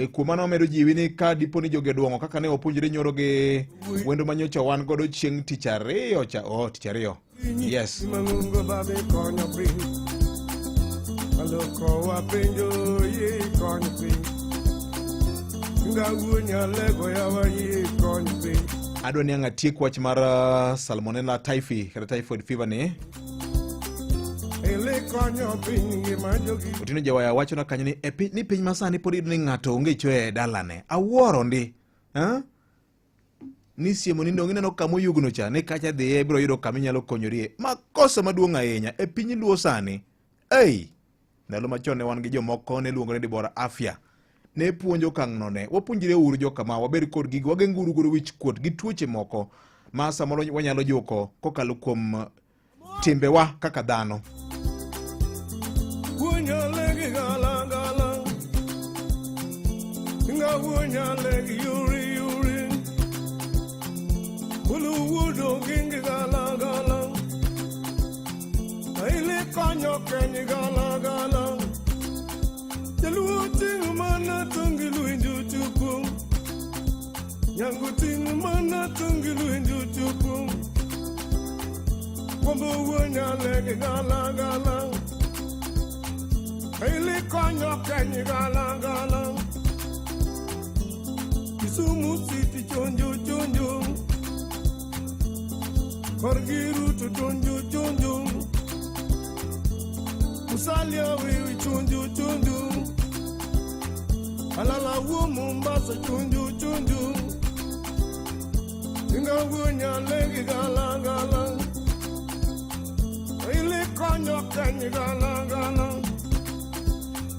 E, kuom mano wamedo jiwi ni ka dipo ni jogi oduong'o kaka ne wapuonjre nyoro gi wendo manyocha wan godo chieng' tich ariyo cha oh, tich ariyo yes Manungo babe konyo piny Aloko wapenjo ye konyo piny Ngawuo nyalego yawa ye konyo piny adwa ni ang' atiek wach mar salmonella typhi kata typhoid fever ni Ele konyo piny ngima jogi Otieno Jawaya wachona kanyo ni e piny, ni piny masani pod iyudo ni ng'ato onge choo e dalane awuoro ndi eh? Ni siemo ni dong' ineno kama oyugno cha ni kacha dhiye ibiro yudo kama inyalo konyorie makosa maduong' ahinya e piny luo sani ei ndalo machon ne wan gi jomoko ne luongo ni Dibora Afya ne puonjo okang'no ne wapuonjre uru jokama wabed kod gigo wageng'uru godo wich kuot gi tuoche moko ma samoro wanyalo juko kokalo kuom timbewa kaka dhano. Nyangu ting' mana tungi lwenjo chopo Kwombo wuo nyalegi gala gala Ili konyo kenyi gala gala Kisumu City chonjo chonjo Korgi Ruto chonjo chonjo Musalia wiwi chonjo chonjo Alala wuo Mombasa chonjo chonjo Inga wuo nyalegi gala gala Ili konyo kenyi gala gala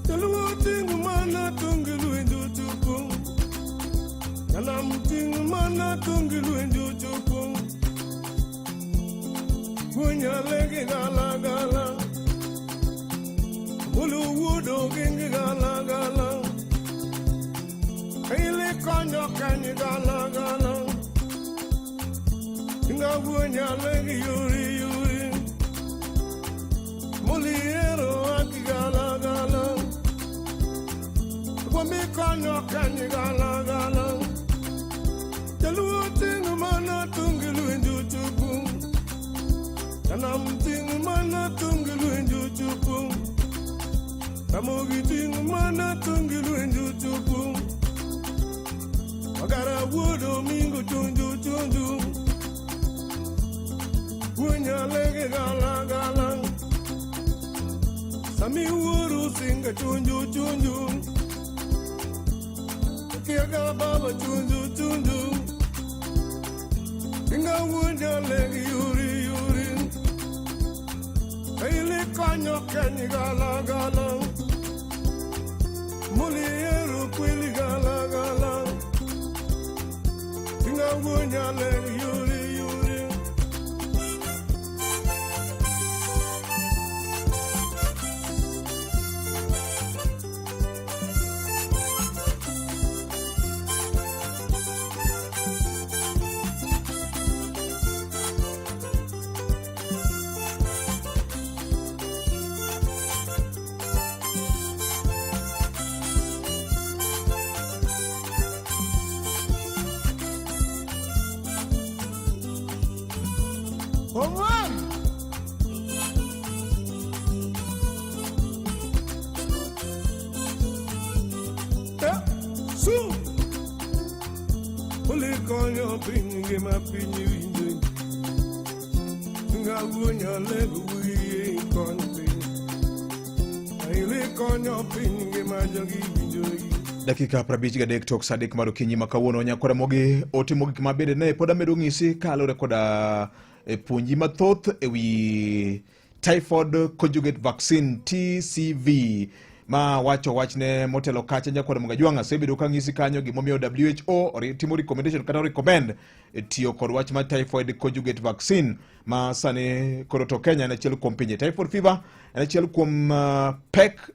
Jaluo ting' mana tungi lwenjo chopo Jalam ting' mana tungi lwenjo chopo Wuo nyalegi gala gala Bulu wuodo gingi gala gala Ili konyo kenyi gala gala Inga wuo nyalegi yuri yuri Muliero aki gala gala Kwami konyo kenyi gala gala Jaluo ting' mana tungi lwenjo chopo Janam ting' mana tungi lwenjo chopo Ramogi ting' mana tungi lwenjo chopo Magara wuodo mingo chonjo chonjo Wuo nyalegi gala gala Sami wuoru singa chonjo chonjo Kiaga baba chonjo chonjo Inga wuo nyalegi yuri yuri Ili konyo kenyi gala gala Muliero kweli gala gala Inga wuo nyalegi yuri yuri Omar! Su! Ole konyo piny ngima piny winjo Nga wuo nyalego wiye konyo piny Ili konyo piny ngima jogi winjo Dakika 53 tok saa 3 mar okinyi ma kawuono nyakwara mogi ote mogik ma bende ne pod amedo ng'isi kaluwore koda e puonji mathoth e wi typhoid conjugate vaccine TCV Ma wacho wachne motelo kacha nyakwar Mugajwang' asebedo ka ng'isi kanyo gimomiyo WHO timo recommendation kata recommend e tiyo kod wach mar typhoid conjugate vaccine ma sani koro to Kenya en achiel kuom pinje. Typhoid fever en achiel kuom pek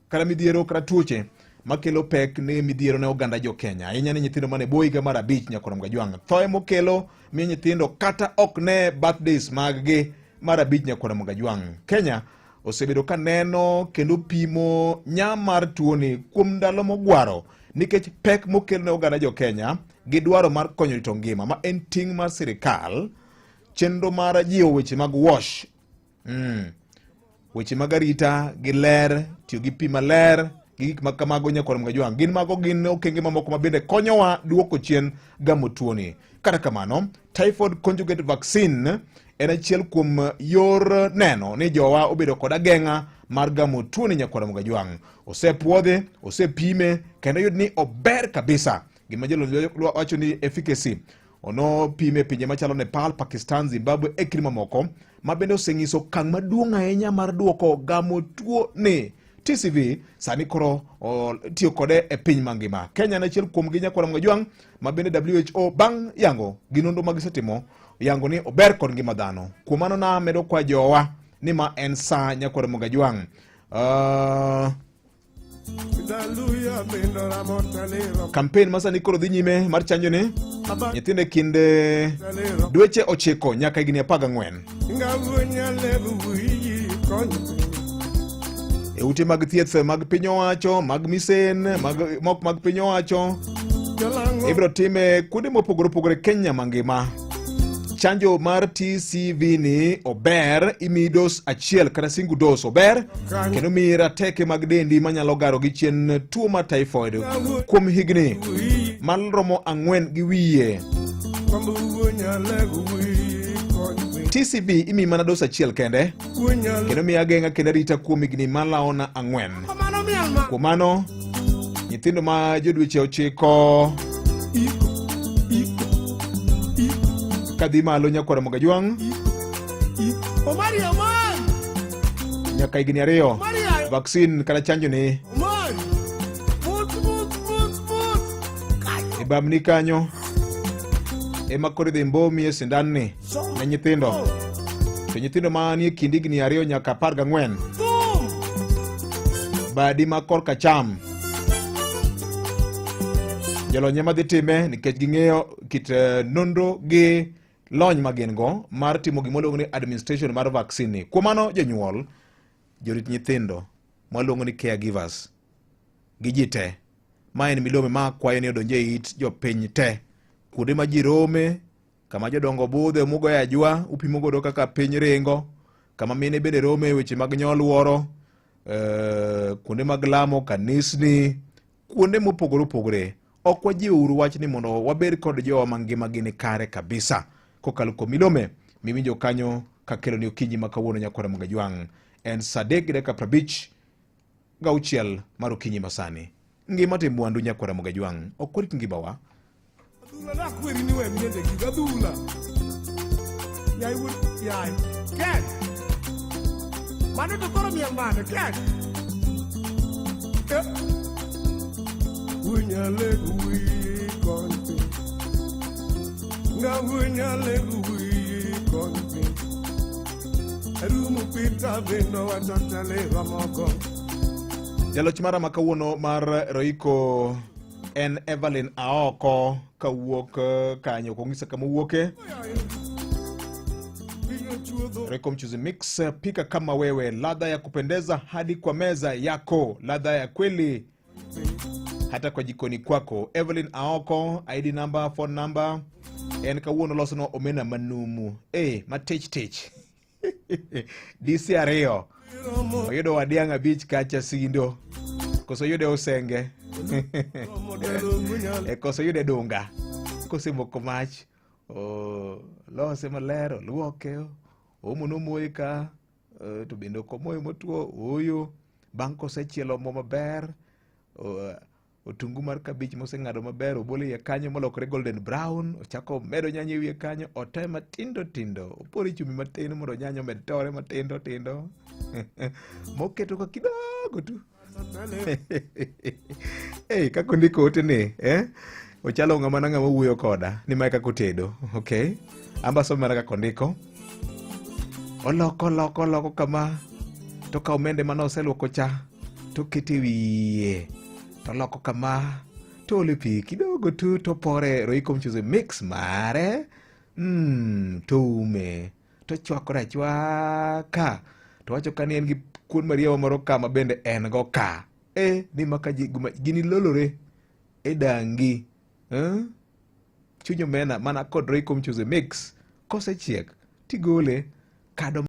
kata midhiero kata tuoche makelo pek ne midhiero ne oganda jo Kenya ahinya ne nyithindo mane bwo higa mar abich nyakwar Mugajwang'. Thoe mokelo miyo nyithindo kata ok ne birthdays maggi mar abich nyakwar Mugajwang'. Kenya osebedo ka neno kendo pimo nya mar tuoni kuom ndalo mogwaro nikech pek mokelo ne oganda jo Kenya gi dwaro mar konyo rito ngima ma en ting' mar sirikal. Chenro mar jiwo weche mag wash weche mag arita gi ler, tiyo gi pi maler gi gik ma kamago nyakwar Mgajwang' gin mago gin okenge mamoko ma bende konyowa duoko chien gamo tuoni. Kata kamano, typhoid conjugate vaccine en achiel kuom yor neno ni jowa obedo kod ageng'a mar gamo tuoni nyakwar Mgajwang'. Osepuodhe, osepime kendo oyud ni ober kabisa. Gima jolony wacho ni efficacy onopime e pinje machalo Nepal, Pakistan, Zimbabwe e kind mamoko ma bende oseng'iso okang' maduong' ahinya mar duoko gamo tuo ni. TCV sani koro tiyo kode e piny mangima. Kenya en achiel kuom gi nyakwar Mgajwang' ma bende WHO bang' yango gi nonro ma gisetimo yango ni ober kod ngima dhano. Kuom mano namedo kwa jowa ni ma en sa nyakwar Mgajwang'. Kampen ma sani koro dhi nyime mar chanjo ni nyithindo e kind dweche 9 nyaka higni 14. E ute mag thieth mag piny owacho, mag misen, mag mok mag piny owacho, ibiro time kuonde mopogore opogore Kenya mangima. Chanjo mar TCV ni ober, imiyi dos achiel kata single dose ober, kendo miyi rateke mag dendi manyalo garo gi chien tuo mar typhoid kuom higni maromo 4 gi wiye. TCV imiyi mana dos achiel kende kendo miyi ageng'a kendo arita kuom higni malawona 4. Kuom mano, nyithindo ma jodweche 9 kadhi malo nyakwar Mogajwang' nyaka higni 2 vaccine kata chanjo ni e bamni kanyo ema koro idhi mbomi e sindanni ne nyithindo. To nyithindo manie kind higni 2 nyaka 14 badi ma korka cham jolony ema dhi time nikech ging'eyo kit nonro gi lony ma gin go mar timo gima waluongo ni administration mar vaccine ni. Kuom mano jonyuol, jorit nyithindo mwaluongo ni caregivers gi ji te, ma en milome ma kwayo ni odonj e it jopiny te kuonde ma ji rome, kama jodongo budhe mugoyo ajwa upimo godo kaka piny ringo, kama mine bende rome e weche mag nyoluoro, kuonde mag lamo, kanisni, kuonde mopogore opogore. Ok wajiw uru wach ni mondo wabed kod jowa mangima gi ni kare kabisa kokalo kuom milome miwinjo kanyo kakelo ni okinyi ma kawuono nyakwar Mgajwang'. En saa adek gi dakika prabich gauchiel mar okinyi masani. Ngima te mwandu nyakwar Mgajwang', ok warit ngimawa. Adhula nakweri ni we miende gi adhula. Yai wuod yai. Ken. Mano to koro miel mane Ken. Unyale wi konti. Nga unyale wi konti. Rumu pita bendo wachotele ramoko. Jaloch mara ma kawuono mar Royco en Evelyn Aoko kawuok kanyo, ok onyisa kama owuoke. Royco Mchuzi Mix, pika kama wewe, ladha ya kupendeza hadi kwa meza yako, ladha ya kweli hata kwa jikoni kwako. Evelyn Aoko, ID number, phone number. En kawuono losono omena manumu. Matich tich. DC 2. Oyudo wadiang' 5 kacha sindo. Koso yude Usenge. Koso yude Dunga. Kosemoko mach, olose maler, oluoke, oomo nomoye ka, to bende ok omoye motwo, ooyo. Bang' kosechielo mo maber, otungu mar kabich moseng'ado maber obolo iye kanyo molokore golden brown, ochako medo nyanya e wiye kanyo, otoye matindo tindo, opore chumbi matin mondo nyanya omed tore matindo tindo. Moketo ka kidogo tu. Hey, kaka ondiko ote ni eh? Ochalo ng'ama na ng'ama wuoyo koda ni mae kaka otedo. Okay. Amba some mana kaka ondiko. Oloko oloko oloko kama to kawo mende mane oseluoko cha to okete wiye to oloko kama to ole pi kidogo tu to pore Royco mchuzi mix mare to ume to chwakore achwaka to wacho ka ni en gi kuon mariewa moro ka ma bende en go ka e ni maka ji gini lolore e dangi eh? Chuny omena mana kod Royco mchuzi mix kosechiek tigole kado.